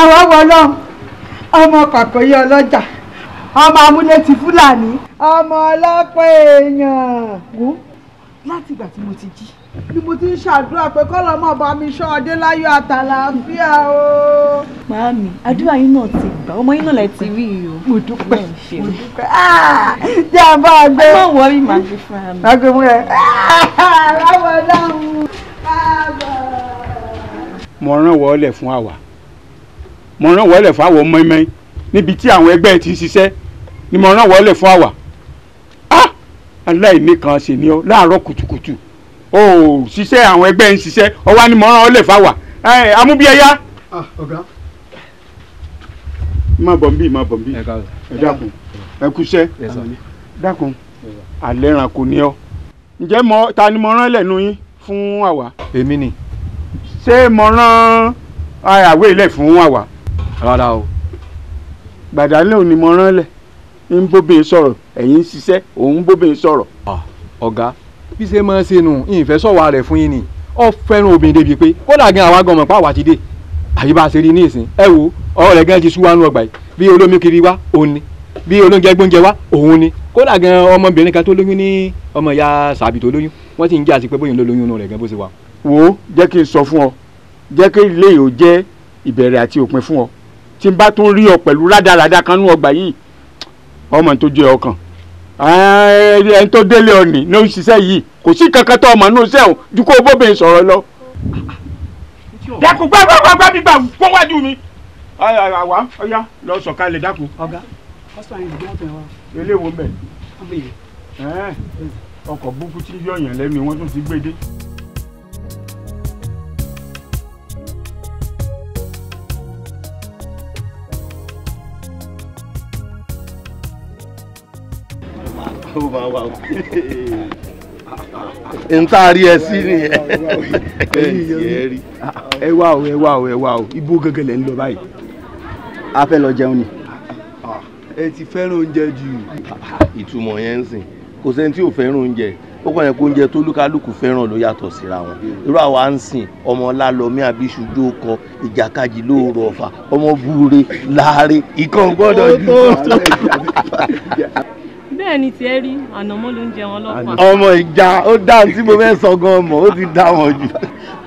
Àwa wọlọ́ ọmọ kàkọ́yé ọlọ́jà ọmọ amúlétí fúlàní ọmọ ọlọ́pàá èèyàn. Wo láti ìgbà tí mo ti jí ni mo ti ń ṣàdúrà pé kọ́lọ́ mọ̀ bá mi ṣọ́ ọdẹ láyọ̀ àtàlàáfíà o. Màámi, àdúrà yín náà ti gbà, ọmọ yín náà lẹ ti rí i o. Mo dúpẹ́, mo dúpẹ́. Jẹ́ àbá àgbẹ̀. Ẹ má wọrí, màá gbé fúnra mi. Màá gbé fún ẹ. Láwọn ọlọ́run. Mo rán wọlé fún àwa, mo rán wọlé fún àwọn mọ́ẹ́mọ́ẹ́ níbi tí àwọn ẹgbẹ́ ti ń ṣiṣẹ́ ni mo rán wọlé fún àwa. Aláìní kan ṣe ni ọ láàárọ̀ kùtùkùtù o ṣiṣẹ́ àwọn ẹgbẹ́ ń ṣiṣẹ́ ọwá ni mo rán wọlé fún àwa. Amúbíẹyá. Ọ̀gá. Má bọ̀ nbí, má bọ̀ nbí. Ẹ dákun, ẹ kúṣẹ́. Dákun, alẹ́ ẹranko ni ọ. Ǹjẹ́ mo ta ni mo rán lẹ́nu yín fún àwa? Èmi ni. Ṣé mo rán àwé ilẹ̀ fún àwa? Rárá o. Gbàdálẹ̀ ò ní mo rán lẹ̀ ń bóbin sọ̀rọ̀, ẹ̀yin ń ṣiṣẹ́, òun bóbin sọ̀rọ̀. Ọ̀gá, bí ṣe máa ń ṣe nù, ìfẹ́ sọ̀wá rẹ̀ fún yín ni. Ó fẹ́ràn obìnrin débi pé kódà gan àwa gan mọ̀ pé àwa ti dé. Àyè bá a ṣe rí ní ìsìn. Ẹ wo ọ̀rọ̀ rẹ̀ gan ti sú wa nú ọgbà yìí. Bí olómi kiri wá, òun ni. Bí olóúnjẹ gbóúnjẹ wá, òun ni. Kódà gan ọmọbìnrin kan tó lóyún ní ọmọ ìyá sàbí tó lóyún. Wọ́n sì ń jẹ́ àti pé bóyá ló lóyún inú rẹ̀ gan bó ṣe wà. Wo jẹ́ kí n sọ fún ọ, jẹ́ kí ilé yìí ó jẹ́ ìbẹ̀rẹ̀ àti òpin fún ọ. Tí n bá tún rí ọ pẹ̀lú rádaràda kan nú ọgbà yìí, ọmọ tó jẹ ọkàn ẹni tó délé ọ̀nì ló ń ṣiṣẹ́ yìí, kò sí kankan tó ọmọ inú iṣẹ́ o ju kó o bóbìnrin sọ̀rọ̀ lọ. Dákun gbàgbàgbà gbígbà kó wájú mi. Àwa ọ̀yá lọ sọ̀kalẹ̀ dákun. Ọ̀gá, kọ́sítọ̀ yẹn ìgbìmọ̀ tó yẹn wá. Eléwo ń bẹ̀. Ọkọ̀ búkú tí yọ̀yàn lẹ́nu wọ́n tún ti gbé dé. N tá a rí ẹ sí nìyẹn. Ẹ wá o, ẹ wá o, ẹ wá o, ibo gẹ́gẹ́ lẹ ń lọ báyìí. A fẹ́ lọ jẹun ni. Ẹ ti fẹ́ràn oúnjẹ jù. Ìtumọ̀ yẹn ń sìn, kò sẹ́ni tí ò fẹ́ràn oúnjẹ. Ó kàn yẹ kó oúnjẹ tó lúkálùkù fẹ́ràn ló yàtọ̀ síra wọn. Irú àwa ń sìn ọmọ Lálọ́mí àbíṣujú kọ ìjàkadì lóòrò ọ̀fà ọmọ búure láàárẹ̀ ìkan gbọ́dọ̀ jù. Bẹ́ẹ̀ ni tiẹ̀ rí, ànàmọ́ ló ń jẹ wọn lọ́pàá. Ọmọ ìjà ó dá tí mo fẹ́ sọ gan ọmọ ó ti dá wọn jù.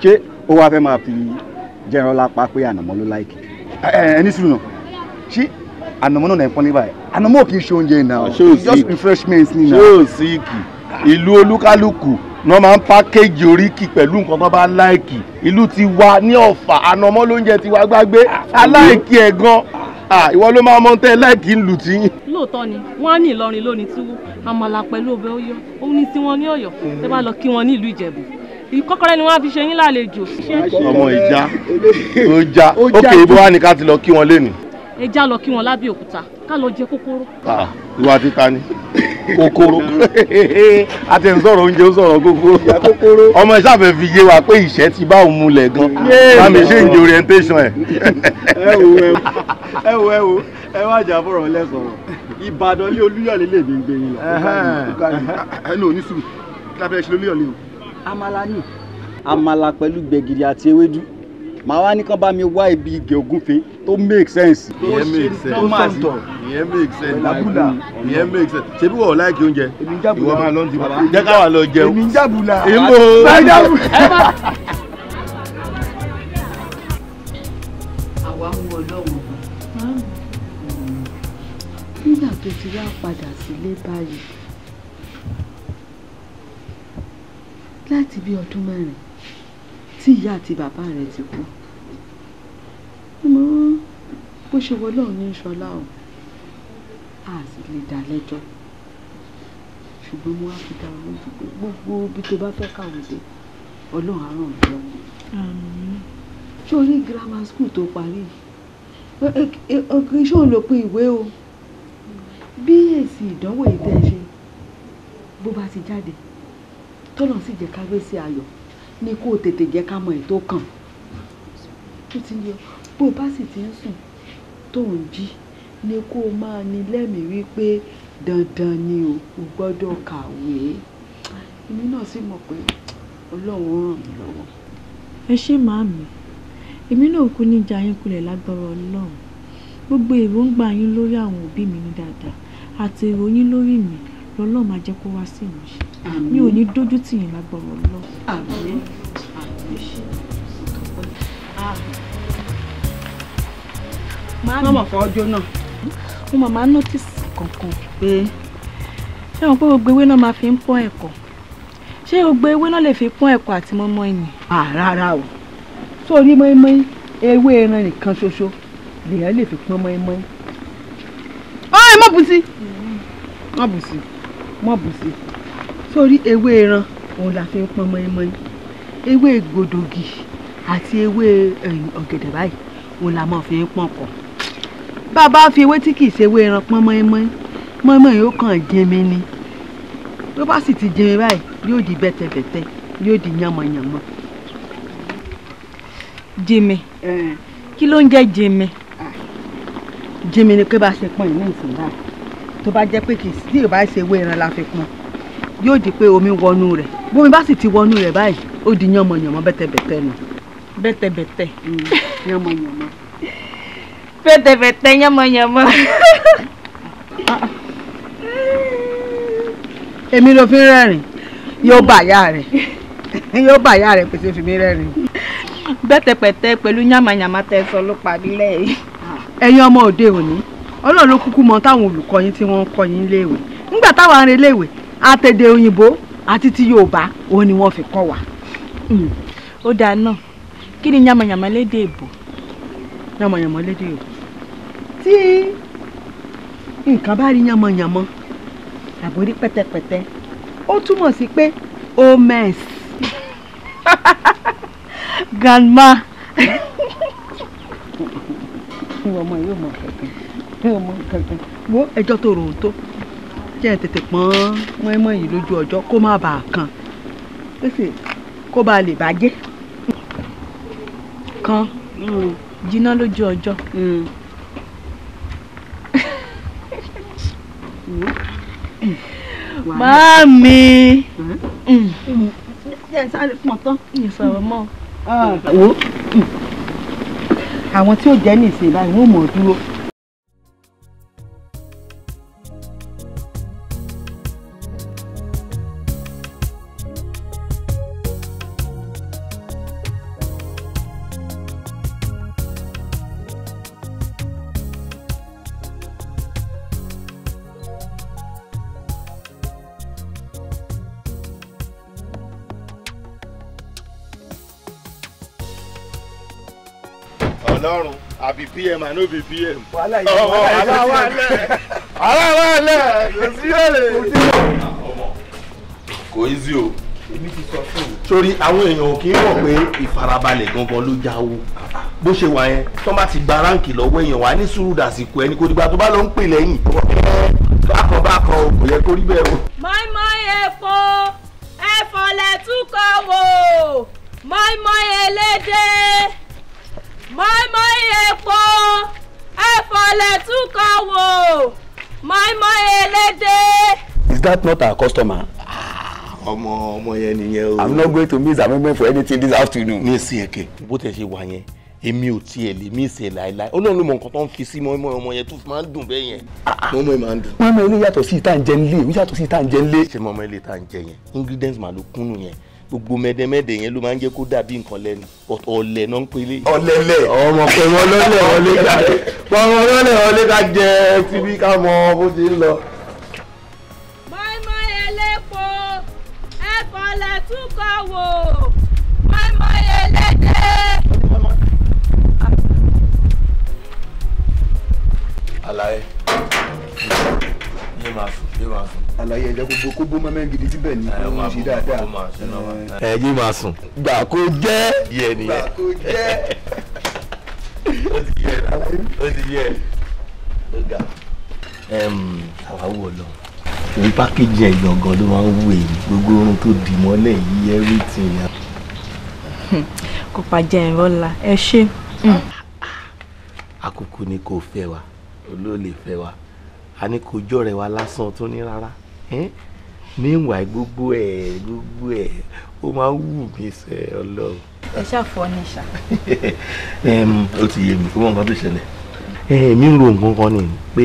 Ṣé ó wáá fẹ́ máa fi jẹran lápá pé ànàmọ́ ló láìkì? Ẹ ní sùúrù náà, ṣé ànàmọ́ náà pọ́n ní báyìí? Ànàmọ́ ò kì í ṣe oúnjẹ náà, just refreshment ni náà. Ṣé ò síìkì? Ìlú olúkálùkù náà máa ń pákéjì oríkì pẹ̀lú nǹkan tó bá láìkì. Ìlú ti wà ní Ọ̀fà, ànàmọ́ lóúnjẹ ti wá gbàgbé, aláìkì ẹ̀ gan. Ìwọ ló máa mọ tẹ́ láìkí ń lù tí. Lóòótọ́ ni wọ́n á ní Ìlọrin lónìí túwó, àmàlà pẹ̀lú ọbẹ̀ Ọ̀yọ́, ó ní tí wọ́n ní Ọ̀yọ́, tẹ́ bá lọ kí wọ́n ní ìlú Ìjẹ̀bú. Ìkọ́kọrẹ́ ni wọ́n á fi ṣe yín lálejò. Ọmọ ìjà ó já, ókè ibo wá ní ká ti lọ kí wọn lénìí. Ẹ já lọ kí wọn lábẹ́òkúta, ká lọ jẹ kókóró. Ìwà títa ni kókóró, a ti ń sọ̀rọ̀ oúnjẹ ó sọ̀rọ̀ kókóró. Ọmọ ìṣàfẹ́ fi yé wa pé ìṣẹ́ ti bá òun mulẹ̀ gan. Bá mi ṣe ń jẹ orientation ẹ̀. Ẹ wo ẹ wo ẹ wo ẹ wá jà fọ̀rọ̀ lẹ́sọ̀rọ̀. Ìbàdàn lé Olúyọ̀lé lè mi gbé yín lọ. Ẹ ní òní sùúrù, kí la fẹ́ ṣe lólúyọ̀lé o? Àmàlà ni. Àmàlà pẹ̀lú gbẹ̀gìrì àti ewédú. Màá wá ní kán bá mi wá ibi igi ògúnfe tó make sense. Ìyẹn make sense. Ìyẹn make sense. Ìyẹn make sense. Ṣebí wọ́n láìkí oúnjẹ? Ìwọ máa lọ ti bàbá. Jẹ́ ká wà lọ jẹun. Èmi ń jábùlà. Èmi ò. Àwa ń wọ Ọlọ́run ọba. Nígbà tó ti wá padà sílé báyìí láti bí ọdún mẹ́rin tí ìyá àti bàbá rẹ̀ ti kú, bó ṣe wọ Ọlọ́run ní ṣọlá o, a sì lè dá lẹ́jọ́, ṣùgbọ́n mo wá fi dá ọ lójú pé gbogbo ibi tó bá fẹ́ kàwé dé, Ọlọ́run á ràn mí lọ́wọ́. Ṣé o rí grammar school tó parí yìí? Ṣé òun ló pin ìwé o? Bí èsì ìdánwò yìí tẹ́ ẹ ṣe bó bá ti jáde, tọ́lọ̀ sì jẹ́ ká gbé sí ayọ̀ ní kó o tètè jẹ́ ká mọ ètò kàn. Ó ti yọ bó o bá sì ti ń sùn tó ń jí ni kó o máa ní lẹ́mìí wípé dandan ni o gbọ́dọ̀ kàwé. Èmi náà sì mọ̀ pé Ọlọ́run ràn mí lọ́wọ́. Ẹ ṣé màámi, èmi náà kú ní ìjà yín kulẹ̀ lágbára Ọlọ́run. Gbogbo èròǹgbà yín lórí àwọn òbí mi ní dáadáa àti èrò yín lórí mi lọ́lọ́run máa jẹ́ kó wá sí ìmúṣẹ. Mi ò ní dójú tì yín lágbára Ọlọ́run. Àmín. Àmín. Màmá fọ́ ọjọ́ náà. Mo màmá nọ́tìsì kankan pé ṣé wọn pé gbogbo ewé náà máa fi ń pọ́n ẹ̀kọ́? Ṣé gbogbo ewé náà lè fi pọ́n ẹ̀kọ́ àti mọ́ínmọ́ín ni? Rárá o. Sórí mọ́ínmọ́ín, ewé ẹran nìkan ṣoṣo lèèyàn lè fi pọ́n mọ́ínmọ́ín. Ẹ má bù sí. Má bù sí. Má bù sí. Sórí ewé ẹran òun la fi ń pọ́n mọ́ínmọ́ín. Ewé gbòdògì àti ewé ọ̀gẹ̀dẹ̀ báyìí òun la máa fi ń pọ́n kọ. Bá a bá fi ewé tí kì í ṣe ewé ẹran pọ́n mọ́ínmọ́ín, mọ́ínmọ́ín yóò kàn jẹmi ni. Tó bá sì ti jẹmi báyìí yóò di bẹ́tẹ̀bẹ́tẹ̀, yóò di yánmọ̀yánmọ̀. Jẹmi? Kí ló ń jẹ́ jẹmi? Jẹmi ni pé bá a ṣe pọ́n ìní ìsìn báyìí. Tó bá jẹ́ pé kì í sí ìbá ṣe ewé ẹran la fi pọ́n, yóò di pé omi wọnú rẹ̀. Bómi bá sì ti wọnú rẹ̀ báyìí, ó di yánmọ̀yánmọ̀ bẹ́tẹ̀bẹ́tẹ̀ nù. Bẹ́tẹ̀bẹ́tẹ̀. Yánmọ̀yánmọ̀. Bẹ́tẹ̀bẹ́tẹ̀ yánmọ̀yánmọ̀. Èmi ló fi ń rẹ́rìn, yóò bà yá rẹ̀, yóò bà yá rẹ̀ pèsè fi mí rẹ́rìn. Bẹ́tẹ̀pẹ̀tẹ̀ pẹ̀lú yánmayànmá tẹ́ sọ ló parí lẹ́yìn. Ẹ̀yin ọmọ òde òní, Ọlọ́run ló kúkú mọ táwọn olùkọ́ yín tí wọ́n ń kọ́ yín léèwé. Nígbà táwọn ará léèwé, àtẹ̀dẹ̀ òyìnbó àti ti Yorùbá òun ni wọ́n fi kọ́ wa. Ó dáa náà, kí ni yánmayànmá lédè èbó? Yánmayànmá lédè èbó. Tí nǹkan bá rí yánmayànmá àbórí pẹ́tẹ́pẹ́tẹ́, ó túmọ̀ sí pé ó mess. Grandma. Ọmọ yóò mọ kankan, yóò mọ kankan. Wo ẹjọ́ tó rò ó tó, jẹ́ ẹ tètè pọ́n mọ́ínmọ́ín yìí lójú ọjọ́ kó má bàa kan, ó sì kó bàa lè bàjẹ́. Kan jiná lójú ọjọ́. Màámi. Jẹ́ ẹ sáré pọ́n tán. Ìsọ̀rọ̀ mọ́. Wo àwọn tí ó jẹ́ ní ìsìn báyìí wọ́n mọ̀ dúró. Ọlọ́run àbí pm àná òbí pm. Wàhálà yìí wàhálà wà lẹ̀ kò sí èrè. Kò easy o. Èmi ti sọ fún un. Sórí àwọn èèyàn kì í mọ̀ pé ìfarabalẹ̀ gangan ló jáwó. Bó ṣe wà yẹn, tó bá ti gba ráǹkì lọ́wọ́ èèyàn wà ní sùúrù dàsìkò ẹni kò dìgbà tó bá lọ ń pè lẹ́yìn. Bákan bákan o, kò yẹ kó rí bẹ́ẹ̀ o. Mọ́ínmọ́ín epo, ẹ̀fọ́ lẹ́túkọ̀ wò, mọ́ínmọ́ín elédè, mọ́ínmọ́ín epo, ẹ̀fọ́ lẹ́túkọ̀ wò, mọ́ínmọ́ín elédè. Is that not our customer? Ọmọ yẹn nìyẹn o. I'm not going to miss appointment for anything this afternoon. Ní èsì ẹ̀kẹ́ bó tẹ̀ ṣe wà yẹn, èmi ò tiẹ̀ lè mí ìsẹ̀ láéláé. Ọlọ́run ló mọ nǹkan tó ń fi sí mọ́ínmọ́ín ọmọ yẹn tó fi máa ń dùn bẹ́ẹ̀ yẹn. Mọ́ínmọ́ín máa ń dùn. Mọ́ínmọ́ín ilé yàtọ̀ sí ìta ń jẹ nílé, ó yàtọ̀ sí ìta ń jẹ nílé. Ṣé mọ́ínmọ́ín ilé tá ń jẹ yẹn? Ingredients máa ló kúnnù yẹn. Gbogbo mẹ́dẹ́mẹ́dẹ́ yẹn ló máa ń jẹ́ kó dàbí nǹkan lẹ́nu. Ọ̀lẹ̀ náà ń pélé. Ọ̀lẹ̀lẹ̀. Ọmọ pé wọ́n lọ́lẹ̀ wọlé ká jẹ. Wọ́n lọ́lẹ̀ wọlé ká jẹ síbí ká mọ bó ṣe ń lọ. Mọ́ínmọ́ín elépo, ẹ̀fọ́ lẹ́túkọ̀ wò, mọ́ínmọ́ín elédè. Àlàyé yé máa sùn yé máa sùn. Àlàyé ẹ̀jẹ̀ gbogbo kó bó mọ́mẹ́ gidi síbẹ̀ ní kó ń ṣe dáadáa. Ẹ yé máa sùn. Gbà kó jẹ́. Yẹ nìyẹn. Gbà kó jẹ́. Ó ti yẹ ó ti yẹ. Ó ga. Àwa wò lọ. Torí pákéjì ẹ̀ gangan ló máa ń wù èyí gbogbo orun tó dì mọ́lẹ̀ yìí everything. Kò pàjẹ́ ìrọ́lá ẹ ṣé. Àkókò ni kò fẹ́ wa, olóòlè fẹ́ wa, a ní kò jọ̀rẹ́ wa lásán tún ní rárá. Meanwhile gbogbo ẹ̀ ó máa ń wù mí sẹ́ Ọlọ́run. Ẹ ṣàfọ́ ní ṣá. Ó ti yé mi, ó mọ nǹkan tó ṣẹlẹ̀. Èmi ń ro nǹkan kan ni pé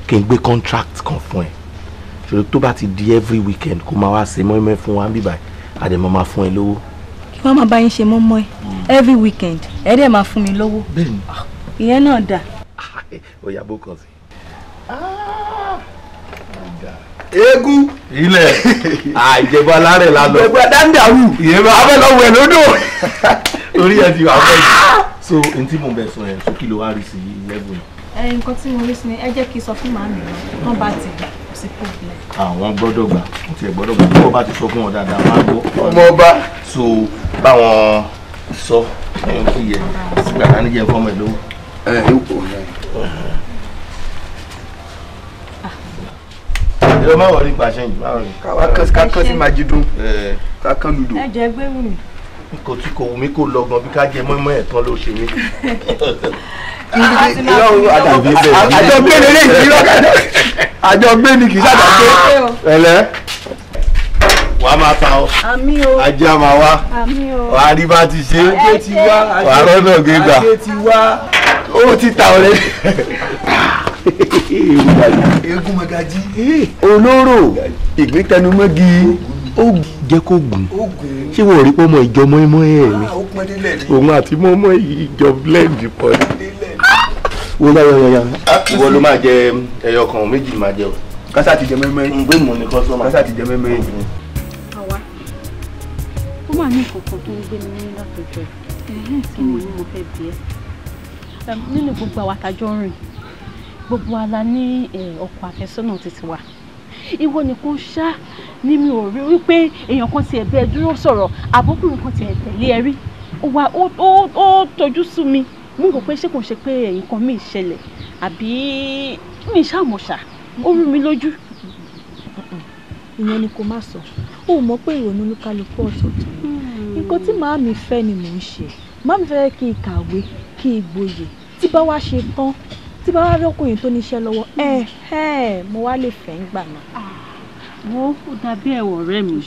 kí n gbé contract kan fún ẹ. Ṣòro tó bá ti di every weekend kó máa wá ṣe mọ́ínmọ́ín fún wa bíbá àdèmọ́ máa fún ẹ lówó. Kí wọ́n máa bá yín ṣe mọ́ínmọ́ín every weekend ẹ dẹ̀ máa fún mi lówó. Bẹ́ẹ̀ni. Ìyẹn náà dà. Ó yá bó kàn sí. Eégún. Ilẹ̀ àìjẹ̀bọ alárẹ̀ la lọ. Ìjẹ̀bú adáńdàrú. Ìyẹn bá abẹ́ lọ wẹ̀ lódò. Orí ẹ ti wà fẹ́ jù. So n tí mo bẹ̀ sọ yẹn so kí ló wá rí sí level yẹn. Nǹkan tí mo rí sí ni ẹ jẹ́ kí n sọ fún màámi náà wọ́n bá ti gbà kò sí problem. Àwọn gbọ́dọ̀ gbà wọ́n tiẹ̀ gbọ́dọ̀ gbà bí wọ́n bá ti sọ fún wọn dáadáa wọ́n á gbọ́. Ọmọ ọba. So báwọn sọ ẹ̀yìn tó yẹ sígbà náà níjẹ́ fọ́mọ ẹ̀ lówó. Ẹ ẹ Ẹ má wọrí pa ṣẹ́yìn má wọrí. Ká kán sí Majidun ká kán ludo. Ẹ jẹ́ gbé wù mí. Kò tí kò wù mí kó lọ gan bí ká jẹ mọ́ínmọ́ín ẹ̀ tán ló ṣe mí. Àjọ gbé ni lè yí lọ́kàdá. Àjọ gbé ni kì í ṣàjọ gbé. Ẹ̀lẹ́. Wàá máa ta ọ. Àmín o. Ajé á máa wá. Àmín o. Wàá rí bá ti ṣe. Ajé ti wá. Wàá rọ́nà gbégbà. Ajé ti wá. Ó ti ta ọ̀rẹ́. Eégún Magají. Olóró ìgbín tẹnumọ́gi. Ó jẹ́ kó gùn. Ṣé wọ́n rí pọ́nmọ́ ìjọ mọ́ínmọ́ín ẹ̀ ni? Òun àti mọ́ínmọ́ín ìjọ blend pọ̀ ni. Wo yá yá yá. Ìwọ ló máa jẹ ẹyọ kan méjì máa jẹ o. Kásá ti jẹ mọ́ínmọ́ín. Ń gbé mọ̀ ní kọ́sọ́mà. Kásá ti jẹ mọ́ínmọ́ín. Àwa ó mà ní nǹkan kan tó ń gbé mi nínú látọjọ́ tí mo ní mo fẹ́ bi ẹ́. Nínú gbogbo àwa tá a jọ ń rìn, gbogbo wa la ní ọkọ àfẹ́sọ́nà títí wa. Ìwọ nìkan ṣá ni mi ò rí wípé èèyàn kan tiẹ̀ bẹ́ẹ̀ dúró sọ̀rọ̀ àbókùnrin kan tiẹ̀ tẹ̀lé ẹ rí. Ó wá ó tojú sú mi. Mo rò pé ṣé kò ṣe pé nǹkan mi ṣẹlẹ̀ àbí mi ṣàmọ̀ṣà ó rú mi lójú. Ìyẹn ni kò má sọ. Ó mọ̀ pé ìrònú olúkálukú ọ̀tọ̀ọ̀tọ̀. Nǹkan tí màámi fẹ́ ni mò ń ṣe. Màámi fẹ́ kí n kàwé, kí n gboyè. Tí bá wá ṣe tán, tí bá wá rí ọkùnrin tó níṣẹ́ lọ́wọ́, mo wá lè fẹ́ ń gbà náà. Wo ó dàbí ẹ̀wọ̀n ọ̀rẹ́ mi.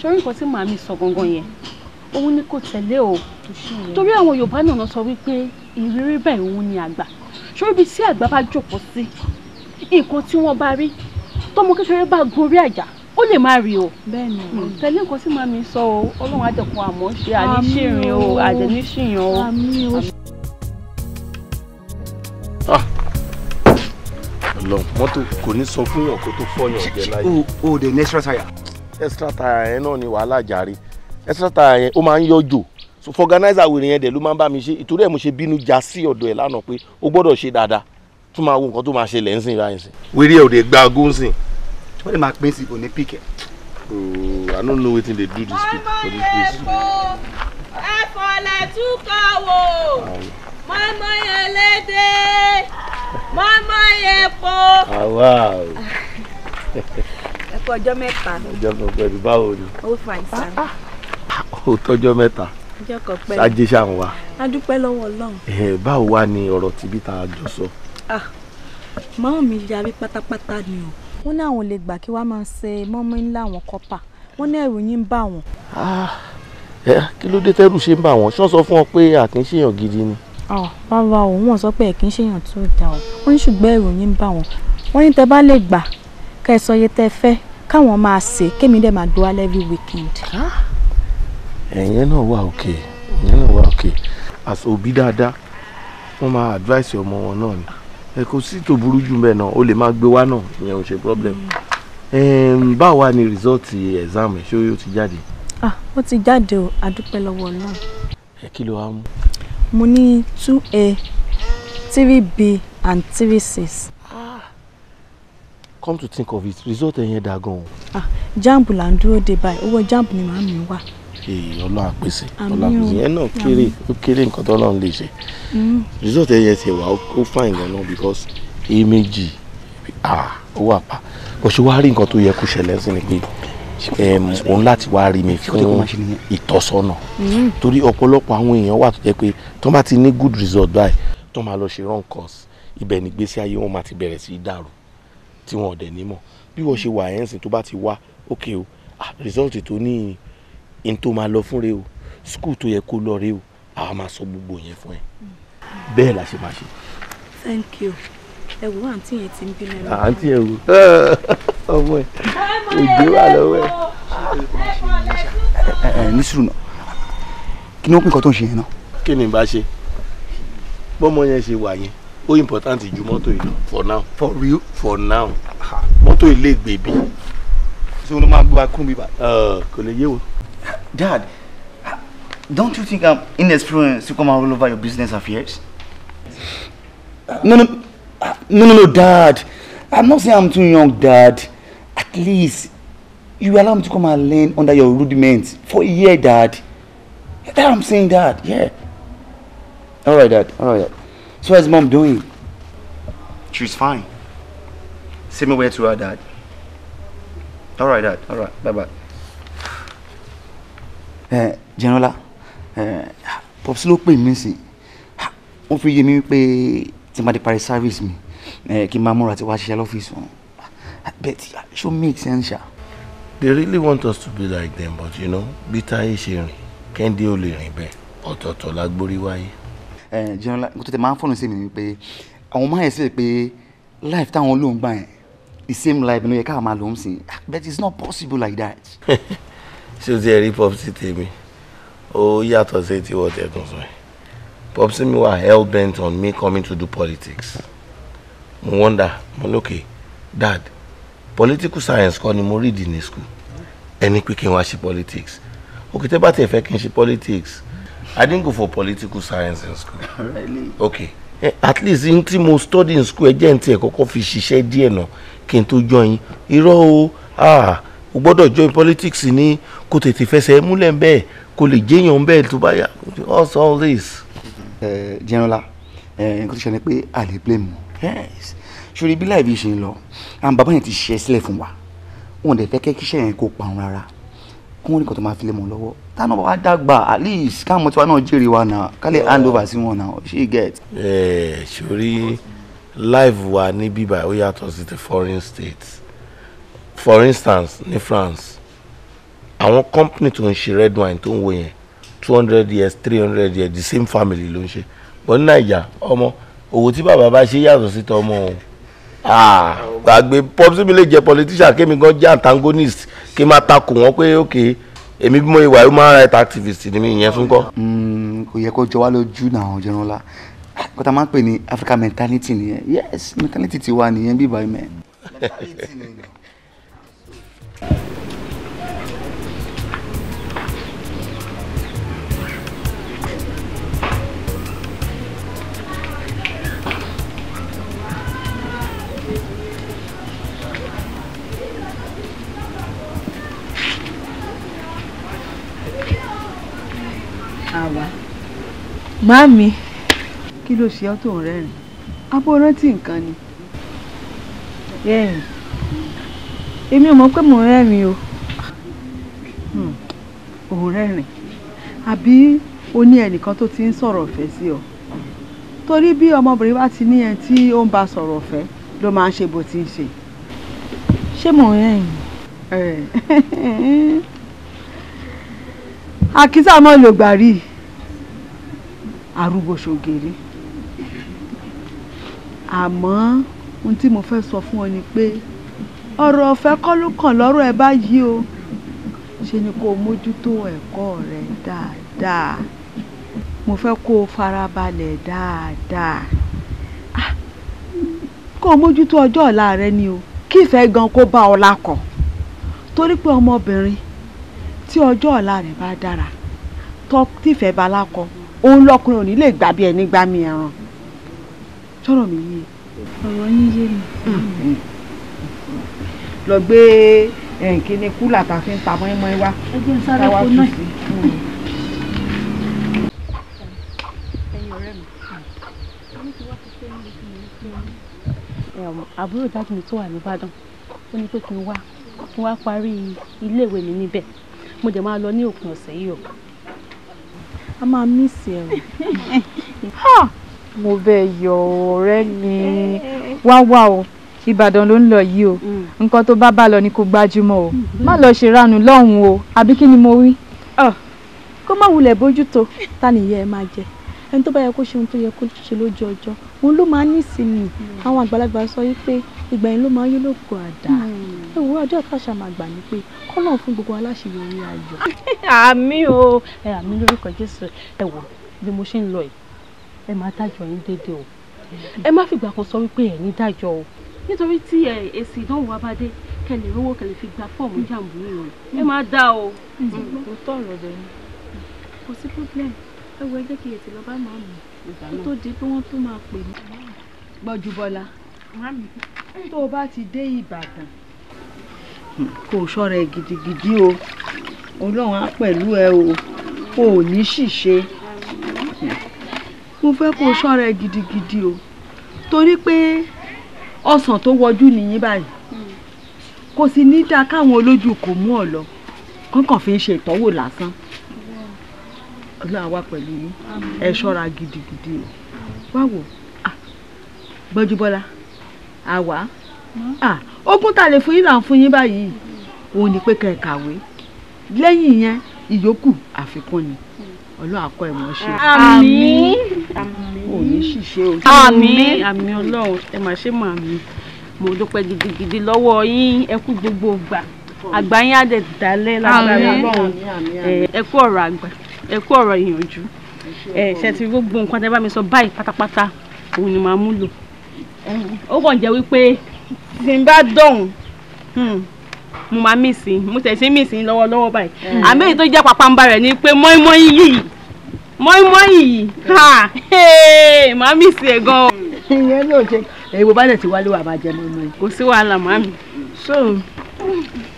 Ṣorí nǹkan tí màámi sọ gangan yẹn, òun ni kò tẹ̀lé o. Torí àwọn Yorùbá náà sọ wípé ìrírí bẹ́ẹ̀ òun ni àgbà. Ṣorí ibi tí àgbà bá jókòó sí, nǹkan tí wọ́n bá rí, tọmọ kékeré bá gorí àjà, ó lè má rí o. Bẹ́ẹ̀ni. Tẹ̀lé nǹkan tí màámi sọ o, Ọlọ́run á dẹ̀kun àmọ́ ṣe àníṣìrìn o, àdẹ̀níṣìyàn o. Àmín o. Ọlọ́run mọ́tò kò ní sọ fún yàn kó tó fọyàn jẹ láyé. O de ní extra tire. Extra tire yẹn náà ni wàhálà jàre. Extra tire yẹn ó máa ń yọjò. So organizer wèrè yẹn dẹ̀ ló máa ń bá mi ṣe. Ìtorí ẹ̀ mo ṣe bínú já sí ọ̀dọ̀ ẹ̀ lánàá pé ó gbọ́dọ̀ ṣe dáadáa. Tún máa wo nǹkan tó máa ṣe lẹ́sìn báyìí sìn. Wèrè ẹ̀ ò dé gba ogún sìn. Wọ́n lè máa pín sí òní píkẹ̀. Oh, I don't know wetin dey do this people for this place. Ẹ̀fọ̀lẹ̀ túkọ̀ wò, mọ́mọ́ yẹn lédè, mọ́mọ́ yẹn po. Àwa o. Ẹ kú ọjọ́ mẹ́ta. Ọjọ́ kan pẹ̀lú, báwo ni? Ó fà ìsàn. Ó tọ́jọ́ mẹ́ta. Ọjọ́ kan pẹ̀lú. Ṣáájú ṣáà ń wá. A dúpẹ́ lọ́wọ́ Ọlọ́run. Báwo wá ni ọ̀rọ̀ tibí tá a jọ sọ? Màmá mi yarí pátápátá ni o. Wọ́n ní àwọn lè gbà kí wàá máa ṣe mọ́mọ́ ńlá àwọn kọ́pà. Wọ́n ní ẹ̀rù yín ń bà wọ́n. Kí ló dé tẹ́rù ṣe ń bà wọ́n? Ṣọ́ sọ fún ọ pé a kì í ṣèyàn gidi ni. Rárá o, wọ́n sọ pé ẹ kì í ṣèyàn tó dáa o. Wọ́n ní ṣùgbọ́n ẹ̀rù yín ń bà wọ́n. Wọ́n ní tẹ́ bá lè gbà kẹ́ ẹ sọ iye tẹ́ fẹ́ káwọn máa ṣe kémi dẹ̀ máa gbé wá every weekend. Ẹ̀yẹn náà wà òkè, ẹ̀yẹn náà wà òkè. As òbí dáadáa, wọ́n máa advice ọmọ wọn náà ni. Ẹ kò sí tó burú jù bẹ́ẹ̀ náà, o lè máa gbé wá náà, ìyẹn ò ṣe problem. Báwo wá ni result exam ẹ̀, ṣé ó ti jáde? Ó ti jáde o, a dúpẹ́ lọ́wọ́ Ọlọ́run. Ẹ kí ló wá mú? Mo ní 2A, 3B and 3C. Come to think of it, result ẹ̀yẹn dà gan-an. Jamb là ń dúró de báyìí, owó jamb ni màá mi wà. Ọlọ́run àpèsè, Ọlọ́run àpèsè, yẹn náà kéré, ó kéré nǹkan tó Ọlọ́run lè ṣe. Result ẹ̀yẹn ti wà, ó fine gan-an because A méjì, ó wà pa. Bó ṣe wá rí nǹkan tó yẹ kó ṣẹlẹ̀ sí ni pé òun láti wá rí mi fún ìtọ́sọ́nà. Torí ọ̀pọ̀lọpọ̀ àwọn èèyàn wà tó jẹ́ pé tó bá ti ní good result báyìí, tó máa lọ ṣe wrong course, ibẹ̀ ni ìgbésí ayé wọn máa ti bẹ̀rẹ̀ sí í dàrú tí wọn ò dẹ̀ ní mọ̀. Bí wọ́n ṣe wà ẹ̀ ń sìn tó bá ti wá, ok o, result tó ní in tó máa lọ fún rẹ o, school tó yẹ kó lọ rẹ o, àwa máa sọ gbogbo yẹn fún ẹ. Bẹ́ẹ̀ la ṣe máa ṣe. Thank you. Ẹ wo àǹtí yẹn ti ń bínú ẹ. Àǹtí ẹ wo ọmọ ẹ òjò wà lọ́wọ́ ẹ. Ẹ ní sùúrù náà, kí ni wọ́n pín nǹkan tó ń ṣe yẹn náà? Kí ni n bá ṣe? Bọ́mọ yẹn ṣe wà yẹn, ó important ju mọ́tò yìí lọ for now. For real? For now. Mọ́tò yìí lè gbé bí. Ṣé o ló máa gbé wa kúrò bíbá? Kò lè yé o. Dad, don't you think I'm inexperienced to come and roll over your business affairs? No, no, no, no, no, Dad. I'm not saying I'm too young, Dad. At least you allow me to come and learn under your rudiments for a year, Dad. That's what I'm saying, Dad. Yeah. All right, Dad. All right, Dad. So how's Mom doing? She's fine. Send me where to her, Dad. All right, Dad. All right. Bye-bye. Jenola, Pops ló pè mí sí. Wọ́n fi yé mi pé tí n bá ti parí service mi, kí n máa múra tí wàá ṣiṣẹ́ lọ́fíìsì wọn. But ṣó make sense ṣá? They really want us to be like them, but you know, bí Táyé ṣe rìn, Kẹ́hìndé ò lè rìn bẹ́ẹ̀, ọ̀tọ̀ọ̀tọ̀ la gbórí wáyé. Jenola, nǹkan tó tẹ máa ń fọ̀nà sí mi ni pé àwọn máa ń ṣe pé life táwọn ló ń gbà yẹn, the same life ló yẹ káwọn máa lò ń sìn, but it's not possible like that. Ṣé o ti rí Popsi tèmi? Ó yàtọ̀ sí tí wọ́n tẹ̀ tún sọ yìí. Popsi mi wà hell bent on me coming to do politics. Mo wonder, mo lókè, Dad, political science kọ́ ni mo read ní school. Ẹni pé kí n wá ṣe politics. Okay, tẹ́ bá tiẹ̀ fẹ́ kí n ṣe politics, I didn't go for political science in school. Really? Okay. At least n tí mo study in school, ẹ jẹ́ n tiẹ̀ kọ́kọ́ fi ṣiṣẹ́ díẹ̀ náà kí n tó join. Irọ́ o, o gbọ́dọ̀ join politics ní kó tètè fẹsẹ̀ múlẹ̀ bẹ́ẹ̀ kó lè jẹ́yàn bẹ́ẹ̀ tó bá yá. What's all this? Jenola, nǹkan tó ṣe ni pé a lè blame wọn. Yes. Ṣorí bí láìbí ṣe ń lọ, àwọn bàbá yẹn ti ṣiṣẹ́ sílẹ̀ fún wa. Wọn ò dẹ̀ fẹ́ kẹ́ kíṣẹ́ yẹn kó pa wọn rárá. Kí wọ́n ní nǹkan tó máa fi lé wọn lọ́wọ́. Táwọn bá wá dàgbà, at least káwọn tiwa náà jèrè wa náà, ká lè hand over sí wọn náà. Ṣé you get? Ṣorí life wa ní bíbá ó yàtọ̀ sí ti foreign states. For instance, ní France, àwọn company tó ń ṣe red wine tó ń wo yẹn, 200 years, 300 years, the same family ló ń ṣe. But ní Naija, ọmọ, òwò tí bàbá bá ṣe yàtọ̀ sí tọmọ o. Gbàgbé Popsi mi lè jẹ́ politician, kémi gan jẹ́ antagonist, kí n máa takò wọ́n pé ok, èmi bí mo ìwà human rights activist ni mi, ìyẹn tún kọ́. Kò yẹ kó jọ wá lójú náà, Jenola. Kọ́tà máa ń pè ní Africa mentality nìyẹn. Yes, mentality ti wà nìyẹn bí báyìí mẹ́. Mentality nìyẹn. Màámi. Kí ló ṣe ọ́ tó ń rẹ́rìn? Abó rántí nǹkan ni. Rẹ́rìn. Èmi ò mọ̀ pé mò ń rẹ́rìn o. Ò ń rẹ́rìn. Àbí o ní ẹnìkan tó ti ń sọ̀rọ̀ ọ̀fẹ́ sí ọ? Torí bí ọmọbìnrin bá ti ní ẹni tí ó ń bá sọ̀rọ̀ ọ̀fẹ́ ló máa ń ṣe bó ti ń ṣe. Ṣé mò ń rẹ́rìn? Àkísà mọ́ ló gbà rí arúgbó ṣògèrè. Àmọ́ ohun tí mo fẹ́ sọ fún ọ ni pé ọ̀rọ̀ ọ̀fẹ́ kọ́ ló kàn lọ́rọ̀ ẹ báyìí o. Ṣe ni kó o mójútó ẹ̀kọ́ rẹ dáadáa. Mo fẹ́ kó o farabalẹ̀ dáadáa. Kó o mójútó ọjọ́ ọ̀la rẹ ni o. Kí ìfẹ́ gan kó bá ọ lákọ̀. Torí pé ọmọbìnrin tí ọjọ́ ọ̀la rẹ̀ bá dára tó tífẹ̀ẹ́ bá lákọ òun lọkùnrin ò ní lè gbà bí ẹni gbá mi ẹran. Sọ̀rọ̀ mi yé. Ọ̀rọ̀ yín yé mi. Lọ gbé kíní kúlà tá a fi ń ta mọ́ínmọ́ín wá. Ẹ jẹ́ n sáré kó náà. Ẹ̀yin ọ̀rẹ́ mi, àbúrò dájú mi tó wà nìbàdàn ó ní pé kí n wá parí iléèwé mi níbẹ̀. Mo dẹ̀ máa lọ ní òpin ọ̀sẹ̀ yìí o. A máa mísì ẹ̀ o. Mo bẹ̀ yọ̀ ọ̀rẹ́ mi. Wá wá o, Ìbàdàn ló ń lọ yìí o. Nǹkan tó bá bá lọ ni kò gbájúmọ́ o. Má lọ ṣe ránu lọ́hùn-ún o, àbí kí ni mo wí? Kó má wulẹ̀ bójútó, ta nìyẹn ẹ máa jẹ. Ẹni tó bá yẹ kó ṣe ohun tó yẹ kó ṣe lójú ọjọ́, òun ló máa ń nísinmi. Àwọn àgbàlagbà sọ wípé ìgbà yẹn ló máa ń yó lóko àdá. Ewu ọjọ́ ìfàṣà máa gbà ní pé kọ́lọ́n fún gbogbo aláṣeyọrí ayọ̀. Àmín o, ẹ àmín lórúkọ Jésù. Ẹ wò bí mo ṣe ń lọ yìí, ẹ máa dájọ́ yín déédéé o. Ẹ má fìgbà kan sọ wípé ẹ ní dájọ́ o. Nítorí tí èsì ìdánwò wa bá dé, kẹ́ lè rówó kẹ́ lè fi gba fọ́ọ̀mù jàǹbù yìí o. Ẹ máa dá o. Kò tọ̀ ọ̀rọ̀ bẹ́ẹ̀ ni. Kò sí problem. Ẹ wo ẹ jẹ́ kí ètè lọ bá màámi kó tó di pé wọ́n tó máa pè mí. Gbọ́njúbọ́lá, tó o bá ti dé Ìbàdàn kò ṣọ́ra ẹ gidigidi o. Ọlọ́run á pẹ̀lú ẹ o, o ò ní ṣìṣe. Mo fẹ́ kó o ṣọ́ra ẹ gidigidi o, torí pé ọsàn tó wọjú nìyí báyìí kò sì ní dáa káwọn olójú kò mú ọ lọ kọ́kàn fi ń ṣe ìtọ́wò lásán. Ọlọ́run á wà pẹ̀lú yín, ẹ ṣọ́ra gidigidi o. Wá wò, Gbọ́njúbọ́lá, àwa ogún tá a lè fún yín là ń fún yín báyìí òun ni pé kẹ́ ẹ kàwé. Lẹ́yìn yẹn ìyókù àfikún ni. Ọlọ́run á kọ́ ẹ mọ̀ ṣe. Àmín. Ò ní ṣìṣe o. Àmín. Àmín Ọlọ́run, ẹ mà ṣe màmí. Mo dúpẹ́ gidigidi lọ́wọ́ yín, ẹ kú gbogbo ìgbà. Àgbà yín á dẹ̀ dálẹ́ lágbára Ọlọ́run. Ẹ kú ọ̀rọ̀ àgbà, ẹ kú ọ̀rọ̀ ìyànjú. Ẹ ṣe ti gbogbo nǹkan tẹ́ bá mi sọ báyìí pátápátá òun ni màá mú lò. Ó kàn jẹ́ wípé tí n bá dọ̀hùn mo máa mísìn, mo tẹ̀ sí mísìn lọ́wọ́lọ́wọ́ báyìí. Àmì èyí tó jẹ́ pàpàǹbà rẹ̀ ni pé mọ́ínmọ́ín yìí, mọ́ínmọ́ín yìí, màá mísìn ẹ̀ gan. Ìyẹn ló ṣe èwo bá dẹ̀ ti wálé wà máa jẹ mọ́ínmọ́ín. Kò sí wàhálà màámi. So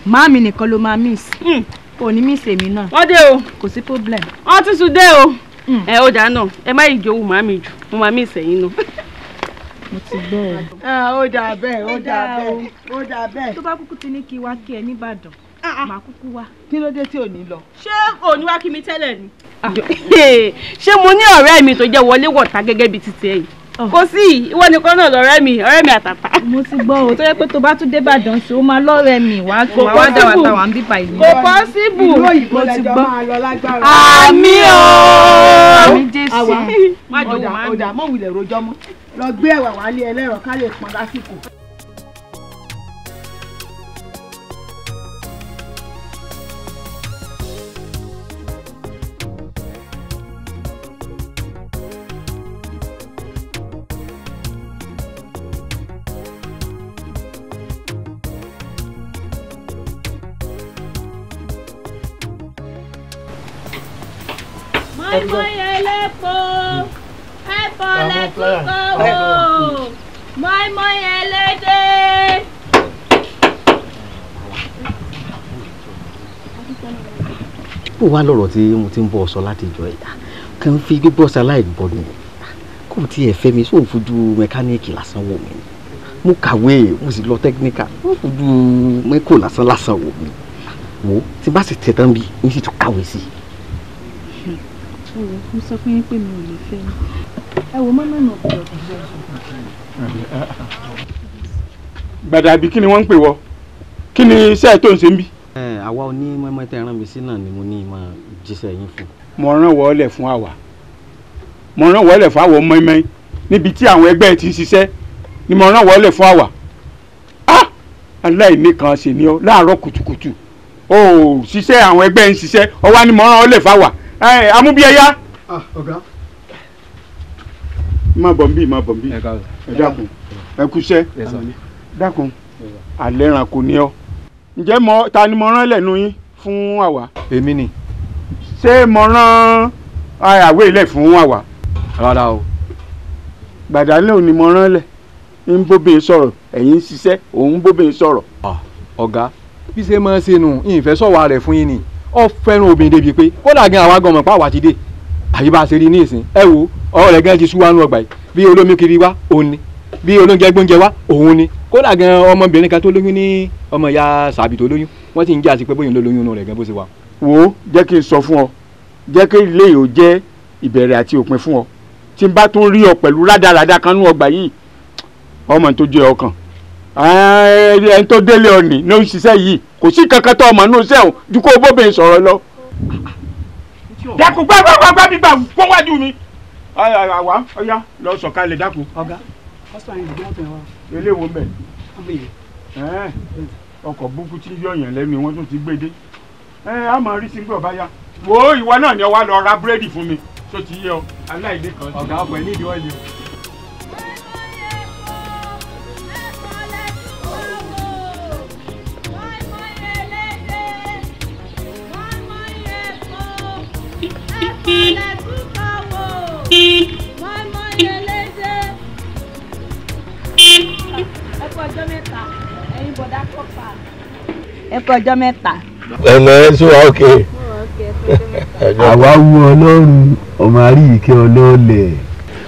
màámi nìkan ló máa miss. Kò ní miss èmi náà. Wọ́n dé o. Kò sí problem. Wọ́n tún tún dé o. Ẹ ó dáa náà, ẹ má yìí jowú màámi jù, mo máa miss ẹ̀yin náà. Mo ti gbọ́ ọ. Ó dáa bẹ́ẹ̀, ó dáa bẹ́ẹ̀, ó dáa bẹ́ẹ̀. Tó bá kúkú ti ní kí wá kí ẹ nìbàdàn, màá kúkú wá. Kí ló dé tí ò ní lọ? Ṣé ò ní wá kí mi tẹ́lẹ̀ ni? Ṣé mo ní ọ̀rẹ́ mi tó jẹ́ wọléwọ̀ta gẹ́gẹ́ bíi titi ẹ̀ yìí? Kò sí, ìwọ nìkan náà lọ̀rẹ́ mi, ọ̀rẹ́ mi àtàtà. Mo ti gbọ́ o, tó yẹ pé tó bá tún dé Ìbàdàn sí, ó máa lọ́rẹ́ mi wá wá dá wa táwa ń bíbà yìí. Kò pọ́síbù. Ìlú òyìnbó lẹjọ máa lọ lágbára. Àmín o. Àmín Jésù. Ọ̀dà mọ̀ wulẹ̀ rojọ́ mọ́. Lọ gbé ẹ̀wà wálé ẹlẹ́rọ ká lè pọn lásìkò. Mọ́ínmọ́ín elépo, ẹ̀fọ́ lẹ́túkọ̀ wò, mọ́ínmọ́ín elédè. Bó wá lọ̀rọ̀ tí mo ti ń bọ̀ sọ láti jọ ẹ̀, Kàn fi gbígbọ́ ṣaláì gbọ́ ni. Kò tiẹ̀ fẹ́ mi sóun fojú mẹkáníìkì lásán wò mí. Mo kàwé, mo sì lọ tẹ́kíníkà, mo fojú mẹ́kò lásán lásán wò mí. Wo tí bá sì tẹ̀ tán bí, n sì tún kàwé sí i. Ẹ wo, mo sọ fún yín pé mi ò lè fẹ́ yín. Ẹ wo mọ́mọ́ náà kò lọ́ọ́. Gbàdàbí kí ni wọ́n ń pè wọ́? Kí ni iṣẹ́ tó ń ṣe ń bí? Ẹ àwa oní mọ́mọ́ tẹ́ rán mi sí náà ni mo ní máa jíṣẹ́ yín fún. Mo rán wọ́ọ́lẹ̀ fún àwa. Mo rán wọ́ọ́lẹ̀ fún àwa mọ́ẹ́mọ́ẹ́ níbi tí àwọn ẹgbẹ́ ti ń ṣiṣẹ́ ni mo rán wọ́ọ́lẹ̀ fún àwa. Ah! Aláìní kan ṣe ni ọ láàárọ̀ kùtùkùtù. O ò ṣiṣẹ́ àwọn ẹgbẹ́ ń ṣiṣẹ́ ọwá ni mo rán ọ́lẹ̀ fáwa. Ẹ amúbíẹ́yá. Ọ̀gá. Má bọ̀ nbí, má bọ̀ nbí. Ẹ dákun, ẹ kúṣẹ́. Dákun, alẹ́ ẹranko ni ọ. Ǹjẹ́ mo ta ni mo rán lẹ́nu yín fún àwa? Èmi ni. Ṣé mo rán àwé ilẹ̀ fún àwa? Rárá o. Gbàdálẹ̀ ò ní mo rán lẹ̀. Ń bóbin sọ̀rọ̀, ẹ̀yin ń ṣiṣẹ́, òun bóbin sọ̀rọ̀. Ọ̀gá, bí ṣe máa ń ṣe nù, ìfẹ́ sọ̀wá rẹ̀ fún yín ni. Ó fẹ́ràn obìnrin débi pé kódà gan àwa gan mọ̀ pé àwa ti dé. Àyè bá a ṣe rí ní ìsìn. Ẹ wo, ọ̀rọ̀ rẹ̀ gan ti sú wa nú ọgbà yìí. Bí olómi kiri wá, òun ni. Bí olóúnjẹ gbóúnjẹ wá, òun ni. Kódà gan ọmọbìnrin kan tó lóyún ní ọmọ ìyá sàbí tó lóyún, wọ́n sì ń jẹ́ àti pé bóyá ló lóyún inú rẹ̀ gan bó ṣe wà. Wo jẹ́ kí n sọ fún ọ, jẹ́ kí ilé yìí ó jẹ́ ìbẹ̀rẹ̀ àti òpin fún ọ. Tí n bá tún rí ọ pẹ̀lú rádaràda kan nú ọgbà yìí, ọmọ tó jẹ ọkàn. Ẹni tó délé ọ̀nì ló ń ṣiṣẹ́ yìí, kò sí kankan tó ọmọ inú iṣẹ́ òun ju kó o bóbìnrin sọ̀rọ̀ lọ. Dákun gbàgbàgbà gbígbà kó wájú mi. Àwa ọ̀yá lọ sọ̀kalẹ̀ dákun. Ọ̀gá, kọ́sítọ̀ yẹn ìgbọ́n tó yẹn wá. Eléwo mbẹ. Ọkọ̀ búkú tí yọ̀yàn lẹ́nu wọ́n tún ti gbé dé. A máa rí sígbà ọba yá. Wo ìwọ náà ni ọ wá lọ ra búrẹ́dì fún mi. Ṣó ti yé ọ? Aláìní kan. Ọ̀gá ọkọ̀ ẹ̀ ní ìdíwọ́ ni o. Ẹ kú ọjọ́ mẹ́ta. Ẹnà ẹ sún wa òkè. Àwa wú Ọlọ́run ọmọ àríyíkẹ́ ọlọ́ọ̀lẹ̀.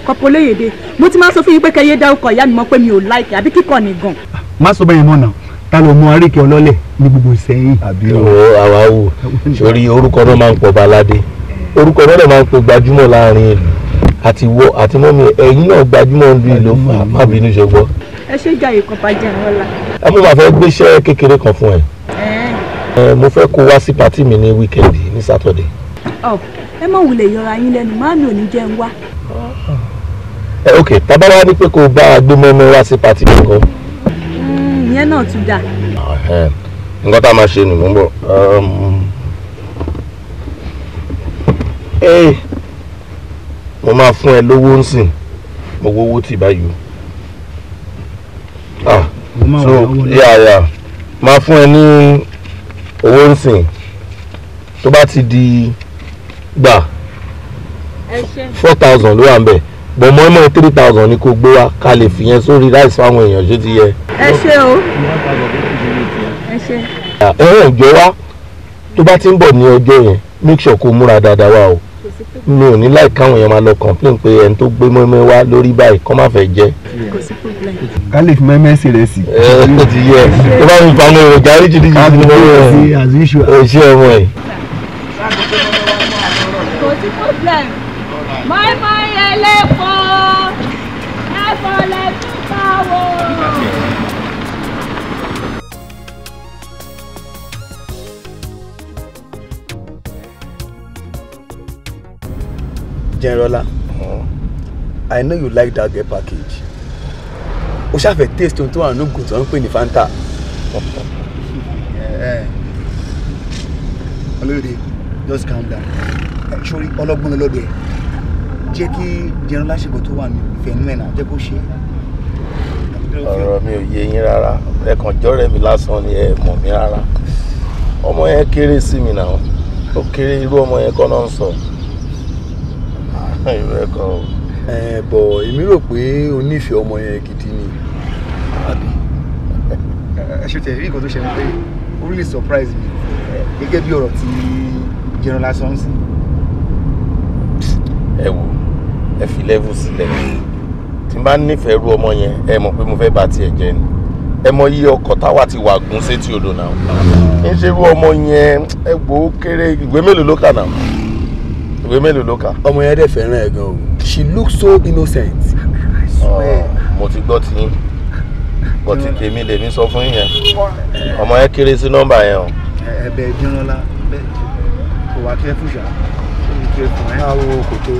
Kọ̀pọ̀lóyèdè, mo ti máa sọ fún yín pé kẹyẹ dárúkọ ìyá mi mọ̀ pé mi ò láìkì àbí kíkọ nìgan. Má sọ bẹ́ẹ̀ mọ̀ náà, ta ló mọ àríkẹ́ ọlọ́lẹ̀ ní gbogbo ìsẹ́yìn. Àbí o àwa wò sórí orúkọ náà máa ń pọ̀ baládé, orúkọ náà máa ń pè gbajúmọ̀ láàrin ìlú àti wọ àti mọ́mi ẹ̀yin náà gbajúmọ̀ ń lu ìlú má bínú ṣe gbọ́. Ẹ ṣe jàre kan bàjẹ́ ìrànlá. Ẹ mo máa fẹ́ gbéṣẹ́ kékeré kan fún ẹ. Mo fẹ́ kó wá sí patí mi ní wíkẹ́ndì ní sátọ̀dẹ̀. Ọ ẹ má wulẹ̀ yọra yín lẹ́nu, màámi ò ní jẹ́ ń wá. Ẹ ok, tábà wá ní pé kó o bá a gbé mọ́mọ́ wá sí patí mi kan. Ìyẹn náà tún dà. Nǹkan tá a máa ṣe nù mò ń bọ̀. Mo máa fún ẹ lówó ń sìn, mo wo owó tì báyìí o. So yeah, máa fún ẹ ní owó ń sìn tó bá ti di gbà 4,000 ló wà ń bẹ̀ bọ̀ mọ́ẹ́mọ́ 3,000 ni kò gbé wá ká lè fi yẹn sórí ráìsì fáwọn èèyàn ṣé ti yẹ. Ẹ ṣé o. Ẹ ṣé. Ẹ jọ wá tó bá ti ń bọ̀ ní ọjọ́ yẹn, make sure kó múra dáadáa wá o. Mi ò ní láì káwọn èèyàn máa lọ complain pé ẹni tó gbé mọ́ẹ́mọ́ wá lórí báyìí kọ́ má fẹ́ jẹ́. Ká lè fi mẹ́mẹ́ sí rẹ̀ sí. Ẹ ó ti yẹ tó bá mi fa àwọn èròjà oríṣiríṣi sí ni mo yẹ ẹ ṣé ọmọ ẹ. Kò sí problem. Mọ́ínmọ́ín ẹlẹ́pọ̀ ẹ̀fọ́ lẹ́tún káwọ́. Jenrola, I know you like that girl package. O ṣá fẹ́ taste ohun tó wà nínú ògùn tó ń pè ní Fanta. Olóyèdè, just calm down. Sori ọlọ́gbọ́n lọ́dọ̀ ẹ̀. Jẹ́ kí Jenrola ṣègùn tó wà ní ìfẹ́ inú ẹ̀ náà, jẹ́ kó ṣe é. Ọ̀rọ̀ mi ò yé yín rárá, ẹ kàn jọ́rẹ̀ mi lásán ni ẹ mọ̀ mi rárá. Ọmọ yẹn kéré sí mi náà, ó kéré irú ọmọ yẹn kọ́ náà ń sọ. Ẹ bọ̀ èmi rò pé o nífẹ̀ẹ́ ọmọ yẹn gidi ni. Àbí ẹ ṣe tẹ̀lé nǹkan tó ṣẹlẹ̀ pé ó really surprise mi gẹ́gẹ́ bí ọ̀rọ̀ tí Jenrola sọ ń sìn. Ẹ wò, ẹ fi level sílẹ̀. Tí n bá nífẹ̀ẹ́ ru ọmọ yẹn, ẹ mọ̀ pé mo fẹ́ bà tiẹ̀ jẹ́ ni. Ẹ mọ iye ọkọ̀ táwa ti wà gún sétí odò náà. Ń ṣe irú ọmọ yẹn, ẹ wò ó kéré. Ìwé mélòó ló kà náà? Ìwé mélòó ló kà? Ọmọ yẹn dẹ̀ fẹ́ràn ẹ̀ gan o. She looks so innocent. Mo ti gbọ́ tí yín, bọ́ ti tèmi lèmi sọ fún yín yẹn. Ọmọ yẹn kéré sí nọ́mbà yẹn o. Ẹ̀bẹ̀ Jẹranlá bẹ́ẹ̀ kò wá kẹ́ fún ṣá. Báwo kò tó.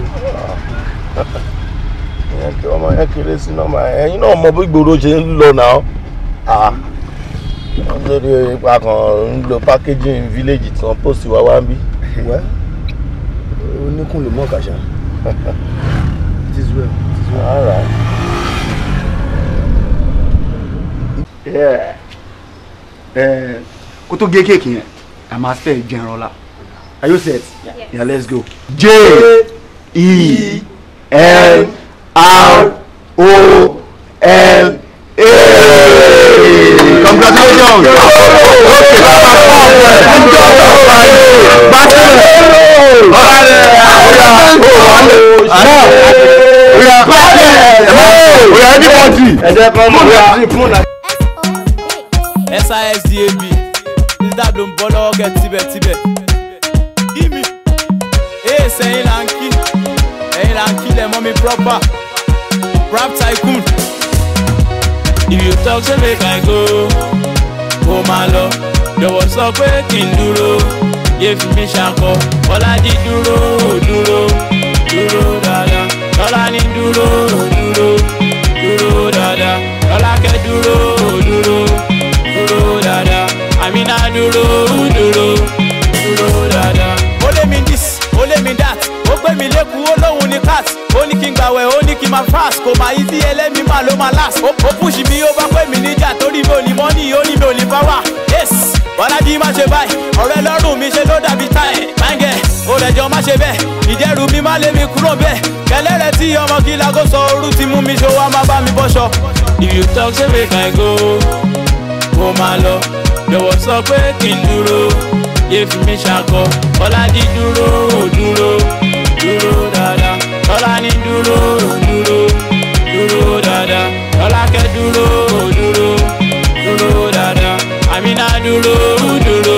Ọmọ yẹn kéré sí nọ́mbà yẹn. Ẹ̀yin náà mọ bí gbòòrò ṣe ń lọ náà. Lórí ipa kan ń lo packaging village tí wọ́n post wá wá ń bí. Wẹ́ oníkùn ló mọ̀ kàṣà. It is well. It is well. All right. Yeah. Kó tó gé kéèkì yẹn, a máa fẹ́ Jẹranlá. Are you set? Yeah. Yeah, let's go. J E N R O L A. Congratulations! SISDAB dídá ló ń bọ́ lọ́wọ́ kẹ́ tíbẹ̀tíbẹ̀. Kí mi? Èèṣẹ̀ ẹ̀yin là ń kí, ẹ̀yin là ń kí lẹ̀ mọ́ mi proper. Rap tycoon. If you talk say make I go, ó máa lọ. Jọ̀wọ́ sọ pé kí n dúró, yé fi mí ṣakọ. Bọ́lájí dúró, dúró, dúró dáadáa. Tọ́lání dúró, dúró, dúró dáadáa. Lọ́lákẹ́ dúró, dúró, dúró dáadáa. Àmínà dúró, dúró, dúró dáadáa. Ó lé mi this, ó lé mi that, ó gbé mi lẹ́kùn, ó lóhun ní cat. Ó ní kí n gbàwẹ̀, ó ní kí n máa fast, kò máa easy ẹlẹ́mi máa ló máa last. Ó push mi, ó bá pè mí níjà torí mi ò ní money, ó ní mi ò ní power. Yes, Bọ́lájí má ṣe báyìí, ọ̀rẹ́ lọ́rùn mi ṣe ló dàbí táì. Máńgẹ̀, ó rẹ̀jọ má ṣe bẹ́ẹ̀, ìjẹ́rù mi má lé mi kúrò bẹ́ẹ̀. Kẹlẹ́rẹ́ tí ọmọ kí lago sọ orú ti mú mi ṣó wá má bá mi bọ́ṣọ. If you talk say make I go, ó máa lọ. Jọ̀wọ́ sọ pé kí n dúró, yé fi mí ṣakọ. Bọ́lájí dúró, dúró, dúró dáadáa. Tọ́lání dúró, dúró, dúró dáadáa. Lọ́lákẹ́ dúró, dúró, dúró dáadáa. Àmínà dúró, dúró,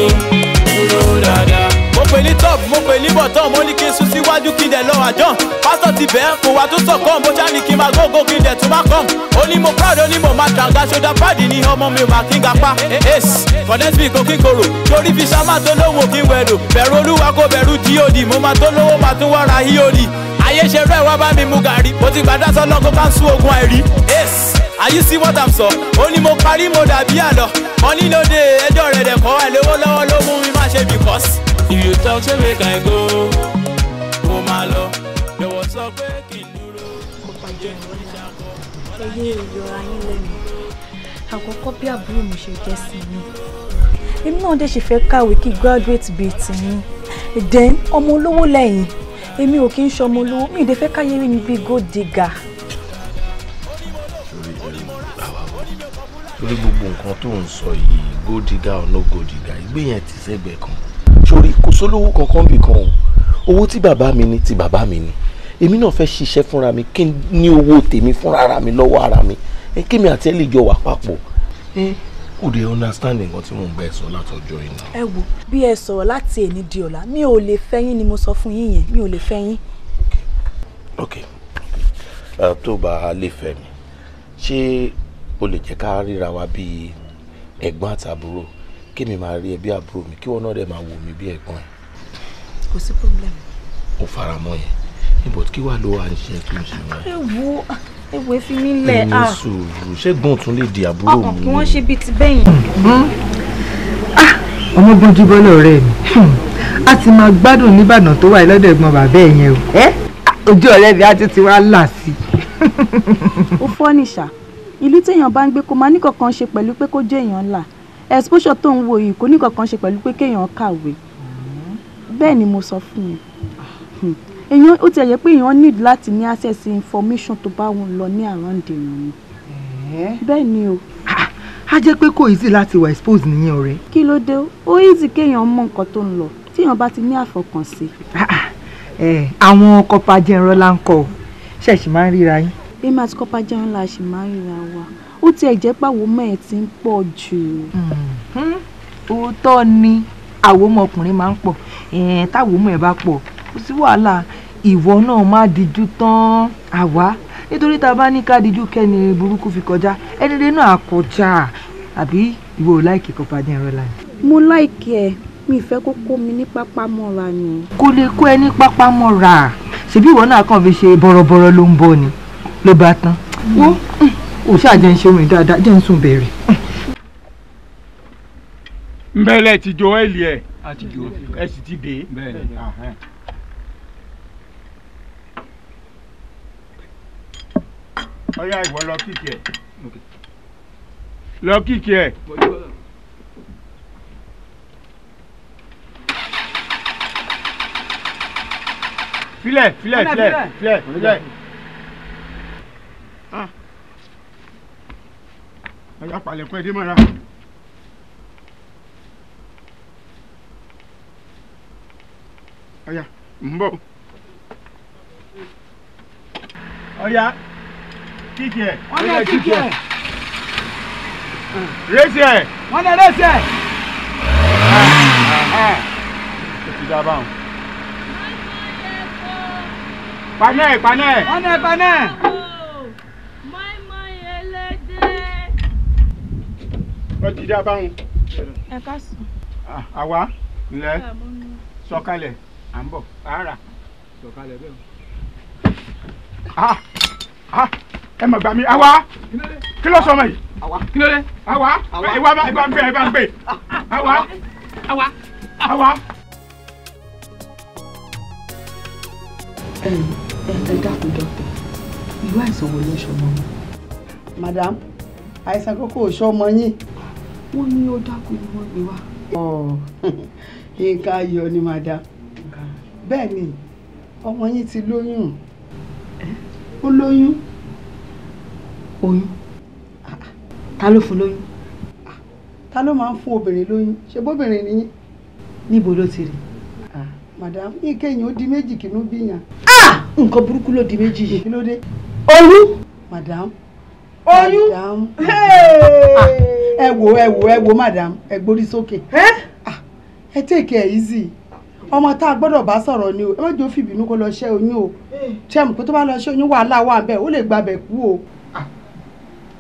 dúró dáadáa. Mo pè ní top, mo pè ní bottom, mo ní kí n sún síwájú kí n dẹ̀ lọ àjọ́n. Pásítọ̀ ti bẹ́ẹ̀ kó wa tó sọ̀kan, mo ṣá ní kí n máa gógó kí n dẹ̀ tún máa kàn. Ó ní mo proud, ó ní mo máa tàǹgà, ṣọdá páàdì ní ọmọ mi ò máa kí n gapá. Ace, condensed milk kò kí n korò, torí fi ṣámá tó lóhùn òkín wẹ̀rù. Bẹ̀rù Olúwa kò bẹ̀rù GOD, mo máa tó lówó máa tún wá ra EOD. Ayé ṣe rẹ̀ wá bá mi mu gàrí, mo ti gbàdá sọ́lọ́ kó ká ń sún ogun àìrí. Ace, are you see what I'm sọ? Ó ní mo parí mo dàbí àlọ́, money no dey, ẹjọ́ rẹ̀ dẹ̀ kọ́, àìlówó lọ́wọ́ ló mú mi má ṣe because. If you talk say make I go, ó máa lọ. Jọ̀wọ́ sọ pé kí n dúró. Ẹ yé ìyọra yín lẹ́nu. Àkọ́kọ́ bí àbúrò mi ṣe jẹ́ sí mi. Èmi náà dẹ̀ ṣe fẹ́ kàwé kí graduate bíi tiyín. Then ọmọ olówó lẹ́yìn. Èmi ò kí ń ṣọmọ olówó, mi ì dẹ̀ fẹ́ káyé rí mi bíi gold digger. Torí gbogbo nǹkan tó ń sọ yìí, gold digger or no gold digger, ìgbé yẹn ti sẹ́gbẹ̀ẹ́ kan. Sórí kò sólówó kankan bì kan o. Owó tí bàbá mi ní ti bàbá mi ní. Èmi náà fẹ́ ṣiṣẹ́ fúnra mi kí n ní owó tèmi fúnra ara mi lọ́wọ́ ara mi. Kémi àti ẹ lè jọ wà papọ̀. Kò dé understand nǹkan tí mò ń bá ẹ sọ látọjọ́ iná. Ẹ wo bí ẹ sọ̀rọ̀ láti èní di ọ̀la, mi ò lè fẹ́ yín ni mo sọ fún yín yẹn, mi ò lè fẹ́ yín. Ok, tó bá lè fẹ́ mi, ṣé o lè jẹ́ ká ríra wa bíi ẹ̀gbọ́n àtàbúrò? Kémi máa rí ẹ bí àbúrò mi, kí wọn náà dẹ̀ máa wò mí bí ẹ̀gbọ́n ẹ. Kò sí problem. Ó fara mọ́ yẹn, níbo kí wàá ló wà ń ṣe tó ń ṣe wọn. Ẹ wo ẹ fi mí lẹ̀. Ẹni sùúrù, ṣẹ́gun tún lè di àbúrò mi. Ọkàn kí wọ́n ṣe bíi ti bẹ́yìn. Ọmọ gbọ́njú bọ́lá ọ̀rẹ́ mi, a ti máa gbádùn nìbàdàn tó wà lọ́dọ̀ ẹ̀gbọ́n bàbá ẹ̀ yẹn o. Ojú ọ̀rẹ́ mi á ti ti wá là sí. Ó fọ́ nìṣà, ìlú téèyàn bá ń gbé kó máa ní kankan ṣe pẹ̀lú pé kó jẹ́ èèyàn ńlá. Exposure tó ń wo yìí kò ní kankan ṣe pẹ̀lú pé kéèyàn kàwé. Bẹ́ẹ̀ ni mo sọ fún un. Èèyàn ó ti ẹ̀ yẹ pé èèyàn need láti ní access sí information tó bá wọn lọ ní around èèyàn ni. Bẹ́ẹ̀ ni o. Á jẹ́ pé kò easy láti wà expose nìyẹn ọ̀rẹ́. Kí ló dé? Ó easy kéèyàn mọ nǹkan tó ń lọ téèyàn bá ti ní àfọkànsí. Àwọn kọpa jẹnrọlá ń kọ ṣẹ̀ṣì máa ń ríra yín. Èmi àti kọpa jẹnrọlá ṣì máa ń ríra wa. Ó tiẹ̀ jẹ́ pàwọ́ mọ́ ẹ̀ ti ń pọ̀ jù. Òótọ́ ni àwòmọkùnrin máa ń pọ̀, táwòmọ̀ ẹ̀ bá pọ̀ kò sí wàhálà. Ìwọ náà má dijú tán àwa, nítorí tá a bá ní ká dijú kẹ́ni burúkú fi kọjá, ẹni rẹ náà kọjá. Àbí ìwọ ò láìkì kọpa jẹnrọlá ni? Mo láìkì ẹ, mi ì fẹ́ kó kó mi ní pápá mọ́ra ni. Kó lè kó ẹ ní pápá mọ́ra, ṣebí ìwọ náà kàn fi ṣe bọ̀rọ̀bọ̀rọ̀ ló ń bọ̀ ni ló bá tán. Wo ò ṣáà jẹ́ ń ṣe orin dáadáa, jẹ́ ń sùn bẹ̀rẹ̀. Nbẹ́lẹ̀ ti jo ẹ́ẹ̀lì ẹ̀ ẹ sì ti dé. Ọ̀yá ìwọ lọ kíkì ẹ̀. Lọ kíkì ẹ̀. Filẹ̀ filẹ̀ filẹ̀ filẹ̀ filẹ̀. Ọ̀yá palẹ̀kùn ẹ̀ dé mọ́ra. Ọ̀yá ń bọ̀. Ọ̀yá kíkì ẹ̀. Wọ́n ní kíkì ẹ̀. Rẹ́sì ẹ̀. Wọ́n ní rẹ́sì ẹ̀. Ó ti dá báwọn. Paná ẹ̀ paná ẹ̀. Wọ́n ní paná ẹ̀. Ó ti dá báwọn. Ẹ káàsán. Àwa ńlẹ̀ sọ̀kalẹ̀ à ń bọ̀ rárá. Sọ̀kalẹ̀ bẹ́ẹ̀. Ẹ mọ̀ gbà mí àwa kí ló sọ ọmọ yìí? Kí ló dé? Àwa ìwà bá ń gbé ẹ bá ń gbé. Àwa àwa àwa. Ẹ ẹ dákun dọ́kítà, irú àìsàn wo ló ṣọmọ mi? Madam, àìsàn kókó ò ṣọmọ yín. Wọ́n ní ó dákun ni wọ́n gbé wá. Nǹkan ayọ̀ ni madam. Bẹ́ẹ̀ ni ọmọ yín ti lóyún. Ó lóyún. Oyún? Ta ló fún lóyún? Ta ló máa ń fún obìnrin lóyún? Ṣé bóbìnrin ni yín? Níbo ló ti rí? Madam, ìkẹyìn ó di méjì kìnnú bíyàn. Nǹkan burúkú ló di méjì yìí. Kí ló dé? Oyún. Madam. Oyún. Madam. Ẹ wo ẹ wo ẹ wo madam, ẹ gbórí sókè. Ẹ take it easy. Ọmọ tá a gbọ́dọ̀ bá sọ̀rọ̀ ni o, ẹ má jẹ́ ó fìbínú kó lọ ṣẹ́ oyún o. Ṣé mọ̀ pé tó bá lọ ṣẹ́ oyún wàhálà wà ńbẹ̀, ó lè gbabẹ̀ kú o.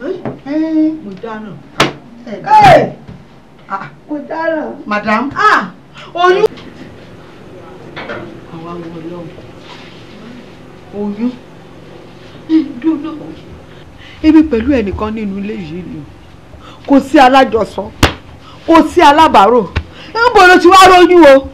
Mo dáràn. Mo dáràn. Madam. Oyún. Àwa wọ Ọlọ́run. Oyún. Dúró. Èmi pẹ̀lú ẹnìkan nínú ilé yìí ni kò sí alájọsọ, kò sí alábàárò. Níbo ló ti wá róyún o?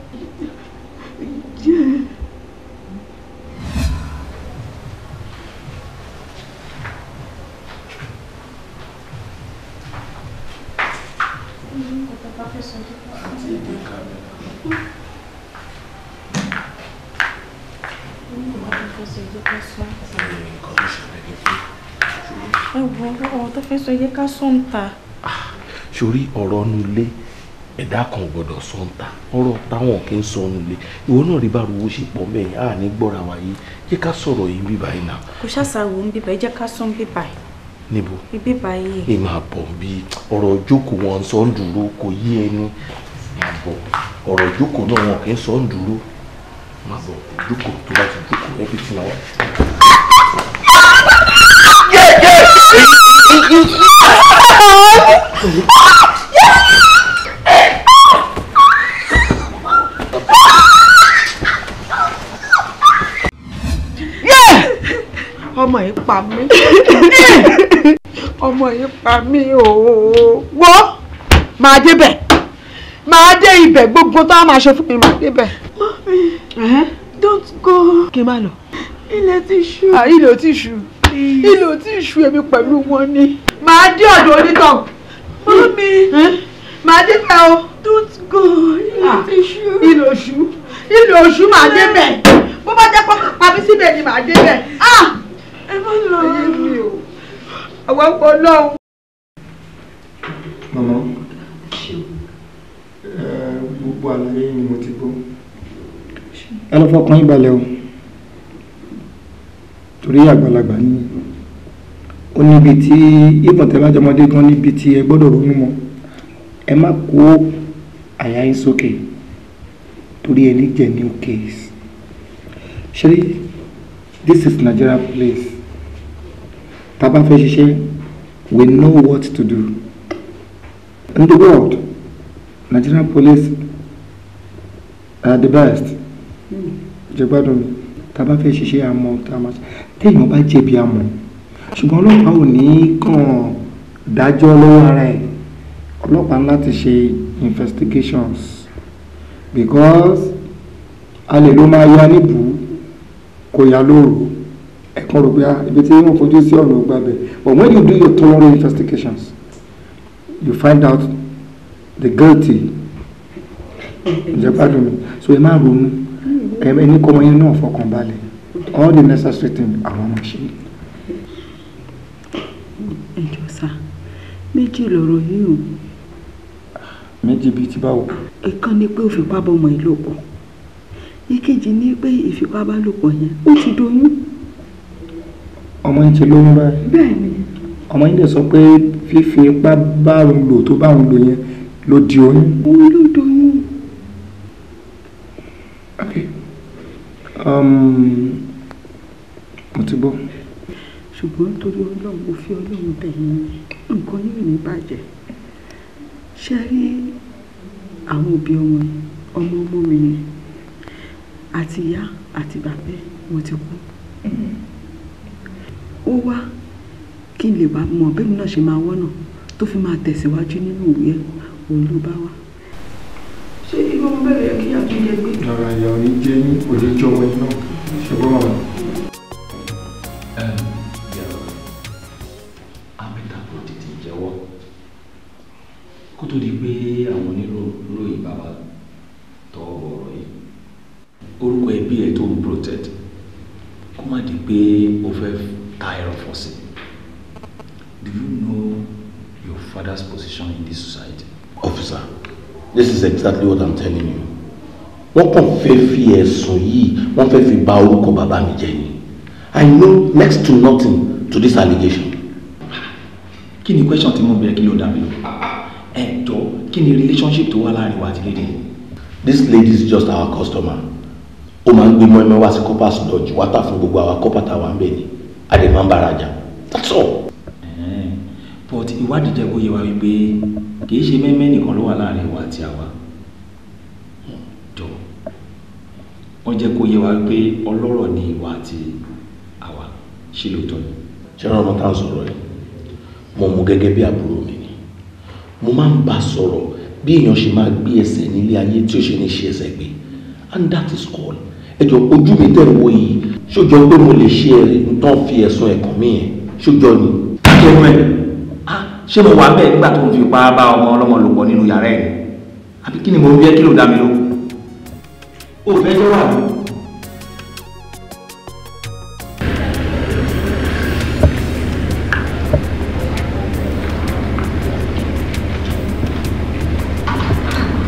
Ẹ wo ọ̀rọ̀ tó fẹ́ sọ yẹ ká sọ ń ta. Sórí ọ̀rọ̀ nu ilé ẹ̀dá kan ò gbọ́dọ̀ sọ ń ta, ọ̀rọ̀ táwọn kì í sọ nu ilé. Ìwọ náà rí báruwo ṣe pọ̀ mẹ́yìn, á ní gbọ́ra wa yìí, jẹ́ ká sọ̀rọ̀ yìí bíbá yìí náà. Kò ṣàṣàwò ń bíbá yìí, jẹ́ ká sọ ń bíbá yìí. Níbo? Bíbá yìí. Ẹ máa bọ̀ bí ọ̀rọ̀ ìjókòó wọn sọ ń dúró kò yí ẹnu. Máa bọ̀ ọ̀rọ̀ ìjókòó náà wọn kì í sọ ń dúró. Máa bọ̀ jókòó tó bá ti jókòó everything náà wà. Ọmọ yìí pa mí. Ọmọ yìí pa mí ooo. Wọ́ máa débẹ̀, máa dé ibẹ̀, gbogbo tó a máa ṣe fún mi máa débẹ̀. Mami, don't go. Kí n má lọ. Ilẹ̀ ti ṣú. Ilẹ̀ ò ti ṣú. Ilẹ̀ ò ti ṣú, èmi pẹ̀lú wọn ni. Màá dé ọ̀dọ̀ onítàn. Mami, màá débẹ̀ o. Don't go. Ilẹ̀ ti ṣú. Ilẹ̀ ò ṣú. Ilẹ̀ ò ṣú, màá débẹ̀. Bó bá jẹ́ pé pa mí síbẹ̀ ni màá débẹ̀. Ẹ má lọ. Ayé mi o. Àwọn ọkọ náà. Màmá, gbogbo àlàyé ni mo ti gbọ́. Ẹ lọ fọkàn yín balẹ̀ o, torí àgbàlagbà ni ó níbi tí ìbọn tẹ́ bá jọmọdé gan níbi tí ẹ gbọ́dọ̀ ronú mọ́. Ẹ má kó àyà yín sókè torí ẹ ní genuine case. Ṣé this is Nigeria place. Tá a bá fẹ́ ṣiṣẹ́, we know what to do. In the world, Nigerian police are the best. Jẹ́ gbádùn mi. Tá a bá fẹ́ ṣiṣẹ́ àmọ́ tá a máa ṣe. Téèyàn bá jẹ̀bi àmọ́. Ṣùgbọ́n ọlọ́pàá ò ní kàn dájọ́ lọ́wọ́ ara ẹ̀. Ọlọ́pàá ní láti ṣe investigations because a lè ló máa ya níbù kò yá lóru. Ẹ̀kan rò pé ibi tí wọ́n fojú sí ọ̀nà ògbà bẹ̀. But when you do your thorough investigations, you find out the guilty. Ǹjẹ́ gbádùn mi? So ẹ má ronú. Ẹ ní kọ́mọ yín náà fọkàn balẹ̀. All the necessary things àwọn máa ṣe. Ẹ jọ̀ọ́ sá, méjì lọ̀rọ̀ yìí o. Méjì bíi ti báwo? Ìkan ni pé ó fipá bá ọmọ yìí lò pọ̀. Ìkejì ni pé ìfipábálòpọ̀ yẹn ó ti doyún. Ọmọ yín ti lóyún báyìí. Bẹ́ẹ̀ni. Ọmọ yín dẹ̀ sọ pé fífi ipá bá òun lò tó bá òun lò yẹn ló di oyún. Òun ló doyún. Okay. Mo ti gbọ́. Ṣùgbọ́n torí Ọlọ́run, mo fi Ọlọ́run bẹ̀ yín, nǹkan yóò ní bàjẹ́. Ṣé rí àwọn òbí ọmọ yìí, ọmọ ọmọ mi ni, àti ìyá àti bàbá ẹ̀ wọ́n ti kú. Ó wá kí n lè bá mọ̀ bí mi náà ṣe máa wọ́nà tó fi máa tẹ̀síwájú nínú ìwé ẹ̀, òun ló bá wá. Ṣé irú ọmọ bẹ́ẹ̀ yẹ kí àtúnjẹ gbé? Rárá, ìyá ò ní jẹ́ yín, kò ní jọ ọmọ yín náà. Ṣé gbọ́ màmá? Abẹ́tàkùn tètè jẹ́wọ́ kó tó di pé àwọn oníròyìn bàbá tọwọ́ bọ ọ̀rọ̀ yìí. Orúkọ ẹbí ẹ tó ń protect kó má di pé o fẹ́ ta ẹrọ̀fọ̀ sí. Do you know your father's position in this society? Officer, this is exactly what I'm telling you. Wọ́n kàn fẹ́ fi ẹ̀sùn yìí, wọ́n fẹ́ fi bà orúkọ bàbá mi jẹ́ ni. I know next to nothing to this allegation. Kí ni question tí mo bẹ̀rẹ̀, kí ló dá mi lọ? Ẹ jọ, kí ni relationship tó wà láàrin wa àti lady yìí? This lady is just our customer. Ó máa ń gbé mọ́ẹ́mọ́ wá sí Corpers Lodge wá tà fún gbogbo àwa corper tá wà ń bẹ̀ ni. A dẹ̀ máa ń bára jà. That's all. But ìwádìí jẹ́ kó yé wa wípé kì í ṣe mẹ́mẹ́ nìkan ló wà láàrin wa àti àwa. Jọ, wọ́n jẹ́ kó yé wa wípé ọlọ́rọ̀ ni ìwà àti àwa. Ṣé lóòótọ́ ni? Ṣé ọ̀rọ̀ tá à ń sọ̀rọ̀ yìí? Mo mú gẹ́gẹ́ bí àbúrò mi ni. Mo máa ń bá sọ̀rọ̀ bí èèyàn ṣe máa gbé ẹsẹ̀ nílé ayé tí ó ṣe ní ṣe ẹsẹ̀ gbé. And that is all. Ẹ jọ, ojú mi tẹ̀ ń wo yìí, ṣójọ pé mo lè ṣe ẹ̀ tán fi ẹ̀sùn ẹ̀kàn mi yẹn, ṣójọ ni. Dákẹ́ ẹ̀, ṣé mo wà bẹ́ẹ̀ nígbà tó ń fi ipá bá ọmọ ọlọ́mọ lò pọ̀ nínú yàrá ẹ̀ ni? Àbí kí ni mo ń bí ẹ́, kí ló dá mi ló? O fẹ́ jẹ́ wà mí.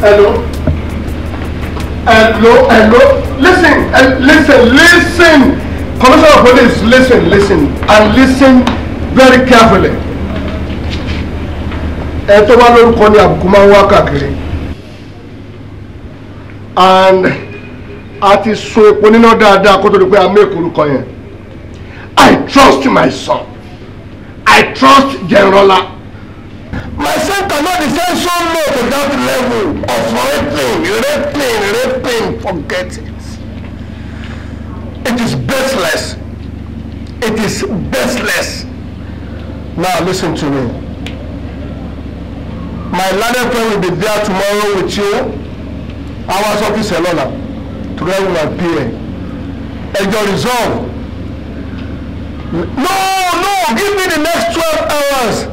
Hello? Hello? Hello? Listen, listen, listen. Commissioner of Police, listen, listen, and listen very carefully. Ẹ tó bá lórúkọ ní àbùkù máa ń wá káàkiri. And a ti sun epo níná dáadáa kó tó di pé a make orúkọ yẹn. I trust my son. I trust Generala. My son cannot descend so low to that level of raping, raping, raping. Forget it. It is baseless. It is baseless. Now listen to me. My learned friend will be there tomorrow with you. Our office lọ́la together with my PA. Ẹjọ́ resolve. No, no, give me the next 12 hours.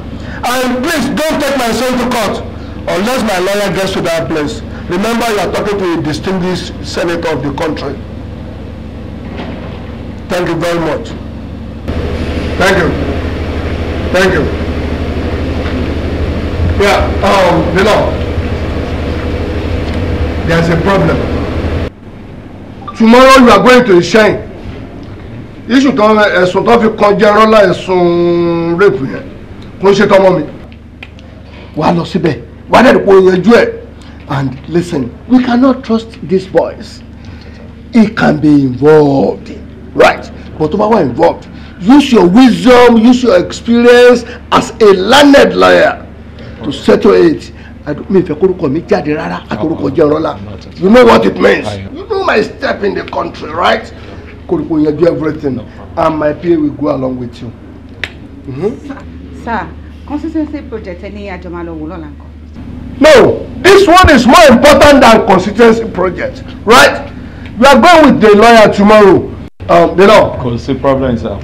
And please don't take my son to court unless my lawyer gets to that place. Remember, you are talking to a distinguished senator of the country. Thank you very much. Thank you. Thank you. Yeah, Bilal, there's a problem. Tomorrow you are going to Ìṣẹ́yìn. Issue tó ẹ̀sùn tó fi kan Jẹrọlá, ẹ̀sùn rape yẹn, kò ń ṣe tọmọ mi. Wàá lọ síbẹ̀, wàá dẹ̀ kó yanjú ẹ̀. And listen, we cannot trust these boys. He can be involved, right? But tó bá wà involved, use your wisdom, use your experience as a learned lawyer to settle it. Mi fẹ́ kórúkọ mi jáde rárá àtòrúkọ Jẹrọlá. You know what it means. You know my step in the country, right? Kórúkọ yanjú everything, and my PA will go along with you. Sir, consistency project ẹni àjọ máa lọ wò lọ́la nǹkan. No, this one is more important than constituency project, right? We are going with the lawyer tomorrow. The law. Kò sí problem, sir.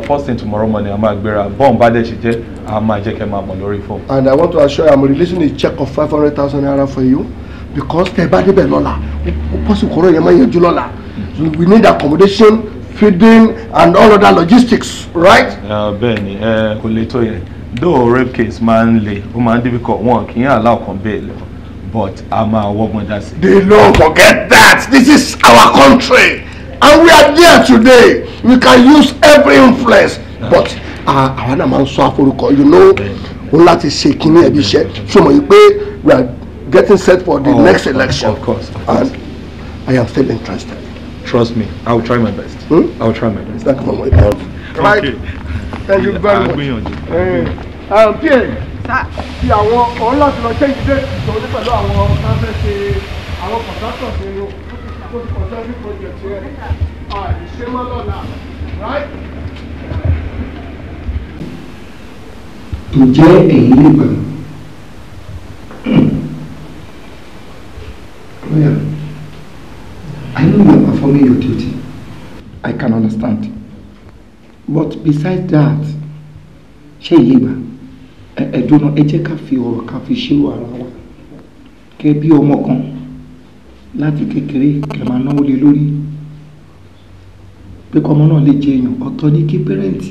First thing tomorrow morning, a máa gbéra. Bọ́ọ̀n bá dẹ̀ ṣe jẹ́, a máa jẹ́ kẹ́ máa mọ̀ lórí fóònù. And I want to assure you, I'm releasing a check of 500,000 naira for you because tẹ́ bá débẹ̀ lọ́la, ó possible kọ́rọ̀ yẹn máa yanjú lọ́la. We need accommodation, feeding and all other logistics, right? Bẹ́ẹ̀ ni, kò lè tó yẹn. Though rape case máa ń le, ó máa ń difficult, wọn kì í allow kan bail, but a máa wọ́gbọ́n dá sí. The law, forget that. This is our country and we are there today. We can use every influence, but àwa náà máa ń sọ àforúkọ, o láti ṣe kíní ẹbí iṣẹ́. So mọ̀ yìí pé we are getting set for the next election. Of course, of course. And I am still interested. Trust me, I will try my best. I will try my best. Thank you very much. Right. Thank you very much. PA, ti àwọn òun láti lọ change date tó ní pẹ̀lú àwọn kan fẹ́ ṣe àwọn contractors ní o kó ti consulting project yẹn àìṣe mọ́ lọ́la, right? Ǹjẹ́ ẹ̀yin lè gbà? Lawyer, I know you are performing your duty. I can understand. But besides that, ṣé ilé gbà? Ẹ̀dùn náà, ẹ jẹ́ ká fi ọ̀rọ̀ ká fi ṣírò ara wa. Kẹ́ bí ọmọ kan láti kékeré kẹ́ máa náwó lé lórí. Pé kọ́mọ náà lè jẹ èèyàn, ọ̀tọ̀ ní kí parent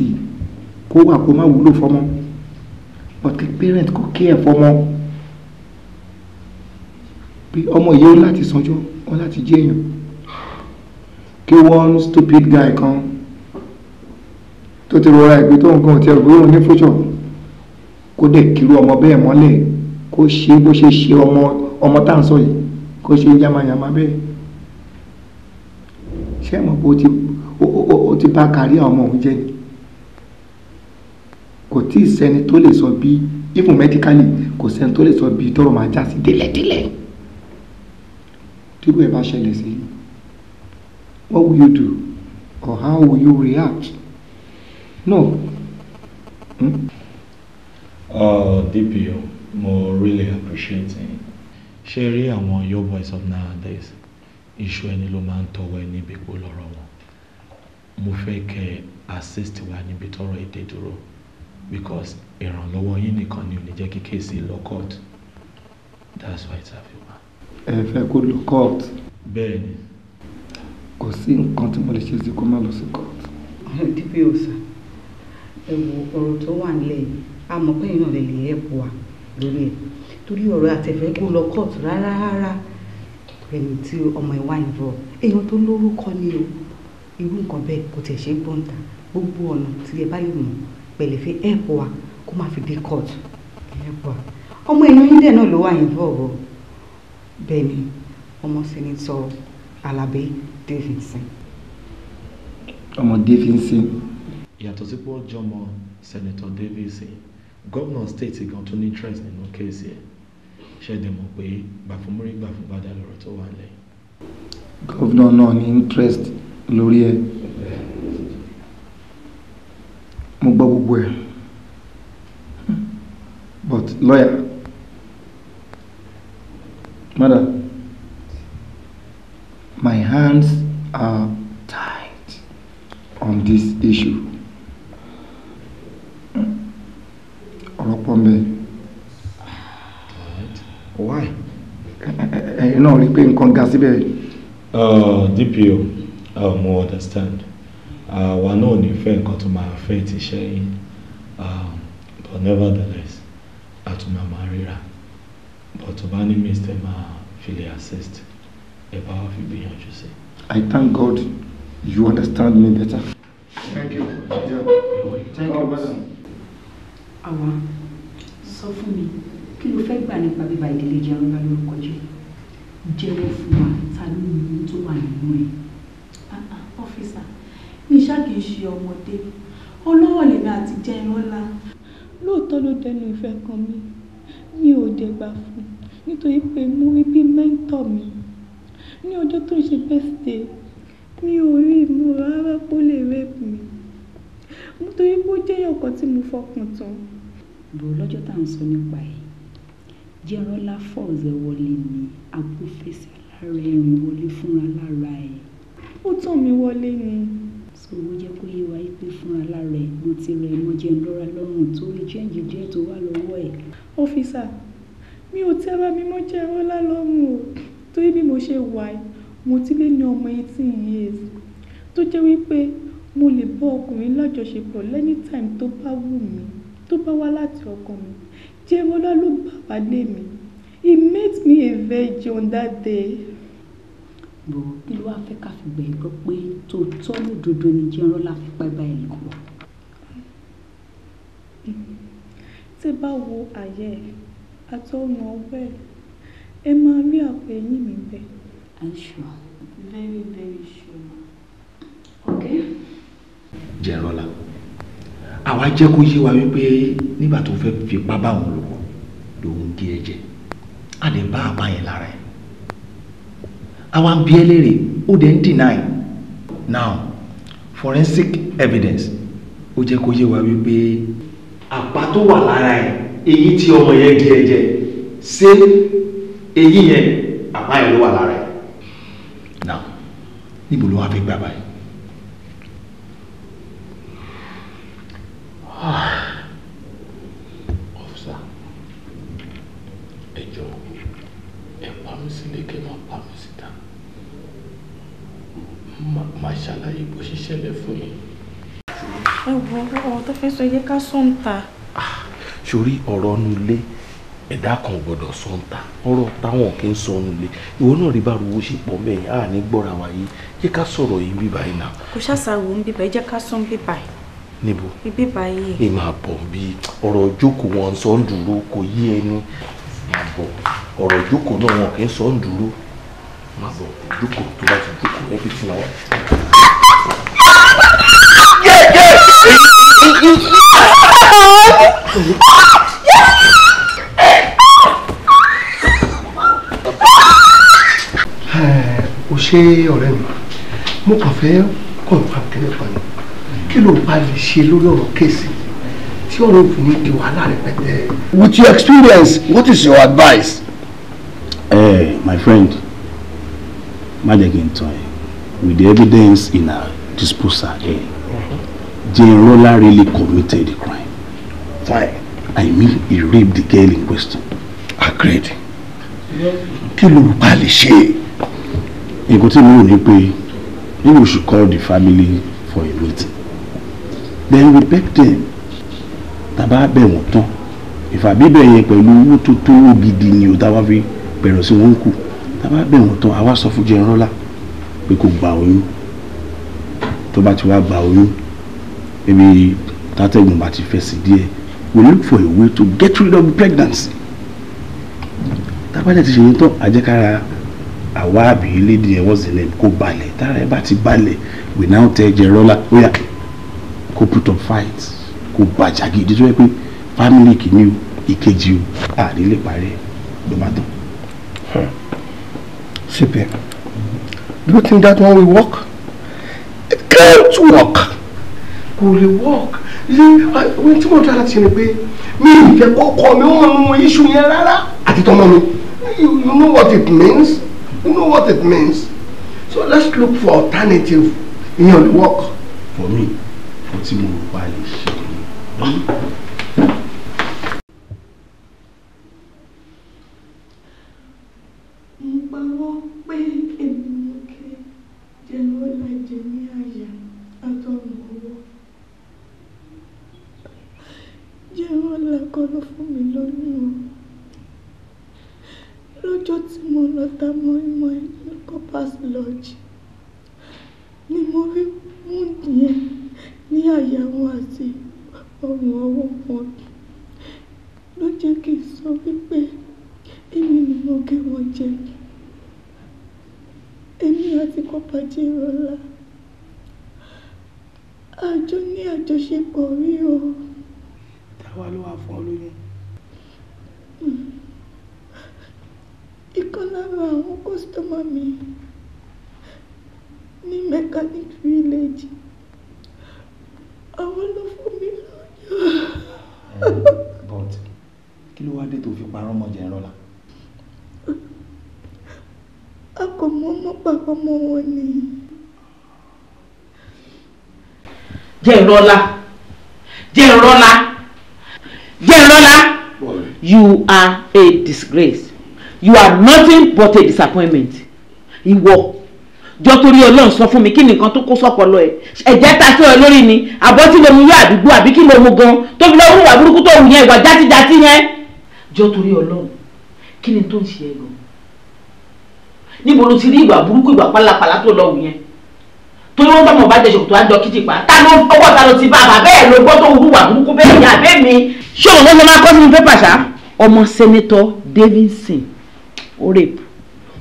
kó wà kó má wúlò fọ́mọ. But kí parent kó kí ẹ̀ fọ́mọ. Pé ọmọ yìí ó láti sanjọ́, ó láti jẹ èèyàn. Kí one stupid guy kan tó ti rọra ìgbé tó nǹkan tí ẹgbẹ́ òun ní future kó dẹ̀ kiri ọmọ bẹ́ẹ̀ mọ́lẹ̀, kó ṣe bó ṣe ṣe ọmọ ọmọ tá à ń sọ yìí, kó ṣe yamayama bẹ́ẹ̀. Ṣé ẹ mọ̀ pé ó ti bá kárí àwọn ọmọ òun jẹ́ ni? Kò tí ì sẹ́ni tó lè sọ bí, even medically, kò sẹ́ni tó lè sọ bí tọ́rọ̀ máa já sí délẹ̀délẹ̀. Tí irú ẹ̀ bá ṣẹlẹ̀ sí, what will you do or how will you react? No. Hmm? DPO, mo really appreciate it. Ṣé rí àwọn yo boys of nowadays, iṣu ẹni ló máa ń tọwọ́ ẹni níbi kó lọ́rọ̀ wọn. Mo fẹ́ kẹ́ assist wa níbi tọ́rọ̀ èdè dúró because ìrànlọ́wọ́ yín nìkan ni ò ní jẹ́ kí case lọ court. That's why it's àfi wá. Ẹ fẹ́ kó lọ court? Bẹ́ẹ̀ni. Kò sí nǹkan tí mo lè ṣe sí kó má lọ sí court. DPO sir, ẹ wo ọ̀rọ̀ tó wà nílẹ̀ yìí, a mọ̀ pé èèyàn lè lè help wa lórí ẹ̀, torí ọ̀rọ̀ àtẹ̀fẹ́ kó lọ court rárá rárá. Ẹni tí ọmọ ẹ̀ wá involve, èèyàn tó lórúkọ ni o, irú nǹkan bẹ́ẹ̀ kò tẹ̀ ṣe gbọ́ǹta. Gbogbo ọ̀nà tí ẹ bá lè mọ̀ pẹ̀lẹ́ fi help wa kó má fi dé court, help wa. Ọmọ èèyàn yín dẹ̀ náà ló wà involve o. Bẹ́ẹ̀ ni, ọmọ Senator Alabi Davidson. Ọmọ Davidson. Yàtọ̀ sí pé ó jọmọ Senator Davidson, gómìnà state gan tó ní interest nínú case ẹ̀. Ṣé ẹ dẹ̀ mọ̀ pé gbàfúnmúrí gbàfúngbàdà lọ̀rọ̀ tó wà nílẹ̀? Gómìnà náà ní interest lórí ẹ̀. Mo gbọ́ gbogbo ẹ̀. But lawyer, madam, my hands are tied on this issue. Ọ̀rọ̀ pọ̀ ń bẹ. Why? Ẹ̀yin náà rí i pé nǹkan ga síbẹ̀. DPO, mo understand. Àwa náà ò ní fẹ́ nǹkan tó máa fẹ́ ti ṣe yín. But nevertheless, a tún máa máa ríra. But tó bá ní mistake máa fi lè assist. Ẹ bá wa fi gbìyànjú sí. I thank God you understand me better. Thank you. Yeah. Thank you, madam. Àwa sọ fún mi, kí ló fẹ́ gbà nípa bíba ìdílé Jẹrọlá lórúkọ jẹ́? Jẹ́wọ́ fún wa, ta ló ní ohun tó wà nínú ẹ̀? Officer, mi ṣá kì í ṣe ọmọdé. Olówó lèmi àti Jẹrọlá. Lóòótọ́ ló dẹnu ìfẹ́ kan mi, mi ò dẹ̀ gbà fún un nítorí pé mo rí bí mentor mi. Ní ọjọ́ tó ń ṣe birthday, mi ò rí ìmúra rárá pé ó lè rape mi, nítorí pé ó jẹ́ èèyàn kan tí mo fọkàn tán. Bò lọ́jọ́ tá à ń sọ nípa ẹ̀, Jẹrọlá fọ̀ọ̀zẹ̀ wọlé ni agbófẹsẹ̀ lára ẹ̀rìn wọlé fúnra lára ẹ̀. Ó tàn mí wọlé ni. So ó jẹ́ kó yé wa pé fúnra lára ẹ̀ ló ti rẹ̀ mọ́ Jẹrọlá lọ́rùn torí change díẹ̀ tó wà lọ́wọ́ ẹ̀. Officer, mi ò tẹ́ra mi mọ́ Jẹrọlá lọ́rùn o, torí bí mo ṣe wà yìí, mo ti lé ní ọmọ 18 years, tó jẹ́ wípé mo lè bá ọkùnrin lájọṣepọ̀ anytime tó bá wù mí, tó bá wá láti ọkàn mi. Jẹrọlá ló bà wá lé mi. He made me a virgin on that day. Bò kí ló wá fẹ́ ká fi gbẹ̀ gbọ́ pé tòótọ́ lódodo ni Jẹrọlá fipá bá ẹ lò pọ̀? Tí bá wo àyẹ̀ ẹ̀ àtọrùn ọwọ́ ẹ̀, ẹ máa rí àpò eyín mi bẹ́ẹ̀. Are you sure? Very, very sure. Okay. Jẹrọlá, àwa jẹ́ kó yé wa wípé nígbà tó fẹ́ fipá bá òun lò pọ̀ lòun gé ẹ jẹ, a lè bá àpá yẹn lára ẹ̀. Àwa ń bi ẹ́ léèrè, ó dẹ̀ ń deny. Now, forensic evidence ó jẹ́ kó yé wa wípé àpá tó wà lára ẹ̀, èyí tí ọmọ yẹn gé ẹ jẹ, ṣé èyí yẹn, àpá yẹn ló wà lára ẹ̀? Now, níbo ló wá fẹ́ gbà báyìí? Officer, ẹ jọ̀ọ́, ẹ pa mí sílé, kẹ́ má pa mí síta. Máa ṣàlàyé bó ṣe ṣẹlẹ̀ fún yín. Ẹ wo ọ̀rọ̀ tó fẹ́ sọ yẹ ká sọ̀ ń ta. Sórí ọ̀rọ̀ nu ilé, ẹ̀dá kan ò gbọ́dọ̀ sọ ń ta. Ọ̀rọ̀ táwọn kì í sọ nu ilé, ìwọ náà rí báwo ṣe pọ̀ mẹ́yìn á ní gbọ́ra wa yìí. Jẹ́ ká sọ̀rọ̀ yìí bíbá yìí náà. Kò ṣàṣàwò ń bíbá, ẹ jẹ́ ká sọ̀ ń bíbá yìí. Níbo? Ibi báyìí. Ẹ máa bọ̀ bí ọ̀rọ̀ ìjókòó wọn sọ ń dúró, kò yí ẹni. Máa bọ̀, ọ̀rọ̀ ìjókòó náà wọn kì í sọ ń dúró. Máa bọ̀, jókòó. Tó bá ti jókòó, everything náà wà. O ṣe, ọ̀rẹ́ mi. Mo kàn fẹ́ confirm kíní kan ni: kí ló bá lè ṣe lórí ọ̀rọ̀ case tí ọ̀rọ̀ òfin ní di wàhálà rẹpẹtẹ? With your experience, what is your advice? Hey, my friend, má jẹ́ kí n tàn ẹ́. With the evidence in our disposal, Jane really committed the crime. Fine. I mean, he raped the girl in question. Agreed. Kí ló bá lè ṣe? Nǹkan tí mo rò ní pé maybe we should call the family for a meeting. Then we beg them. Tàbá bẹ̀ wọ́n tán, ìfàbíbẹ̀ yẹn pẹ̀lú owó tó tó owó gidi ni o, táwa fi bẹ̀rẹ̀ sí wọn kù. Tàbá bẹ̀ wọ́n tán, àwa sọ fún Jẹnrọ́lá pé kó gba oyún. Tó bá ti wá gba oyún, maybe tátẹ́gùn bá ti fẹ́ sí díẹ̀, we look for a way to get rid of the pregnancy. Tábà dẹ̀ ti ṣe yẹn tán, àjẹkára àwa àbí lady yẹn, what's the name, kó balẹ̀. Tára ẹ bá ti balẹ̀, we now tell Jẹnrọ́lá, ó yá, kó put up fight, kó bàjá gidi, tó yẹ pé family kìíní o, ìkejì o, àní lè parí ẹ, ló bá tán. CP, do you think that one will work? It can't work. Kò lè work. Ohun tí mo try láti ṣe ni pé mi ì fẹ́ kọ́kọ́ mi wọ́n nu issue yẹn rárá àti tọmọ mi. You know what it means. You know what it means. So let's look for alternative. Ìyẹn ò lè work. For me, for tí mo rò pa lè ṣe ni. Mo parọ́ pé èmi mo gé Jẹnrọ́lá jẹ ní àyà àtọrùn ọwọ́. Jẹnrọ́lá kọ́ ló fún mi lóyún o. Lọ́jọ́ tí mo lọ ta mọ́ínmọ́ín ní Corpus Lodge, Ni mo rí wound yẹn ní àyà wọn àti ọrùn ọwọ́ wọn. Ló jẹ́ kí n sọ wípé èmi ni mo gé wọn jẹ. Èmi àti Kọ́pà Jẹ́rọ̀lá àjọ ní àjọṣepọ̀ rí o. Táwa ló wá fún ọ lóyún? Ìkan lára àwọn kọ́sítọ́mà mi ní mechanic village, àwọn ló fún mi lóyún. But kí ló wá dé tó fi parọ́ mọ́ Jẹ́rọ̀lá? A kò mọ̀ mọ́ parọ́ mọ́ wọn ni. Jẹ́rọ̀lá, Jẹ́rọ̀lá, Jẹ́rọ̀lá, you are a disgrace. You are nothing but a disappointment. Ìwọ jọ torí Ọlọ́run sọ fún mi kí ni nǹkan tó kó sọ́pọlọ ẹ? Ẹ̀jẹ̀ ta sí ọ lórí ni, àbọ̀ tí ló mu yọ àdúgbò àbí kí ló mu gan tó fi lọ wúwà burúkú tó wù yẹn, ìwà játíjátí yẹn. Jọ torí Ọlọ́run, kí ni tó ń ṣe ẹ gan? Níbo ló ti rí ìwà burúkú, ìwà pálapàla tó lọ wù yẹn? Torí wọn tọmọ bá jẹ ṣòkòtò àjọ kìtìpá, ta ló ọwọ́ ta ló ti bá bàbá ẹ ló gbọ́ tó wúwà burúkú bẹ́ẹ̀ yẹn àbẹ́ mi? Ṣé òun ló ṣe máa kọ́ sínú pépà ṣá? Ọmọ Sẹ́nẹ́tọ̀ Davidson ó rape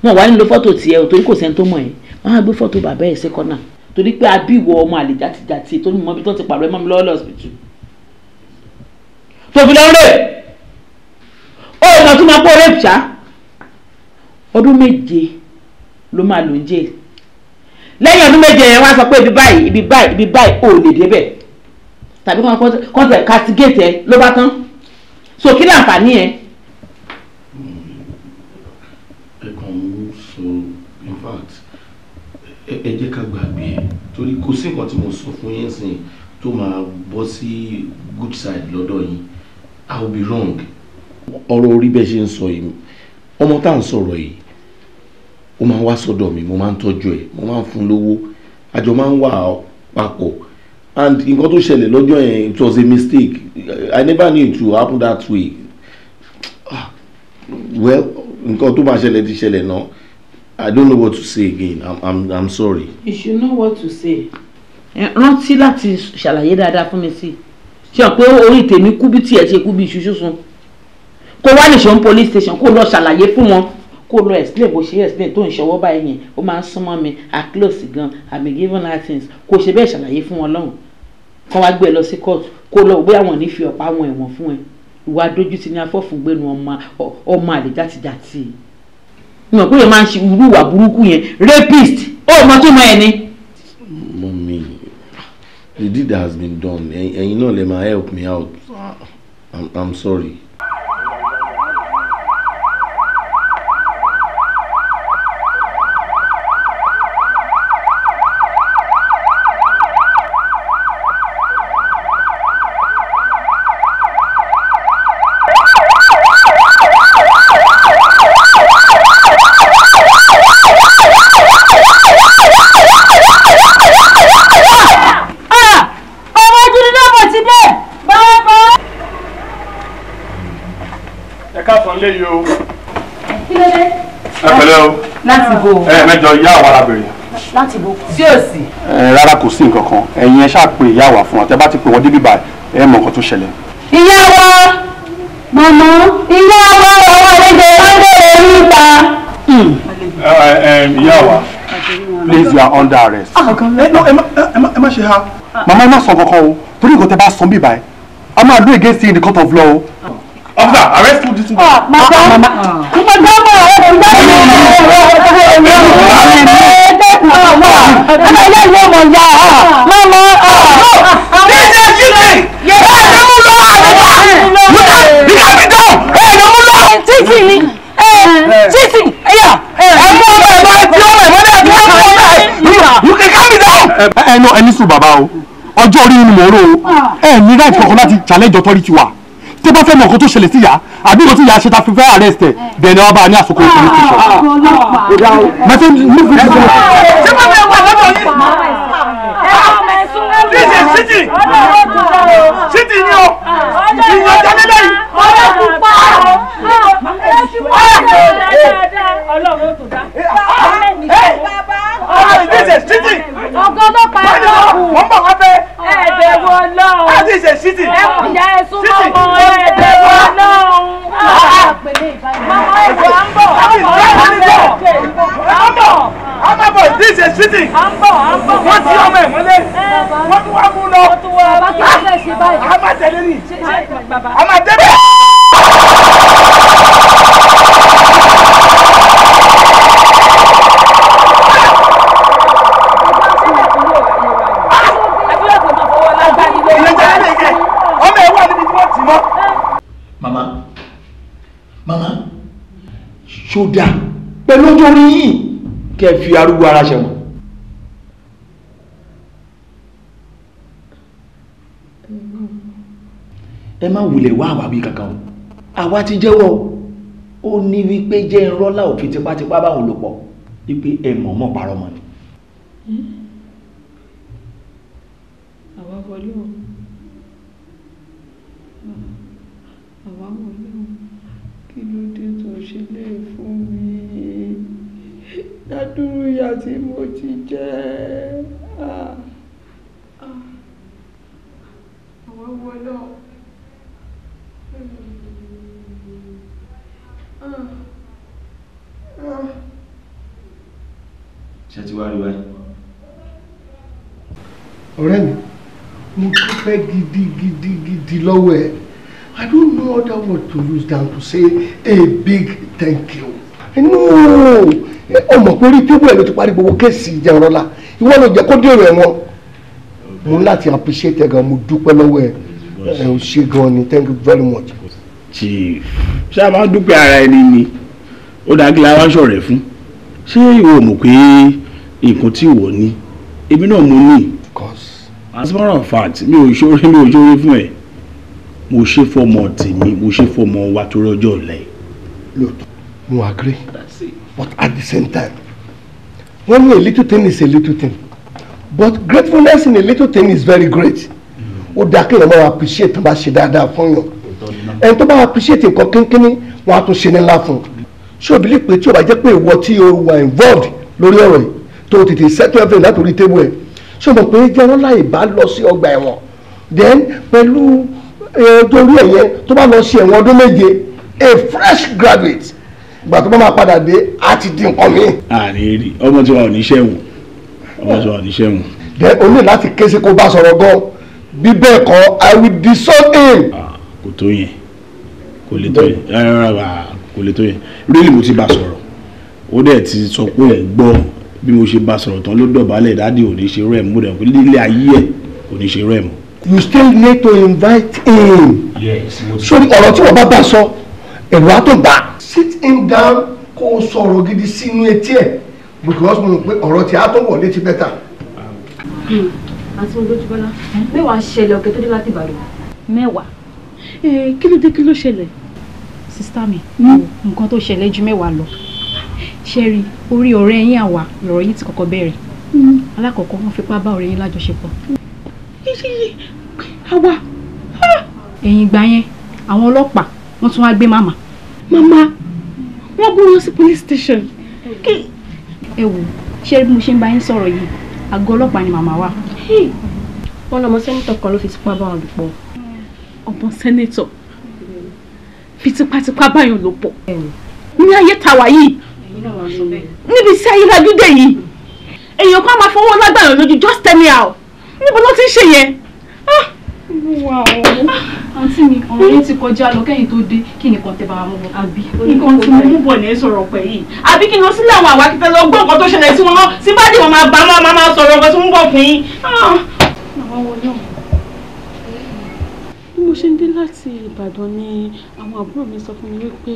wọn wà nílò fọ́tò tiẹ̀ o, torí kò sẹ́ni tó mọ̀ ẹ́. Wọ́n á gbé fọ́tò bàbá ẹ̀ sí kọ́nà torí pé abíwọ ọmọ àlè játijàti tó ní mọ́bí tó ti pààrọ̀ ẹ̀ mọ́ mi lọ́wọ́ lọ́sibítù tó fi lọ rape. Ó mọ̀ tó máa kó rape ṣá. Ọdún 7 ló máa lò ń jail. Lẹ́yìn ọdún 7 yẹn wọ́n á sọ pé ibi báyìí, ibi báyìí, ibi báyìí ò lè débẹ̀, tàbí kọ́ńtẹ̀ castigate ẹ ló bá tán. So kí láǹfààní ẹ? Ẹ kàn ń sọ, in fact, ẹ jẹ́ ká gbàgbé ẹ, torí kò sí nǹkan tí mo sọ fún yín sìn tó máa bọ́ sí good side lọ́dọ̀ yín. I will be wrong. Ọ̀rọ̀ orí bẹ́ẹ̀ ṣe ń sọ yìí, ọmọ tá à ń sọ̀rọ̀ yìí, ó máa ń wá sọ́dọ̀ mi, mo máa ń tọ́jú ẹ̀, mo máa ń fún lówó, àjọ máa ń wà papọ̀. And nǹkan tó ṣẹlẹ̀ lọ́jọ́ yẹn, it was a mistake. I never knew it would happen that way. Well, nǹkan tó máa ṣẹlẹ̀ ti ṣẹlẹ̀ náà. I don't know what to say again. I'm sorry. You should know what to say. Rántí láti ṣàlàyé dáadáa fún mi sí. Ṣé o pé orí tèmi kú bí tiẹ̀ ṣe kú bí iṣu sísun? Kó wá nìṣó ní police station, kó lọ ṣàlàyé fún wọn. Kó lọ explain bó ṣe explain tó ń ṣọwọ́ báyìí yẹn. Ó máa ń súnmọ́ mi, I close gan, I been given her things. Kó ṣe bẹ́ẹ̀ ṣàlàyé fún wọn lọ́hùn. Kó wá gbé ẹ lọ sí court, kó lọ bóyá wọn ò ní fi ọ̀pá wọn ẹ̀wọ̀n fún ẹ. Ìwà dójútì ní afọ́fúngbẹ́nu ọmọ àlè játijàti. Mo mọ̀ pé yẹn máa ń ṣe irú ìwà burúkú yẹn, rapist, ó mọ tó mọ ẹ ni. Mummy, the deed has been done. Ẹ̀yin náà lè máa help me out. I'm sorry. Lé yìí o. Kí ló dé? Ẹ pẹ̀lẹ́ o. Láti bo. Ẹ mẹ́jọ ìyá àwa la bèrè. Láti bo. Sí òsì. Ẹ rárá, kò sí nǹkan kan. Ẹ̀yin ẹ ṣáà pé ìyá wa fún wa. Tẹ́ bá ti pè wọ́n débi báyìí, ẹ mọ nǹkan tó ṣẹlẹ̀. Ìyá wa, màmá, ìyá wa, àwọn àlejò wa ń bèrè níta. Ẹ ìyá wa, please, you are under arrest. Ẹ má ṣe ha. Màmá, ẹ má sọ kankan o. Torí nǹkan tẹ́ bá sọ bí báyìí, a máa do against you in the court of law o. Officer, arrest who this one. Mama, Ẹ nọ ẹni sùn bàbá o, ọjọ́ orí ni mò ń rò o, ẹ ní right kankan láti challenge authority wa. Tí bá fẹ́ mọ nǹkan tó ṣẹlẹ̀ sí ìyá àbí nǹkan tí ìyá ṣe ta fi fẹ́ arrest ẹ̀, then ẹ wá bá a ní àsokò police station. Mẹ́tẹ́ ní fi ṣe. Ṣé bàbá ẹ wà lọ́dọ̀ yìí? This is city. City ni o. Ìyẹn jẹ́ lélẹ́yìí. This is city. Ọ̀gá Wọ́n bọ̀ wá fẹ́. Ẹ bẹ̀rù Ọlọ́run. Láti ṣe ṣítì. Ẹ kò já ẹ súnmọ́ ọmọ ẹ bẹ̀rù Ọlọ́run. Màmá ẹ̀jọ̀ à ń bọ̀. À ń bọ̀. A máa bọ̀ this is city. À ń bọ̀ à ń bọ̀. Wọ́n ti ọmọ ẹ̀ mọ́lé. Wọ́n tún wá mú lọ. Bàbá kí ló fẹ́ ṣe báyìí? A máa tẹ̀lé ni. A máa débẹ̀. Mama, mama, ṣó dáa pẹ̀lú ojú orí yìí kẹ́ fi arúgbó ara ṣẹ̀wọ̀n. Ẹ má wulẹ̀ wá àwáwí kankan o, àwa ti jẹ́wọ́ ó ní wípé jẹ́ ìrọ́lá òfin tipátipá báwọn lò pọ̀ wípé ẹ mọ̀ọ́mọ̀ parọ́ mọ́ ni. Àwa wọlé o, àwa wọlé o, kí ló dé tó ṣe lè fún mi ládùúrú ìyà tí mo ti jẹ? Àwa wọlé o. Ṣé ti wá rí wáyé? Ọ̀rẹ́ mi, mo dúpẹ́ gidigidigidi lọ́wọ́ ẹ. I don't know other word to use than to say a big thank you. No, ọmọ pé orí tébù ẹ̀ ló ti parí gbogbo case Jẹnrọlá, ìwọ ló jẹ́ kó dèrò ẹ̀wọ̀n. Mo ní láti appreciate ẹ gan, mo dúpẹ́ lọ́wọ́ ẹ. Ẹ ò ṣe gan ni, thank you very much. Chief, ṣé a máa dúpẹ́ ara ẹni ni? Ó dáa kí la wá ṣọ̀rẹ́ fún. Ṣé ìwọ mọ̀ pé nǹkan tí ìwọ ní, èmi náà mo ní. As a matter of fact, mi ò ṣoore fún ẹ. Mo ṣe fọmọ tèmi, mo ṣe fọmọ wa torí ọjọ́ ọ̀la ẹ̀. Lóòótọ́, mo agree, but at the same time, wọ́n ní a little thing is a little thing, but gratefulness in a little thing is very great. Ó dáa kéèyàn máa appreciate tó bá ṣe dáadáa fún yàn. Ẹni tó bá appreciate nǹkan kínkínní, wọ́n á tún ṣe ní ńlá fún un. Ṣé o believe pé tí o bá jẹ́ pé ìwọ tí o wà involved lórí ọ̀rọ̀ yìí tó o tètè settle everything látòrí table ẹ̀, ṣé o mọ̀ pé Jẹnrọlá ìbá lọ sí ọgbà ẹ̀wọ̀n, then pẹ̀lú ọjọ́ orí ẹ̀yẹ tó bá lọ sí ẹ̀wọ̀n ọdún 7, a fresh graduate, ìgbà tó bá máa padà dé á ti di nǹkan mi. Àní rí ọmọ tí wà ò ní ṣẹ̀wọ̀n, ọmọ tí wà ò ní ṣẹ̀wọ̀n. Then o ní láti ké sí kó bá sọ̀rọ̀ gan, bí bẹ́ẹ̀ kọ́ I will disown him. Kò tó yẹn, kò lè tó yẹn, rárá kò lè tó yẹn. Really mo ti bá sọ̀rọ̀, ó dẹ̀ ti sọ pé òun gbọ́ bí mo ṣe bá sọ̀rọ̀ tán ló dọ̀bálẹ̀, dáàdì ò ní ṣe rẹ̀ mú dẹ̀ pé lílé ayé ẹ̀ kò ní ṣe rẹ̀ mọ́. You still need to invite him. Yes. Sórí ọ̀rọ̀ tí wọ́n bá bá sọ, ẹ̀rù á tó gbà. Sit him down kó o sọ̀rọ̀ gidi sínú etí ẹ̀ because mo rò pé ọ̀rọ̀ tí a tó wọ̀ létí bẹ́tà. Àti Olójúbọ́lá, mẹ́wàá ṣẹlẹ̀ ọ̀kẹ́ tó dé láti Ìbàdàn. Mẹ́wàá. Kí ló dé, kí ló ṣẹlẹ̀? Sista mi, nǹkan tó ṣẹlẹ̀ ju mẹ́wàá lọ. Ṣé rí orí ọ̀rẹ́ yín àwa lọ̀rọ̀ yìí ti kọ́kọ́ bẹ̀rẹ̀. Alákọ̀ọ́kọ́ wọ́n fipá bá ọ̀rẹ́ yín lájọṣepọ̀. Àwa. Ẹ̀yìn ìgbà yẹn, àwọn ọlọ́pàá wọ́n tún wá gbé màmá. Màmá, wọ́n gbé wọn sí police station. Ẹ wò, ṣé bí mo ṣe ń bá yín sọ̀rọ̀ yìí, àgọ́ ọlọ́pàá ni màmá wà. Wọ́n lọ́mọ sẹ́nitọ̀ kan ló fi tipá bá wọn lò pọ̀. Ọmọ sẹ́nitọ̀ fi tipátipá báyọ̀ lò pọ̀. Ní ayé tàwa yìí, níbi tí ayé lajú dé yìí, èèyàn kan máa fọwọ́ lágbàyàn lójú just tell me how. Níbo ló ti ń ṣe yẹn? Olúwa o. Àǹtí mi, ọ̀rọ̀ yẹn ti kọjá lọ kẹ́yìn tó dé, kí nìkan tẹ bàbá mú bọ̀? Àbí nǹkan tí mo mú bọ̀ ní sọ̀rọ̀ pẹ̀ yìí. Àbí kí n lọ sílé àwọn àwakítẹ́ lọ gbọ́ nǹkan tó ṣẹlẹ̀ sí wọn náà, tí bá dé wọn máa bá wọn máa sọ̀rọ̀ nǹkan tí wọ́n bọ̀ fún yín. Bí mo ṣe ń dé láti Ìbàdàn ni àwọn àbúrò mi sọ fún mi wípé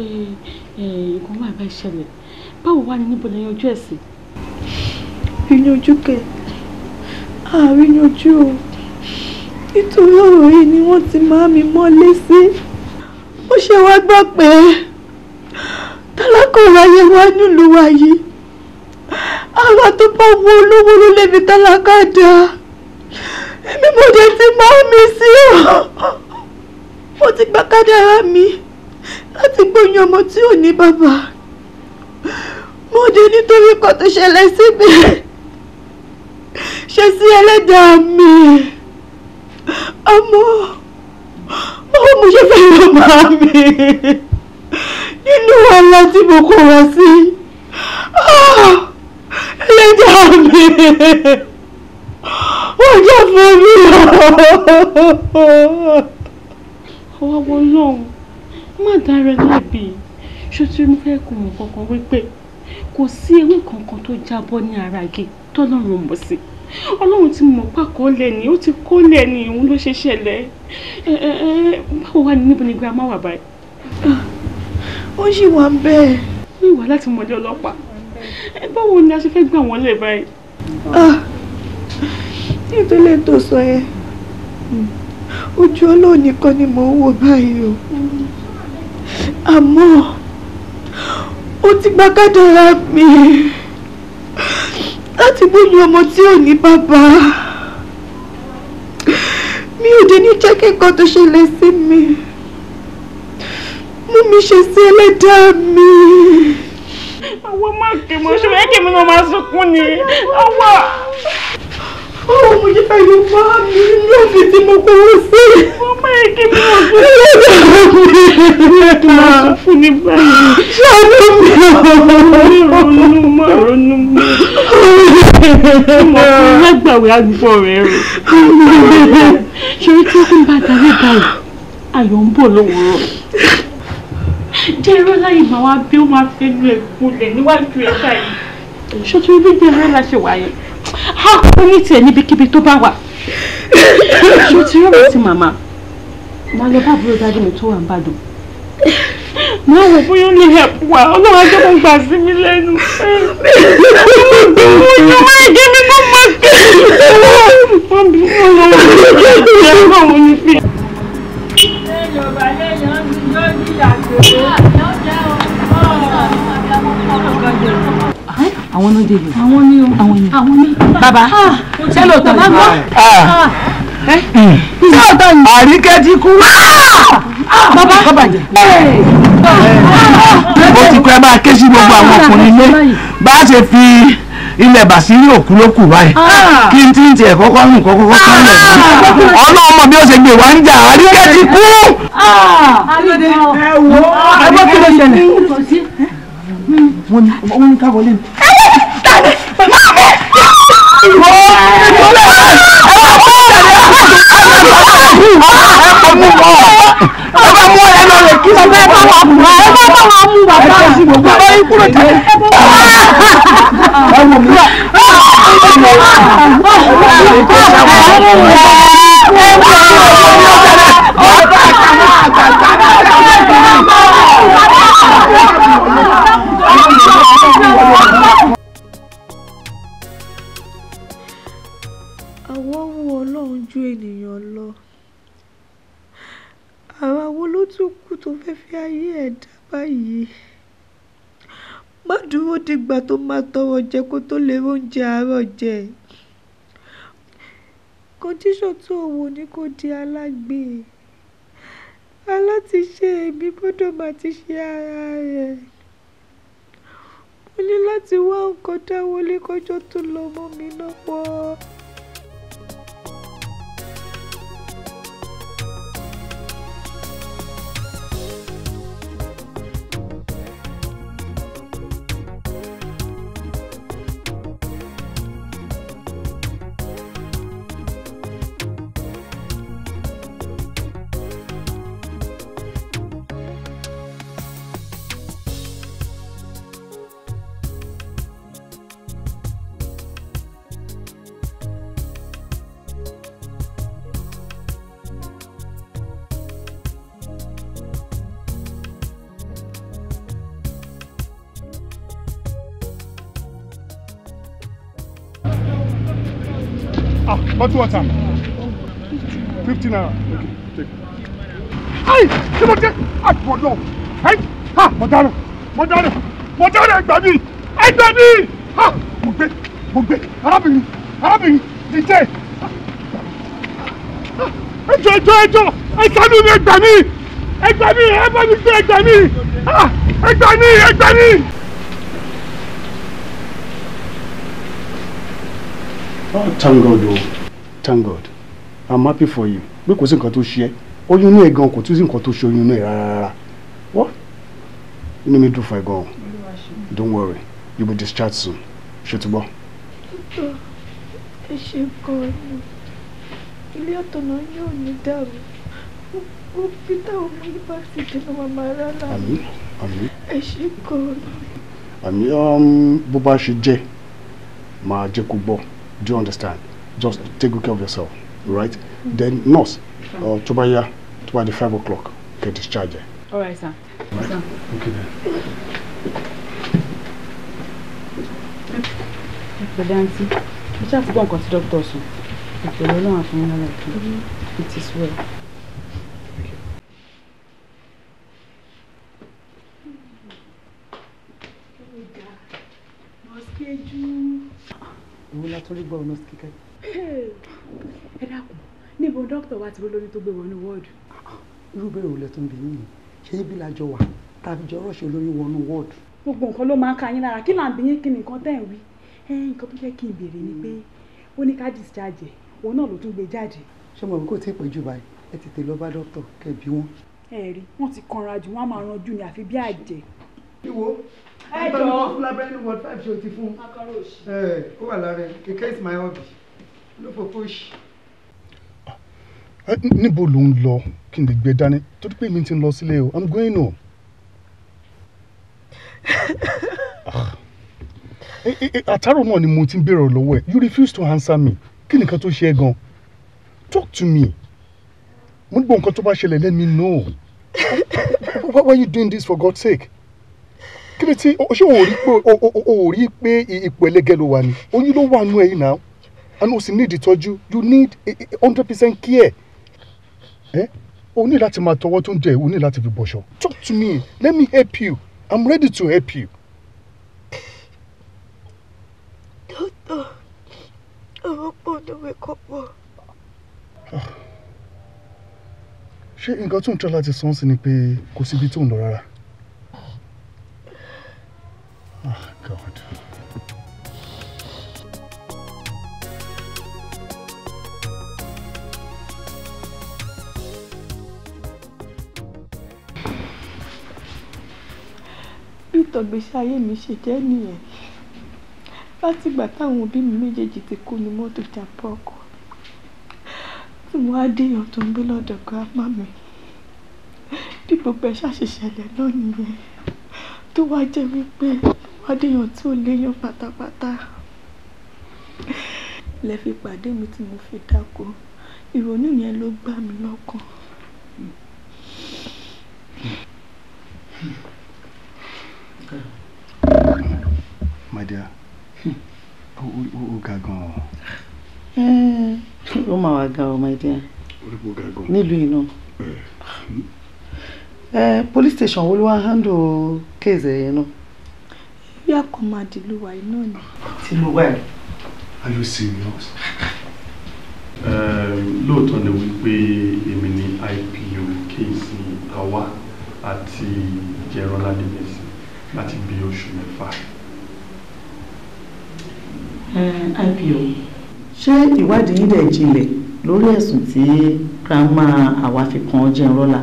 nǹkan wà bá ṣẹlẹ̀. Báwo wá ni níbo lẹ́yìn ojú ẹ̀ sí? Ìyanjú kẹ̀, àárín yanjú o. Nítorí ọ̀rọ̀ yìí ni wọ́n ti máa mi mọ́lé sí. Ó ṣe wá gbọ́ pé tálákà ráyé wá nílùú wa yìí. Àwa tó bá wo olówó ló lè fi tálákà dá. Èmi mo dé ti máa mi sí o. Mo ti gba kádàrá mi láti gbóyún ọmọ tí ò ní bàbá. Mo dé nítorí nǹkan tó ṣẹlẹ̀ sí mi. Ṣé ṣe sí ẹlẹ́dàá mi. Àmọ́ báwo mo ṣe fẹ́ yọ màá mi nínú wàhálà tí mo kó wá sí? Ẹlẹ́dàá mi, wọ́n jẹ́ fún mi. Ọwọ́ Ọlọ́run, má dára ẹ lẹ́bi. Ṣé tí mo fẹ́ kó mọ̀ kankan wípé kò sí ewé kankan tó jábọ́ ní ara igi tọ́lọ́run mọ̀ sí. Ọlọ́run ti mọ̀ pàkọ́lẹ̀ ni, ó ti kọ́lẹ̀ ni, òun ló ṣe ṣẹlẹ̀. Báwo wà ní níbo ni girama wà báyìí? Ó ṣì wà ń bẹ́ẹ̀. Ó wà láti mọ̀lẹ́ ọlọ́pàá. Báwo ni a ṣe fẹ́ gbà wọ́n lẹ̀ báyìí? Nítorí tó sọ yẹn, ojú Ọlọ́run nìkan ni mò ń wò báyìí o. Àmọ́ ó ti gba kádàrá mi láti bóyá ọmọ tí ò ní bàbá. Mi ò dé ní jẹ́ kí nǹkan tó ṣẹlẹ̀ sí mi mú mi ṣe sí ẹlẹ́dàá mi. Àwọn máa kè mọ́ ṣe fẹ́ kí èmi náà máa sunkún ni. Àwọn. Báwo mo ṣe fẹ́ yọ máa mi ní òfin tí mo kówó sí? Wọ́n máa kí mi ò sí. Kí máa sunkún ní báyìí. Ṣáàánú mi ò. Ronú mọ́ ronú mọ́. Mo fún lágbàwé àgbọ̀ rẹ̀ rò. Ṣorí tí ó kún bá darí báyìí, ayọ̀ ń bọ̀ lówùúrọ̀. Jẹ́ irọ́ láyé màá wá bí ó máa fẹ́ lu ẹ̀kúnlẹ̀ níwájú ẹ̀ báyìí. Ṣojú bí jẹ́ irọ́ la ṣe wáyé. A kú ní tiẹ̀ níbikíbi tó bá wà. Ṣé ti rọ́ọ̀mù ti màmá? Màá lọ bá àbúrò dájú mi tó wà ń bàdàn. Mo wò bóyá ó lè help wa, Ọlọ́run á jẹ́ kó gbà sí mi lẹ́nu. Mo máa gé mi kó máa gé. Wọ́n bí wọ́n lọ́wọ́ ìyá òun ní fi. Àwọn náà dé yìí. Àwọn ni o. Àwọn ni. Àwọn ni. Bàbá, ṣé lóòótọ́ ni? Ṣé lóòótọ́ ni? Àríkẹ́ ti kú. Bàbá, bàjẹ́. Ó ti kọ́ ẹ máa ké sí gbogbo àwọn ọkùnrin ilé bá a ṣe fi ilẹ̀ bàṣírí òkú ló kù báyìí kí n tí ń tiẹ̀ kọ́kọ́ nù kọ́kọ́ kọ́ lẹ̀ Ọlọ́run mọ̀ bí ó ṣe gbé wá ń jà. Àríkẹ́ ti kú. Ẹ wo ẹ bọ́ kí ló ṣẹlẹ̀? Wọ́n ní ká wọlé ni. Àwọn wo Ọlọ́run ju ènìyàn lọ? Àwa wo ló tún kù tó fẹ́ fi ayé ẹ̀ dá báyìí? Má dúró dìgbà tó máa tọrọ jẹ kó tó lè róúnjẹ àárọ̀ jẹ. Kọ́ndíṣọ̀n tó wò ní kò di alágbe. Alátiṣe èmi gbọ́dọ̀ máa ti ṣe ara rẹ̀. Mo ní láti wá nǹkan dáwọ́lé kọjọ́ tó lọ mọ́ mi lọ́pọ̀. Bottle water. 50 naira. Okay, take. Ayi, kí ló dé? Ayi, mo lọ. Ayi, ha, mo dáná, mo dáná, mo dáná, ẹ gbà mí, ẹ gbà mí. Ha, mo gbé, arábìnrin, arábìnrin, dìde. Ẹ jọ̀ọ́, ẹ jọ̀ọ́, ẹ jọ̀ọ́, ẹ ṣàánú mi, ẹ gbà mí, ẹ gbà mí, ẹ bá mi gbé, ẹ gbà mí, ha, ẹ gbà mí, ẹ gbà mí. Oh, thank God o, thank God. I'm happy for you. Pé kò sí nǹkan tó ṣe ẹ́. Oyún inú ẹ̀ gan kò tún sí nǹkan tó ṣe oyún inú ẹ̀ rárá rárá. What? Inú mi dùn fún ẹ gan. Don't worry, you will be discharged soon. Ṣé ti gbọ́? Dókítà, ẹ ṣe gan-an ni. Ilé ọ̀tọ̀nà yóò ní dàrú. Gbogbo bí táwọn ọmọ yìí bá ti dènà màmá rárá. Àmín, àmín. Ẹ ṣe gan-an ni. Àmín, bó bá ṣe jẹ́, máa jẹ́ kó gbọ́. Do you understand? Just take good care of yourself, right? Then nurse, tó bá yá, tó bá di 5 o'clock, get discharge. All right, sir. Right? Sir. Okay then. Ẹ pẹ̀lẹ́ àǹtí, ẹ ṣáà ti gbọ́ nǹkan tí dókítà sọ. Ìpẹ̀lẹ́ Ọlọ́run á fún yín lálàáfíà. It is well. Ìwọ la tún rí gbọ́ ọ̀nà kíkẹ́. Ẹ dákun, níbo dókítà wa ti rí lórí tó gbé wọnú wọ́ọ̀dù? Irú bẹ́ẹ̀ ò lẹ tún bí yìí, ṣé ibi la jọ wà tàbí jọ rọ́ọ̀ṣì olóyún wọnú wọ́ọ̀dù? Gbogbo nǹkan ló máa ń ka yín lára. Kí là ń bí yín? Kí ni nǹkan tẹ̀ ń wí? Nǹkan tó jẹ́ kí n béèrè ni pé ó ní ká discharge ẹ̀, òun náà ló tún gbé jáde. Ṣé mo kò tí ì pẹ́ jù báyìí? Ẹ tètè lọ bá dókítà kẹ́ bí wọ́n. Ẹ rí, wọ́n ti kanra jù, wọ́n á máa ranjú ni àfi bí àjẹ́. Ìwọ Ẹ jọ̀ọ́. Fún lábẹ́rẹ́ ní ward 5, ṣe o ti fún un? Ẹ ó wà lára ẹ, kíkẹ́ is my hobby ló fò fóṣì. Níbo ló ń lọ kí n lè gbé dání? Torí pé mi ti ń lọ sílé o. I'm going home. Ah. Àtàrò náà ni mo ti ń béèrè lọ́wọ́ ẹ̀. You refuse to answer me. Kí ni nǹkan tó ṣe é gan? Talk to me. Mo ní gbọ́ nǹkan tó bá ṣẹlẹ̀, let me know. Why are you doing this, for God's sake? Kí ni tí ṣé o rí pé o rí pé ipò ẹlẹ́gẹ́ ló wà ní? Oyún ló wà nú ẹ̀yìn náà, and o sì need ìtọ́jú. You need 100% care. Eh? O ní láti máa tọwọ́ tó ń jẹ, o ní láti fi bọ̀ṣọ. Talk to me, let me help you. I'm ready to help you. Dókítà, ọ̀rọ̀ pọ̀ lórí kọ́pọ̀. Ṣé nǹkan tó ń tọ́ láti sọ sí ni pé kò síbi tó ń lọ rárá? Ah, God. Bí ìtọ̀gbésí ayé mi ṣe jẹ́ nìyẹn látìgbà táwọn òbí mi méjèèjì ti kú ní mọ́tò jàǹbá ọkọ̀, tí mo á déèyàn tó ń gbé lọ́dọ̀ grandma mi. Bí gbogbo ẹ̀ ṣàṣe ṣẹlẹ̀ náà nìyẹn, tó wá jẹ́ wípé wá déèyàn tí ò léèyàn pátápátá lẹ fi pàdé mi tí mo fi dákú. Ìrònú yẹn ló gbá mi lọ́kàn. My dear, ó ga gan-an. Ó mà wá ga ọ, my dear. Orí kò ga gan. Nílùú iná, police station wo ló wá handle case ẹ̀ yẹn náà? Bí àkọ́mọdé ló wà iná ni. Tí ló wà ẹ̀. Are you serious? Lóòótọ́ ni wípé èmi ní IPO case àwa àti Jẹ̀rọ̀lá Débẹ̀sí láti bí oṣù 6. IPO, ṣé ìwádìí yín dẹ̀ jinlẹ̀ lórí ẹ̀sùn tí grandma àwa fi kan Jẹ̀rọ̀lá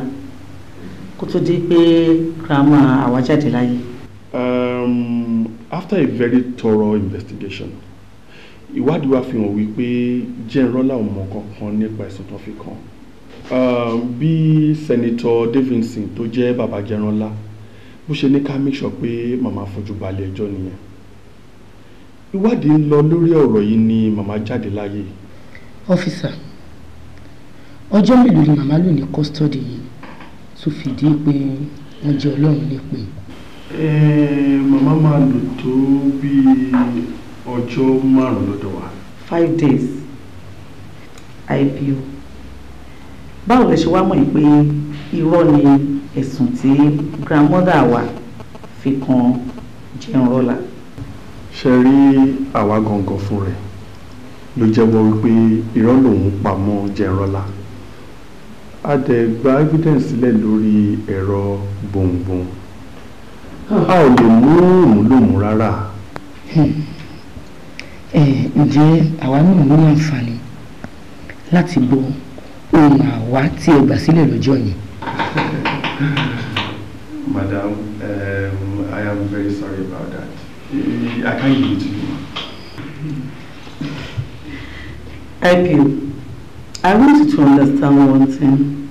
kó tó di pé grandma àwa jáde láyé? After a very thorough investigation, ìwádìí wa fi hàn wípé Jẹ̀rọ̀lá ò mọ̀ kankan nípa ẹ̀sùn tó fi kàn. Bí Senator Davidson tó jẹ́ bàbá Jẹ̀rọ̀lá bó ṣe ní ká make sure pé màmá fojú balẹ̀ ẹjọ́ nìyẹn. Ìwádìí ń lọ lórí ọ̀rọ̀ yìí ni màmá jáde láyé. Officer, ọjọ́ mélòó ni màmá lò ní custody yìí tó fìdí pé wọ́n jẹ́ Ọlọ́run nípè? Màmá máa lò tó bíi ọjọ́ 5 lọ́dọ̀ wa. 5 days. IPO, báwo lẹ ṣe wá mọ̀ pé irọ́ ni ẹ̀sùn tí grandmother wa fi kan Jẹ̀rọ̀lá? Ṣe rí, àwa gangan fún rẹ̀ ló jẹ́wọ́ wípé irọ́ lòun pa mọ́ Jẹ̀rọ̀lá. A dẹ̀ gba evidence sílẹ̀ lórí ẹ̀rọ gbohùngbohùn. A ò lè mú òun lòun rárá. Ǹjẹ́ àwa náà ní àǹfààní láti gbọ́ ohun àwa tí ẹ gbà sílẹ̀ lọ́jọ́ yẹn? Madam, I am very sorry about that. I can't give it to you. IPO, I want you to understand one thing.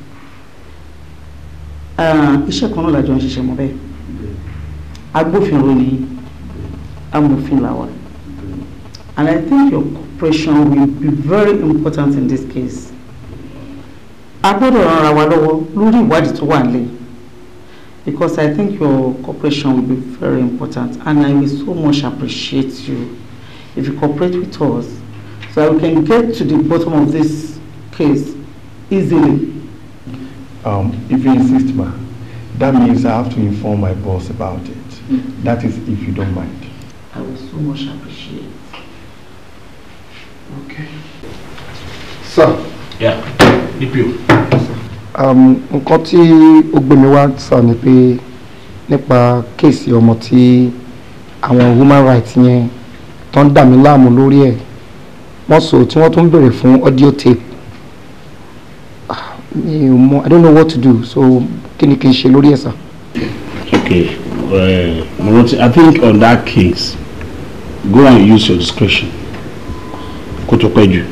Iṣẹ́ kan náà la jọ ń ṣiṣẹ́ mọ́ bẹ́ẹ̀. Agbófinró ni, amòfin làwa. And I think your cooperation will be very important in this case. A gbọ́dọ̀ ran ara wa lọ́wọ́ lórí ìwádìí tó wà nílẹ̀. Because I think your cooperation will be very important, and I will so much appreciate you if you cooperate with us so that we can get to the bottom of this case easily. If you insist, ma, that means I have to inform my boss about it. That is, if you don't mind. I will so much appreciate. Okay. Sir. Yeah, DPO. Nǹkan tí ó gbé mi wá sir ni pé nípa case ọmọ tí àwọn human rights yẹn tó ń dà mí láàmú lórí ẹ̀, wọ́n sọ tí wọ́n tún béèrè fún audio tape. Mi ò mọ̀, I don't know what to do, so kí ni kí n ṣe lórí ẹ̀ sir? Okay, Moroti, I think on that case, go and use your discretion. Kó tó pẹ́ jù.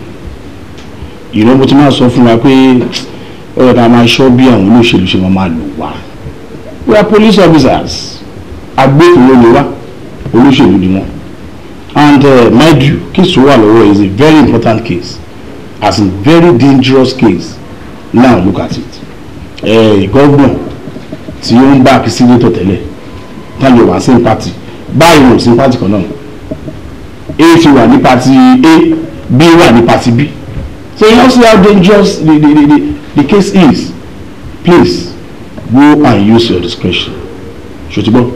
Ìrọ́bù tí máa sọ fún wa pé ó yẹ ká máa ṣọ́ bí àwọn olóṣèlú ṣe máa lò wá. We are police officers. Agbófinró ni wá, olóṣèlú ni wọ́n. And mind you, case tó wà lọ́wọ́ is a very important case, as in very dangerous case. Now look at it. Governor tí ó ń bá senator tẹ́lẹ̀ táyọ̀ wá sí party báyìí ò sí party kan náà. A ti wà ní party A, B wà ní party B. So you know see how dangerous the case is. Please go and use your discretion. Ṣòtúbọ̀.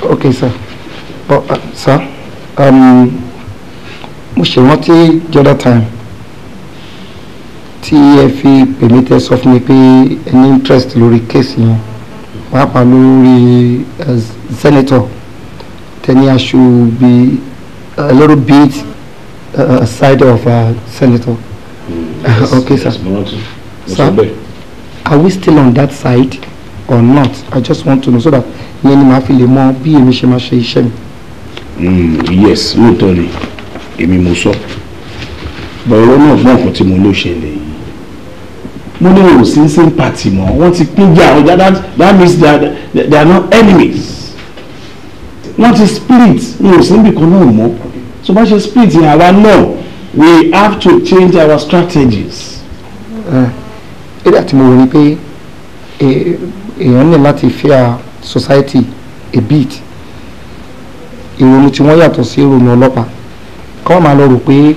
Okay, sir. But sir, mo ṣe rántí the other time tí ẹ fi pè mí tẹ́ sọ fún mi pé ẹ ní interest lórí case yẹn, pàápàá lórí senator tẹ́ni I should be a little bit side of senator. Yes, okay, sir. Yes, sir, are we still on that side or not? I just want to know so that ìyẹn ni màá fi lè mọ bí èmi ṣe máa ṣe iṣẹ́ mi. Yes, lóòótọ́ ni èmi mo sọ, bọ̀rọ̀ náà gbọ́n nǹkan tí mo ló ṣẹlẹ̀ yìí. Mo ní o sí same party mọ́, wọ́n ti pín jà ọjà. That means they are not enemies. Wọ́n ti split, ní o sí níbì kan náà mọ́. So bá ṣe split yẹn, àwa náà we have to change our strategies. Eré àti mo rò ní pé èèyàn ní láti fear society a bit. Ìrònú tí wọ́n yàtọ̀ sí ìrònú ọlọ́pàá. Kọ́ máa lọ rò pé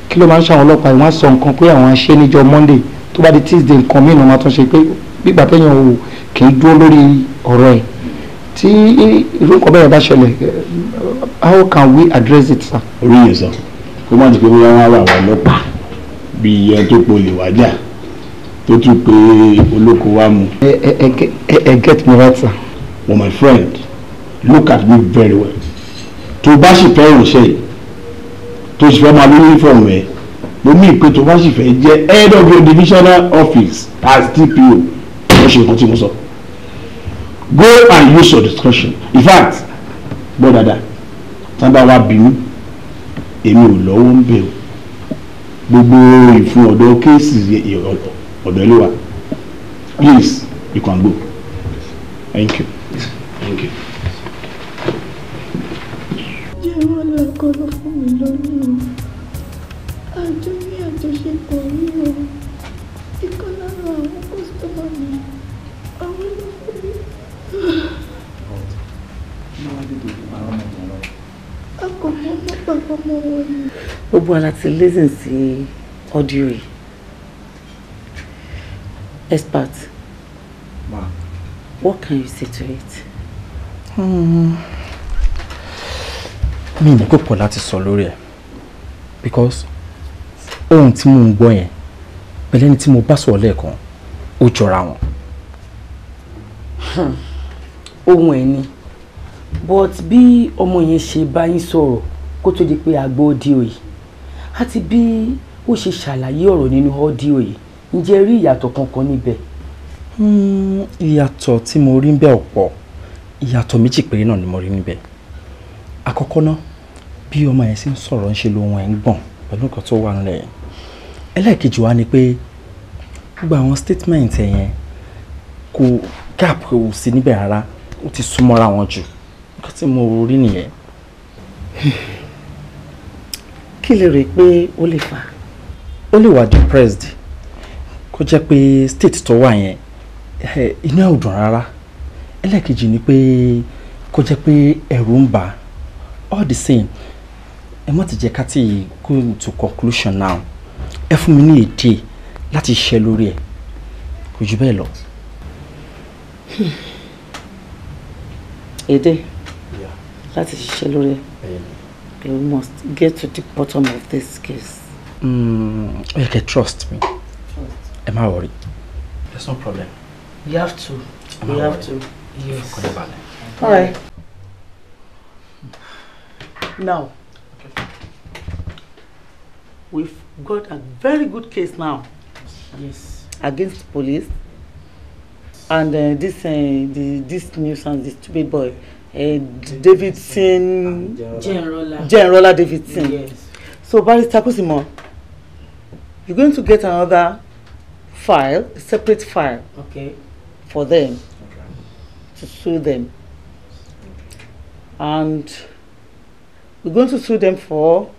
kí ló máa ń ṣàwọn ọlọ́pàá yìí, wọ́n á sọ nǹkan pé àwọn aṣẹ́ níjọ́ Monday, tó bá di Tuesday nǹkan míì náà máa tún ṣe, pé gbígbà téèyàn ò kì í dúró lórí ọ̀rọ̀ ẹ̀. Tí irú nǹkan bẹ́ẹ̀ bá ṣẹlẹ̀, how can we address it, sir? Orí yẹn sọ kó má ti pé bóyá wọn á wà wà ọlọ́pàá bí ẹni tó polè wájà tó tún pé olóko wa mu. Ẹ get me right, sir. Well, my friend, look at me very well. Tó bá sì fẹ́ ìránṣẹ́ yìí, tó sì fẹ́ máa lórí uniform ẹ̀, mo mí pé tó bá sì fẹ́ jẹ́ head of your divisional office as DPO, wọ́n ṣe nǹkan tí mo sọ. Go and use your discretion. In fact, gbọ́ dáadáa, tí wọ́n bá wá bínú, èmi ò lọ́wọ́ ń bẹ̀ o. Gbogbo ìfún ọ̀dọ́ case ọ̀dọ́ ló wà. Please, you can go. Thank you. Thank you. Jẹ́ wọ́n lọ kọ́ ló fún mi lóyún o. Àjọ ní àjọṣepọ̀ rí o. Ìkan lára àwọn kọ́sítọ́mà mi, àwọn ló fún mi. A kò mọ ọmọ pàpọ̀ mọ́ wọn ni. Gbogbo ara ti listen sí audio yìí. Expert, Ma. What can you say to it? Mi ní púpọ̀ láti sọ lórí ẹ̀, because ohun tí mò ń gbọ́ yẹn pẹ̀lú ẹni tí mo bá sọ̀rọ̀ lẹ́ẹ̀kan, ó jọra wọn. Ohun ẹ̀ ni But bí ọmọ yẹn ṣe bá yín sọ̀rọ̀ kó tó di pé a gbọ́ audio yìí, àti bí ó ṣe ṣàlàyé ọ̀rọ̀ nínú audio yìí, ǹjẹ́ rí ìyàtọ̀ kankan níbẹ̀? Ìyàtọ̀ tí mo rí níbẹ̀ ọ̀pọ̀, ìyàtọ̀ méjì péré náà ni mo rí níbẹ̀. Àkọ́kọ́ náà, bí ọmọ yẹn ṣe ń sọ̀rọ̀ ń ṣe lóhun ẹ̀ ń gbọ̀n pẹ̀lú nǹkan tó wà nílẹ̀ yẹn. Ẹlẹ́ẹ̀kejì wá ni pé gbogbo àwọn statement ẹ̀ yẹn kò gap, kò sí níbẹ̀ rárá, ó ti súnmọ́ra wọn jù. Nǹkan tí mo rí nìyẹn. Kí lè rè pé ó lè fà? Ó lè wà depressed, kó jẹ́ pé state tó wà yẹn, inú ẹ̀ ò dùn rárá. Ẹlẹ́ẹ̀kejì ni pé kó jẹ́ pé ẹ̀rù ń bà á. All the same, ẹ má ti jẹ́ ká tí go to conclusion now. Ẹ fún mi ní èdè láti ṣiṣẹ́ lórí ẹ̀, kò jù bẹ́ẹ̀ lọ. Èdè láti ṣiṣẹ́ lórí ẹ̀. We must get to the bottom of this case. Ó yẹ kẹ́ trust me, ẹ má worry, there's no problem. You have to. Ẹ má You have worry. to. Yes. Ìfọkànlẹ̀ balẹ̀. All right. Now, we've got a very good case now. Yes. Against police and this nuisance, this stupid boy, Davidson. Jenrola. Jenrola Davidson. Yes. So Barrister Kusimo, you're going to get another file, a separate file. Okay. For them to sue them, and we're going to sue them for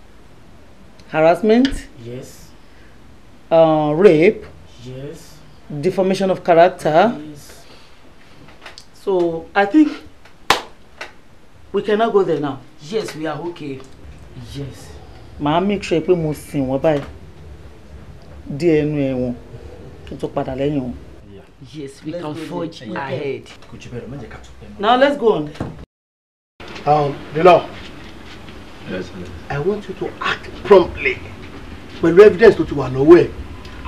harassment. Yes. Rape. Yes. Deformation of character. Yes. So I think we cannot go there now. Yes, we are okay. Yes. Màá make sure pé mo sìn wọ́n báyìí dé ẹnu ẹ̀wọ̀n kí n tó padà lẹ́yìn wọn. Yes, we Let's can go there. forge ahead. Kò jù bẹ́ẹ̀ lọ, má jẹ́ ká tún pẹ́ mọ́. Now let's go on. The law. Yes, I want you to act promptly pẹ̀lú evidence tó ti wà lọ́wọ́ ẹ̀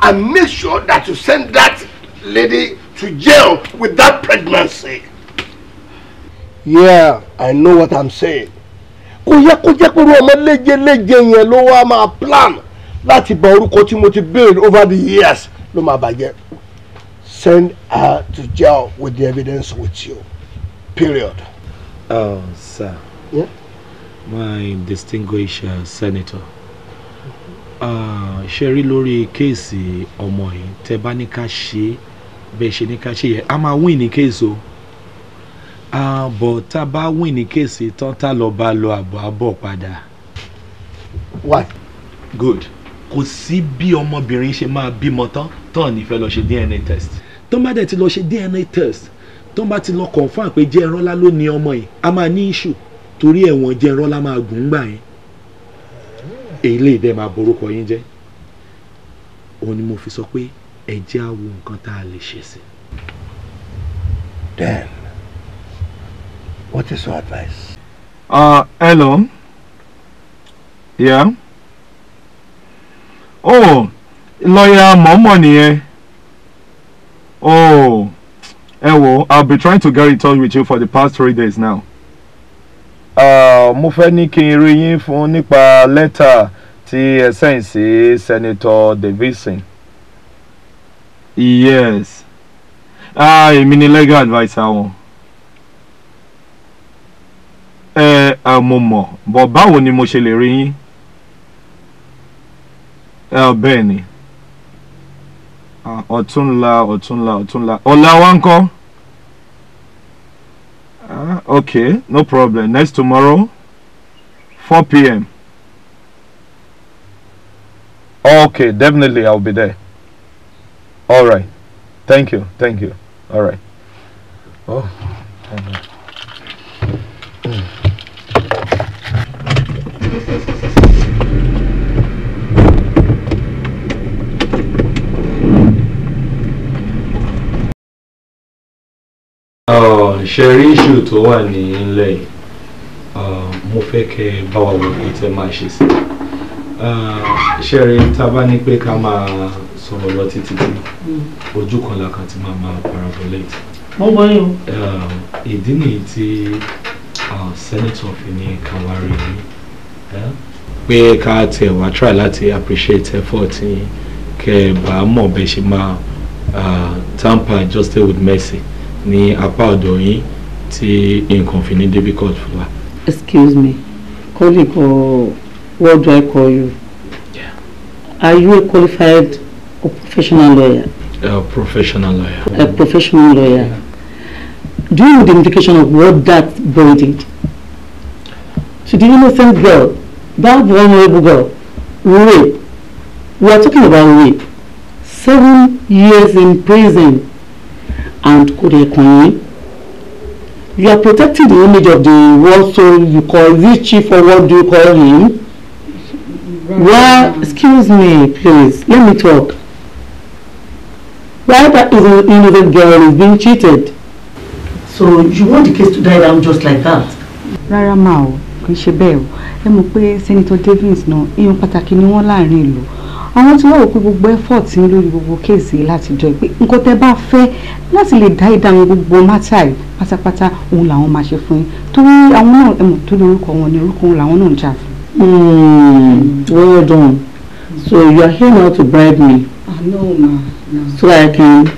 and make sure that you send that lady to jail with that pregnancy. Yeah, I know what I'm saying. Kò yẹ kó jẹ́ pé irú ọmọ léje léje yẹn ló wá máa plan láti bà orúkọ tí mo ti build over the years ló máa bàjẹ́. Send her to jail with the evidence with you. Period. Oh, sir. Yeah? My distinguished senator. Ṣe rí lórí case ọmọ yìí, tẹ bá ní ká ṣe bẹ́ẹ̀ ṣe ní ká ṣe yẹ, a máa win ní case o. But tá a bá win ní case tán, tá lọ bá lọ àbọ̀ àbọ̀ padà. Why? Good. Kò sí bí ọmọbìnrin ṣe máa bímọ tán tán ní fẹ́ lọ ṣe DNA test. Tó bá dẹ̀ ti lọ ṣe DNA test, tó bá ti lọ confirm pé Jẹ́nrọ́lá ló ní ọmọ yìí, a máa ní issue torí ẹ̀wọ̀n Jẹ́nrọ́lá máa gùn gbà yẹn. Èyí lè dẹ́ máa borúkọ yín jẹ́. Òun ni mo fi sọ pé ẹ jẹ́ á wo nǹkan tá a lè ṣe sí. Then, what is your advice? Hello. Yeah. Oh, lawyer Mọ̀mọ́ nìyẹn. Oh, ẹ wo, I've been trying to get in touch with you for the past 3 days now. Mo fẹ́ ní kí n rí yín fún nípa lẹ́tà tí ẹ send sí Senator Davidson. Yes. Ah, èmi ni legal adviser wọn. Ẹ ẹ mo mọ̀, but báwo ni mo ṣe lè rí yín? Ẹ bẹ́ẹ̀ ni. Ah, ọ̀túnla, ọ̀túnla, ọ̀túnla. Ọ̀la wa ńkọ́? Ah, okay, no problem. Next tomorrow, 4 p.m. Okay, definitely I'll be there. All right. Thank you. Thank you. All right. Oh. Thank you. Ṣe rí issue tó wà ní ilẹ̀ yìí, mo fẹ́ kẹ́ ẹ bá wa wo nǹkan tẹ́ máa ṣe sí. Ṣe rí, tá a bá ní pé ká máa sọ̀rọ̀ lọ títí tí ojú kan la kan ti máa máa parabolate. Mo gbọ́ yín o. Ìdí nìyí tí Senator fi ní káwárí yín pé ká tiẹ̀ wá try láti appreciate effort yín, kẹ́ ẹ bá mọ̀ bẹ́ẹ̀ ṣe máa tamper justice with mercy ní apá ọ̀dọ̀ yín tí nǹkan fi ní difficult fún wa. Excuse me, colleague, or what do I call you? Yeah. Are you a qualified or professional lawyer? A professional lawyer. A professional lawyer. Yeah. Do you know the implication of what that boy did? To the innocent girl, that vulnerable girl, rape. We are talking about rape. 7 years in prison. And Kodekunle, you are protecting the image of the world, so you call this chief, or what do you call him? Well, excuse me, please, let me talk. Why that innocent girl is being cheated? So you want the case to die down just like that? Rárá mà o, kì í ṣe bẹ́ẹ̀ o. Ẹ mọ̀ pé Senator Davis náà, èèyàn pàtàkì ni wọ́n láàrin ìlú. Àwọn tí wọ́n rò pé gbogbo effort ní lórí gbogbo case láti jọ pé nǹkan tẹ́ bá fẹ́ láti lè dá ìdáhùn gbogbo matter yìí pátápátá òun làwọn máa ṣe fún yín. Torí àwọn náà ẹ mọ̀ torí orúkọ wọn ni orúkọ wọn làwọn náà ń jà fún. Well done. So you are here now to bribe me. No, ma. No. So I can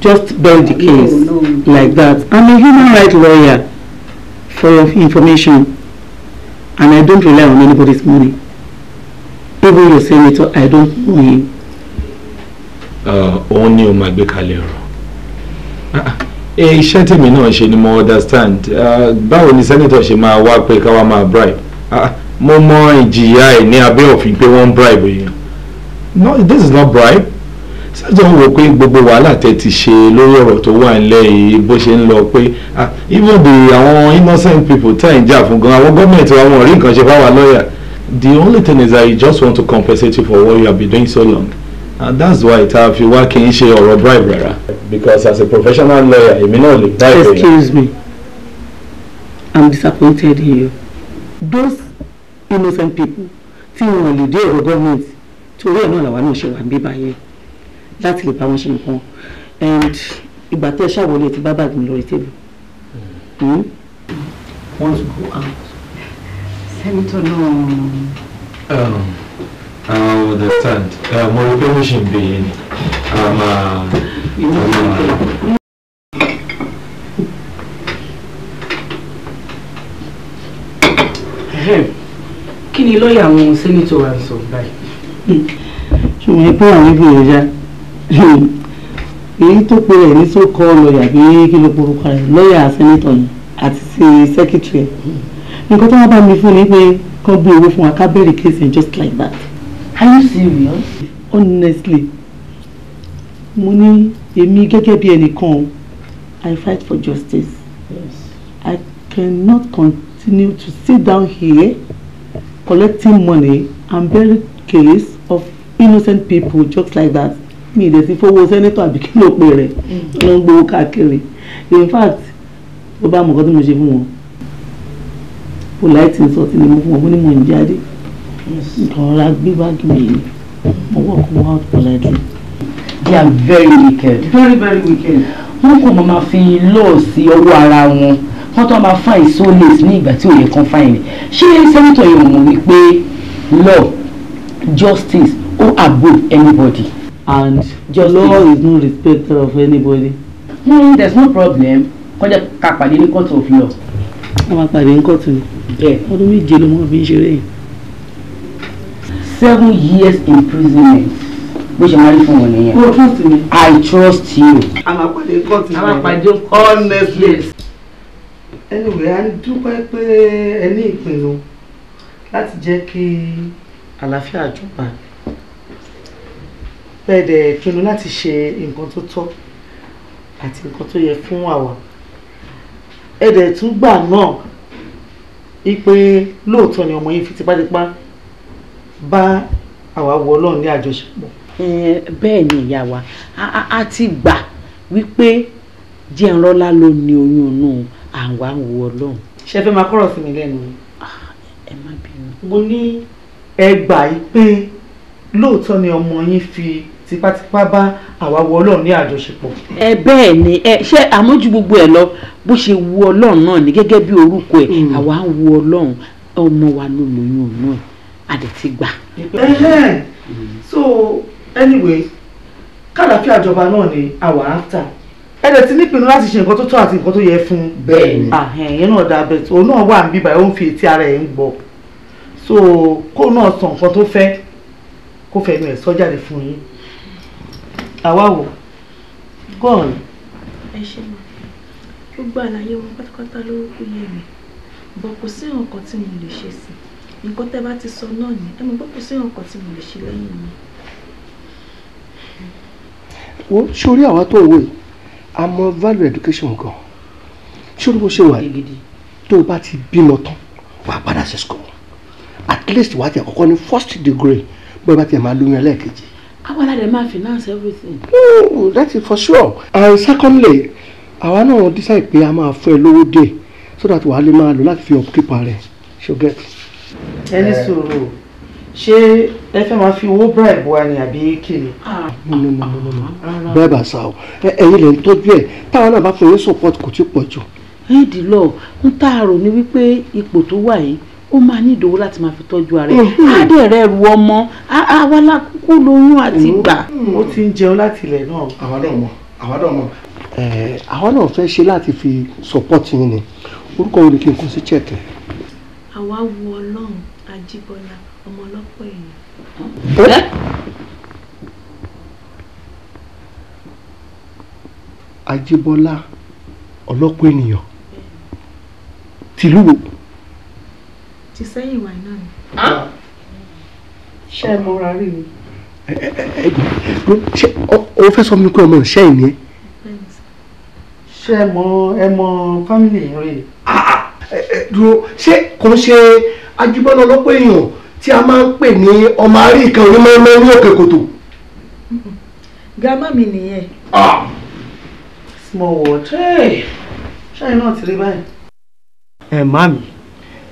just bury the case. No, no. Like that. I'm a human rights lawyer, for your information, and I don't rely on anybody's money. Even your senator, I don't know him. Òun ni o máa gbé kalẹ̀ ọ̀rọ̀. Iṣẹ́ tèmi náà ṣe ni mo understand. Báwo ni senator ṣe máa wá pé ká wá máa bribe? Mo mọ ìjìyà ẹ̀ ní abẹ́ òfin pé wọ́n ń bribe èèyàn. No, this is not bribe. Senator wò pé gbogbo wàhálà tẹ́ ti ṣe lórí ọ̀rọ̀ tó wà nílẹ̀ yìí bó ṣe ń lọ pé even the àwọn innocent people tẹ́ ń jà fún gan, àwọn gọ́ọ̀mẹ̀ntì wa wọn ò rí nǹkan ṣe fáwọn lọ́ọ̀yà. The only thing is that you just want to compensate you for what you have been doing so long, and that's why tá a fi wá kí n ṣe ọ̀rọ̀ bribe rárá. Because as a professional lawyer, èmi náà lè bribe èèyàn. Excuse me, I'm disappointed in you. Those innocent people tí wọn lè dé ọ̀rọ̀ government torí ẹ̀ náà làwa náà ṣe wà ń bí báyẹn láti lè bá wọn ṣe nǹkan, and ìgbà tẹ́ ṣàwọlé ti bá bàgì mi lórí table. Want to go out. Senator náà. I understand. Mo rí pé mo ṣì ń bè yín ni. Kí ni lọ́ọ̀yà àwọn sẹ́nitọ̀ wa ń sọ báyìí? Ṣùgbọ́n pé àwọn ibi ìrẹ̀já èyí tó pe ẹ̀ ní tó kọ́ lọ́ọ̀yà bí kí ló porúkọ rẹ̀ lọ́ọ̀yà sẹ́nitọ̀ yìí àti sí sẹ́kítírì ẹ̀. Nǹkan tó wá bá mi fún ni pé kán gbé owó fún wa ká bẹ̀rẹ̀ case just like that. Are you serious? Honestly, mo ní èmi gẹ́gẹ́ bí ẹnìkan, I fight for justice. Yes. I cannot continue to sit down here collecting money and bury case of innocent people just like that. Mi ì dẹ̀ sí fowó sẹ́nẹ́tọ̀ àbí kí ló pe rẹ̀ ló ń gbowó káàkiri. In fact, ó bá mọ̀ nǹkan tí mo ṣe fún wọn. Polite insult ni mo fún wọn, mo ní mò ń jáde. Nǹkan ọ̀rá gbé báàgì mi yìí, mo walk out politely. They are very wicked. Very, very wicked. Wọ́n kò máa fi law sí ọwọ́ ara wọn. Wọ́n tó máa fine so late ní ìgbà tí ò yẹ kán fine. Ṣé sẹ́nitọ̀ yìí mọ̀ wípé law, justice, ó above anybody? And justice. Law is no respecter of anybody. There's no problem. Kọjá ká pàdé ní court of law. A máa pàdé ní court ni. Ọdún méje ló mọ̀ fi ń ṣeré yìí. 7 years imprisonment. Bó ṣe máa rí fún wọn nìyẹn. O trust me. I trust you. A máa pàdé ní court ni. A máa pàdé ní court. Honestly. Yes. Anyway, a ń dúpẹ́ pé ẹ ní ìpinnu láti jẹ́ kí àlàáfíà jọba. Bẹ́ẹ̀ dẹ̀ pinnu láti ṣe nǹkan tó tọ́ àti nǹkan tó yẹ fún àwa. Ẹ dẹ̀ tún gbà náà wípé lóòótọ́ ni ọmọ yín fi tipátipá bá àwa wọ Ọlọ́run ní àjọṣepọ̀. Bẹ́ẹ̀ ni ìyá wa, a ti gbà wípé Jẹ́nrọ́lá ló ní oyún inú àwa ń wo Ọlọ́run. Ṣé ẹ fẹ́ máa kọ́rọ̀ sí mi lẹ́nu ni? Ẹ má bínú. Mo ní ẹ gbà yí pé lóòótọ́ ni ọmọ yín fi tipátipá bá àwa wọ Ọlọ́run ní àjọṣepọ̀. Ẹ bẹ́ẹ̀ ni, ẹ ṣe àmójú gbogbo ẹ lọ, bó ṣe wu Ọlọ́run náà ni gẹ́gẹ́ bí orúkọ ẹ̀, àwa ń wu Ọlọ́run, ọmọ wa ló lóyún òun náà, a dẹ̀ ti gbà. So anyway, kàlàfíà ìjọba náà ni àwa after. Ẹ dẹ̀ ti nípinnu láti ṣe nǹkan tó tọ́ àti nǹkan tó yẹ fún un. Bẹ́ẹ̀ni. Ìyẹn náà dáa bẹ́ẹ̀, òun náà wà níbí báyìí, ó ń fi etí ara ẹ̀ ń gbọ́. So kó náà sọ nǹkan tó fẹ́, kó fẹnu ẹ̀ sọ jáde fún yín. Àwa wò go on. Ẹ ṣe mọ gbogbo àlàyé wọn pátápátá ló kú yé mi, bọ̀ kò sí nǹkan tí mo lè ṣe sí nǹkan tẹ́ bá ti sọ náà ni ẹ mọ̀ pé kò sí nǹkan tí mo lè ṣe lẹ́yìn mi. Wo sórí àwa tó wò yìí, a mọ value education gan. Sórí bó ṣe wà yìí, tó o bá ti bímọ tán, wà á padà sí school, at least wà á ti àkọ́kọ́ ní first degree, bó o bá ti máa lóyún ẹlẹ́ẹ̀kejì. Àwa la dẹ̀ máa finance everything. No, that is for sure. And secondly, àwa náà decide pé a máa fún ẹ lówó dé so that wàá lè máa lò láti fi upkeep rẹ. Ṣo get. Ẹ ní sùúrù, ṣé ẹ fẹ́ máa fi owó bribe wa ni àbí kí ni? No, no, no, no, no, bribe àṣà o, ẹ̀yin lè ń tọ́jú ẹ̀, táwọn náà bá fún yín support kò tí pọ̀ jù. Éèdì lọ ń tá a rò ní wípé ipò tó wà yìí, ó máa ní ìdòwò láti máa fi tọ́jú ara ẹ̀, á dẹ̀ rẹ̀ ru ọmọ àwa lákòókò lóyún àti gbà. Ó ti ń jẹun láti ilẹ̀ náà. Àwa náà mọ̀, àwa náà mọ̀. Àwa náà fẹ́ ṣe láti fi support yín ni. Orúkọ wo ni kí n kọ sí check? Àwa wo Ọlọ́run Ajíbọ́lá, ọmọ ọlọ́pọ̀ èèyàn. Ajíbọ́lá ọlọ́pọ̀ ènìyàn tìlú wo? Ti sẹ́yìn wà náà ni. Ṣé ẹ mọra rí ni? Ṣé o fẹ́ sọ mi pé ọmọ ìṣẹ́ yìí ni ẹ́? Ṣé ẹ mọ fámìlì yín rí ni? Dúró, ṣé kò ń ṣe Ajíbọ́lá ọlọ́pọ̀ èèyàn tí a máa ń pè ní ọmọ àárí ìkan onímọ̀ọ́mọ́ ní òkè kòtò? Grandma mi nìyẹn. Small world. Ṣáà náà ti rí báyìí. Ẹ màmí,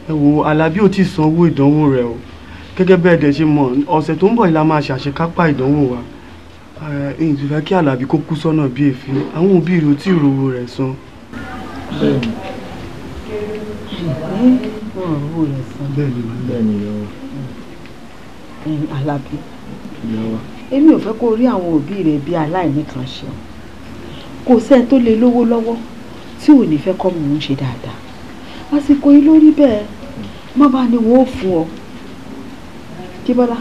ẹ wo Alábí ò tí ì san owó ìdánwò rẹ̀ o. Gẹ́gẹ́ bẹ́ẹ̀ dẹ̀ ṣe mọ̀, ọ̀sẹ̀ tó ń bọ̀ yìí la máa ṣàṣekápá ìdánwò wa. Èyí tó fẹ́ kí Alábí kó kú sọ́nà bí èéfín, àwọn òbí rẹ̀ ò tí ì rówó rẹ̀ san. Bẹ́ẹ̀ni. Bẹ́ẹ̀ni. Alábí, èmi ò fẹ́ kó rí àwọn òbí rẹ̀ bí aláìní kan ṣe. Kò sẹ́ni tó lè lówó lọ́wọ́ tí ò ní fẹ́ kọ́ mò ń ṣe dáadáa. Àsìkò yìí lórí bẹ́ẹ̀, má bá ní wọ́n ó fún ọ. Jíbọ́lá,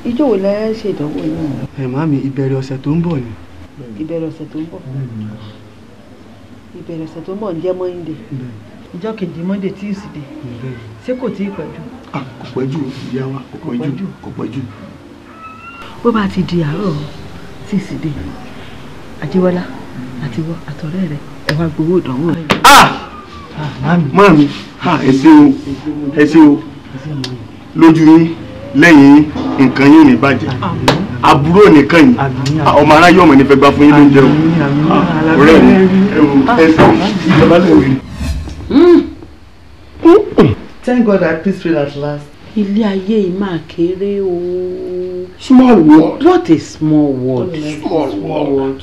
ìjọ wo lẹ ṣe ìdánwò yìí? Ẹ màmí, ìbẹ̀rẹ̀ ọ̀sẹ̀ tó ń bọ̀ ni. Ìbẹ̀rẹ̀ ọ̀sẹ̀ tó ń bọ̀. Ìbẹ̀rẹ̀ ọ̀sẹ̀ tó ń bọ̀ ń jẹ́ Monday. Ìjọ kejì Monday, Tuesday, ṣé kò tí ì pẹ́ jù? Kò pẹ́ jù, ìyá wa, kò pẹ́ jù, kò pẹ́ jù. Bó bá ti di àárọ̀ Tuesday, Ajíbọ́lá àti wọ àtọ̀rẹ́ rẹ̀ ẹ wá gbowó ìdánwò. Màmí, ẹ ṣé o, ẹ ṣé o, lójú yín lẹ́yìn nǹkan yín ò ní bàjẹ́, àbúrò nìkan yìí, ọmọ aráyé ọmọ ní fẹ́ gbá fún yín lóúnjẹ o. Ọ̀rẹ́ mi, ẹ ṣé o, ìjọba lè wí. Thank God I peace real at last. Ilé ayé yìí máa kéré o. Small world. What a small world. Small world.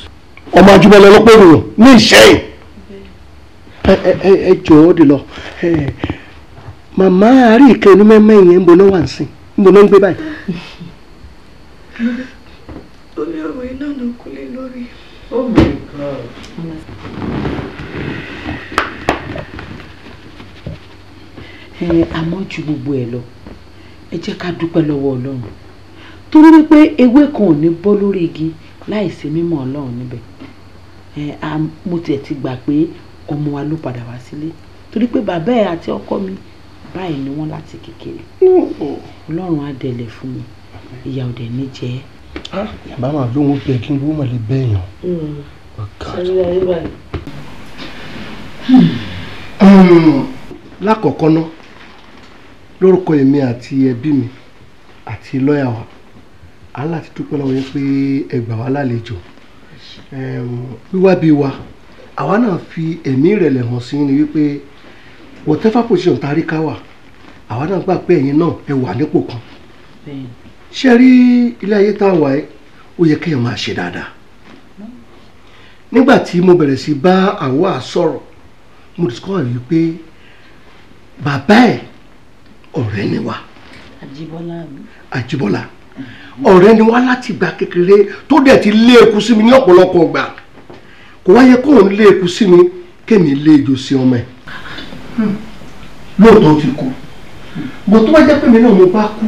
Ọmọ Ajíbọ́lá ọlọ́pọ̀ ènìyàn ní Ìṣẹ́yìn. Ẹ jọ̀ọ́ dè lọ. Màmá àárí ìkẹ́ inú mẹ́mẹ́ yẹn ń bo náà wà ń sìn, ń bo náà ń gbé báyìí. Orí ọ̀rọ̀ iná ló kúlé lórí. Oh my God. Àmọ́ ju gbogbo ẹ̀ lọ, ẹ jẹ́ ká dúpẹ́ lọ́wọ́ Ọlọ́run, torí wípé ewé kan ò ní bọ́ lórí igi láìsí mímọ̀ Ọlọ́run níbẹ̀. Mo tiẹ̀ ti gbà pé ọmọ wa ló padà wá sílé, torí pé bàbá ẹ̀ àti ọkọ mi báyìí ni wọ́n láti kékeré. Ọlọ́run á dẹlẹ̀ fún mi, ìyà ò dẹ̀ ní jẹ ẹ́. Yàrá máa lóhun bẹ́ẹ̀ kí n wó mọ̀lẹ́ bẹ́ẹ̀ yàn. Lákọ̀ọ́kọ́ náà, lórúkọ èmi àti ẹbí mi àti lọ́ọ̀yà wa, a ń láti dúpẹ́ lọ́wọ́ yín pé ẹ gbà wá lálejò. Wíwá bí wa, àwa náà fi ẹ̀mí ìrẹ̀lẹ̀ hàn sí ni wípé whatever position tá a rí ká wà, àwa náà gbà pé ẹ̀yin náà ẹ wà nípò kan. Ṣé rí ilé ayé tá a wà ẹ́, Ó yẹ kéèyàn máa ṣe dáadáa. Nígbà tí mo bẹ̀rẹ̀ sí bá àwa sọ̀rọ̀, mo discover wípé bàbá ẹ̀ ọ̀rẹ́ ni wá. Àjíbọ́lá. Àjíbọ́lá ọ̀rẹ́ ni wá láti ìgbà kékeré, tó dẹ̀ ti lé eku sí mi ní ọ̀pọ̀lọpọ̀ ìgbà. Kò wá yẹ kóun lé eku sí mi kémi lé ejò sí ọmọ ẹ̀. Lóòótọ́ ó ti kú, bó tó bá jẹ́ pé mi náà mo bá kú,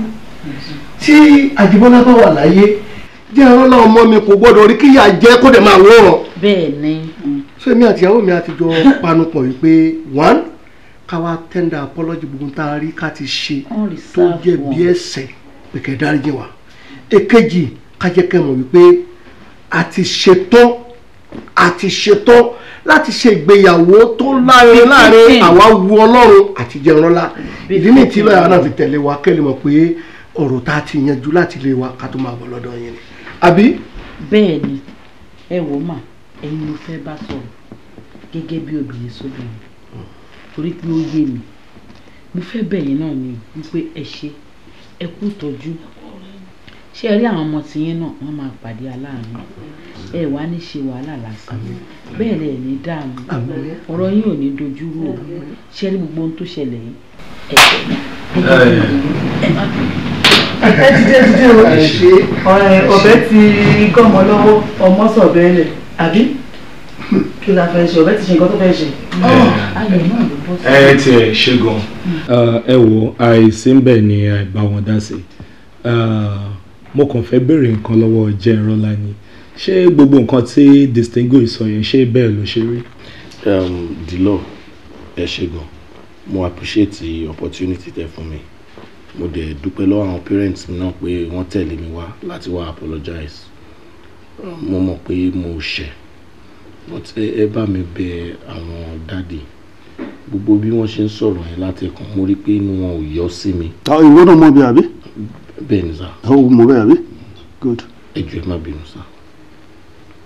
tí Àjíbọ́lá bá wà láyé, Jẹ́nrọ́lá ọmọ mi kò gbọ́dọ̀ rí kíyà jẹ́ kó dẹ̀ máa wòran. Bẹ́ẹ̀ ni. So èmi àti ìyàwó mi àti jọ panupọ̀ wípé one, ká wá tender apology, gbogbo tá a rí ká ti ṣe tó jẹ́ bí ẹ̀ṣẹ̀, pé kẹ́ dáríjì wá. Èkejì, ká jẹ́ kẹ́ mọ̀ wípé a ti ṣetán láti ṣe ìgbéyàwó tó láàrin láàrin àwa wu Ọlọ́run àti Jẹ́nrọ́lá. Ìdí ní tí lọ́yà náà fi tẹ̀lé wa, kẹ́ lè mọ̀ pé ọ̀rọ̀ tá a ti yanjú láti lè wa ká tó máa bọ̀ lọ́dọ̀ yẹn ni, àbí. Bẹ́ẹ̀ ni. Ẹ wò mà, ẹ̀yin ló fẹ́ bá sọ̀rọ̀ gẹ́gẹ́ bí obìnrin sóbìnrin, torí pé ó yé mi. Mo fẹ́ bẹ̀ yín náà ni wípé ẹ ṣe, ẹ kú tọ́jú. Ṣé ẹ rí àwọn ọmọ tiyín náà, wọ́n máa pàdé aláàánú. Ẹ wá ní ṣe wàhálà lásán, bẹ́ẹ̀ lẹ̀ ní dààmú, ọ̀rọ̀ yín ò ní dojú rú o. Ṣé ẹ rí gbogbo ohun tó ṣẹlẹ̀ yìí, ẹ ṣe, ẹ má bínú. Ẹ dìde, dìde o. Ọ̀bẹ ti gọ́mọ lọ́wọ́, ọmọ sọ̀bẹ lẹ̀, àbí kí la fẹ́ ṣe? Ọ̀bẹ ti ṣe nǹkan tó fẹ́ ṣe. Ayọ̀ náà ló bọ́ sí. Ẹ tiẹ̀ ṣe gan. Ẹ wo, àìsí ń bẹ̀ ni àìbá wọn dá sí. Mo kàn fẹ́ béèrè nǹkan lọ́wọ́ Jẹ́nrọ́lá ni. Ṣé gbogbo nǹkan tí Distinguish sọ yẹn, ṣé bẹ́ẹ̀ ló ṣe rí? The law, ẹ ṣe gan. Mo appreciate the opportunity tẹ́ fún mi. Mo dẹ̀ dúpẹ́ lọ́wọ́ àwọn parents mi náà pé wọ́n tẹ̀lé mi wá láti wá apologize. Mo mọ̀ pé mo ṣẹ̀, but ẹ bá mi bẹ̀ àwọn daddy. Gbogbo bí wọ́n ṣe ń sọ̀rọ̀ yẹn láti ẹ̀kan, mo rí pé inú wọn ò yọ sí mi. Ìwọ náà mọ̀ bí, àbí? Bẹ́ẹ̀ ni sir. Ó mọ̀ bẹ́ẹ̀, àbí? Good. Ẹ jọ̀ọ́, ẹ má bínú sir.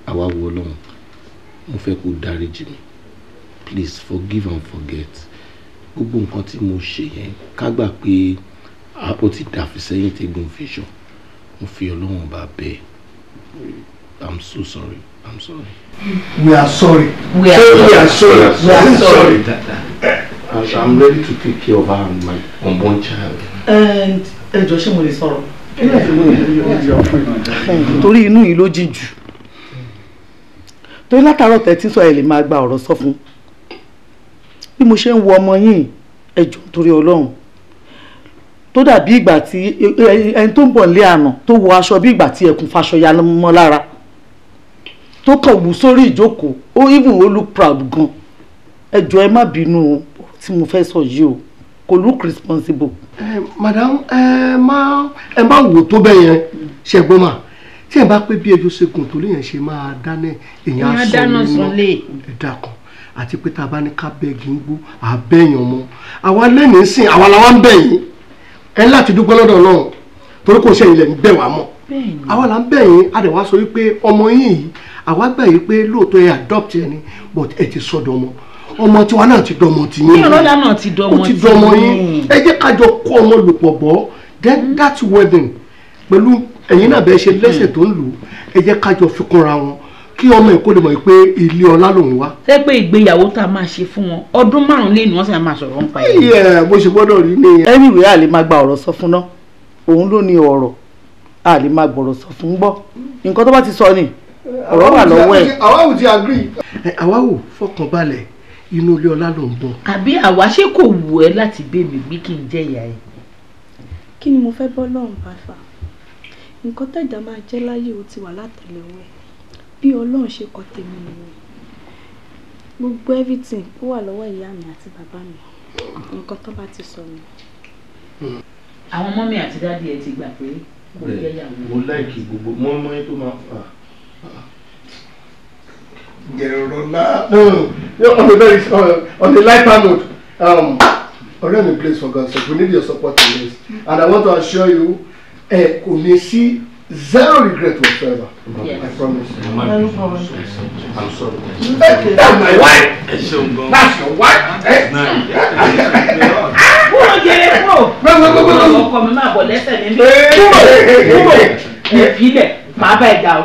Àwa wo Ọlọ́run, mo fẹ́ kó dáríjì mi. Please forgive and forget. Gbogbo nǹkan tí mo ṣe yẹn, ká gbà pé ó ti dàfi sẹ́yìn tẹ́gun fi ṣàn. Mo fi Ọlọ́run bá bẹ́ẹ̀. I'm so sorry. I'm sorry. We are sorry. We are Say we are sorry. We are sorry. I'm ready to take care of her and my unborn child. And ẹ jọ̀ọ́, ṣé mo lè sọ̀rọ̀? Torí inú yìí ló jìn jù, torí látàárọ̀ tẹ́tí sọ, ẹ lè máa gba ọ̀rọ̀ sọ fún bí mo ṣe ń wo ọmọ yìí. Ẹ jọ̀ọ́, torí Ọlọ́run, tó dàbí ìgbà tí ẹni tó ń bọ̀ nílé àná tó wọ aṣọ bí ìgbà tí ẹkùn faṣọ ya mọ́ lára, tó kàn wù sórí ìjókòó, ó even ó look proud gan. Ẹ jọ̀ọ́, ẹ má bínú tí mo fẹ́ sọ yìí o, kò look responsible. Ẹ madam, ẹ má wò tó bẹ́ẹ̀ yẹn. Ṣe gbọ́n mà, tí ẹ bá pé bí ejò ṣe gùn tó léèyàn ṣe máa dáná, èèyàn á Èèyàn sọ dáná nínú sunlé. Ẹ dákun. Àti pé tá a bá ní ká bẹ́ẹ̀gì ń gbó àbẹ́yàn mọ́ àwa lẹ́nìí sìn, àwa làwa ń bẹ̀ yín. Ẹ láti dúpẹ́ lọ́dọ̀ Ọlọ́run, torí kò ṣe ilẹ̀ ń bẹ̀ wá mọ́. Àwa là ń bẹ̀ yín. A dẹ̀ wá sọ wípé ọmọ yín yìí, àwa gbà yìí pé lóòótọ́ ẹ adopt ẹ ni, but ẹ ti sọ́dọ̀ ọmọ, ọmọ tiwa náà ti dọmọ tiyín. Bí ọlọ́lá náà ti dọmọ Ó ti dọmọ yín. Ẹ jẹ́ ká jọ kó ọmọ lò pọ̀ bọ́. Then that wedding, pẹ̀lú ẹ̀yin náà bẹ́ẹ̀ ṣe lẹ́sẹ̀ tó ń lù ú, ẹ jẹ́ ká jọ fi kúnra wọn, kí ọmọ ẹ̀ kó lè mọ̀ pé ilé ọlá lòun wá. Ṣé pé ìgbéyàwó tá a máa ṣe fún wọn, ọdún 5 lé ní wọ́n sì máa sọ̀rọ̀ ń pa ẹ̀. Ìyẹ́ bó ṣe gbọ́dọ̀ rí nìyẹn. Anyway, a lè máa gba ọ̀rọ̀ sọ fún náà, òun ló ní ọ̀rọ̀. A lè máa gbọ̀rọ̀ sọ fún gbọ́. Nǹkan tó bá ti sọ ni ọ̀rọ̀ wà lọ́wọ́ ẹ̀. Àwa ò ti agree. Àwa ò fọkàn balẹ̀, inú ilé ọlá ló ń bọ̀. Àbí àwa, ṣé kò wù ẹ́ láti gbé mi gbé kí n jẹ́ ìyá ẹ̀? Kí ni mo fẹ́ bọ́ lọ́run bá fà? Nǹkan tẹ̀dá máa jẹ́ láyé, ó ti wà látẹ̀lẹ́wọ́ ẹ̀. Bí Ọlọ́run ṣe kọ tèmi nìyẹn. Gbogbo everything ó wà lọ́wọ́ ìyá mi àti bàbá mi. Nǹkan tó bá ti sọ ni. Àwọn mummy àti daddy ẹ ti gbà pé kò jẹ́ ìyàwó. Mo like gbogbo mọ́mọ́ tó máa fà. Jẹ̀rọ̀lá, no, no, on a lighter note, ọ̀rẹ́ mi, please, for God's sake, we need your support in this, and I want to assure you, ẹ kò ní sí zero regret whatsoever. Yes. I promise. I'm sorry. Hey, that's my wife. Ẹ ṣeun gan. That's your wife. Eh? Kúrò jẹrẹ, kúrò. Go, go, go, go, go. Ọkọ mi, máa bọ̀ lẹ́sẹ̀ mi. Hey, Kúrò, hey, hey, kúrò. Hey. Ẹ filẹ̀. Màá bá ẹ jà o.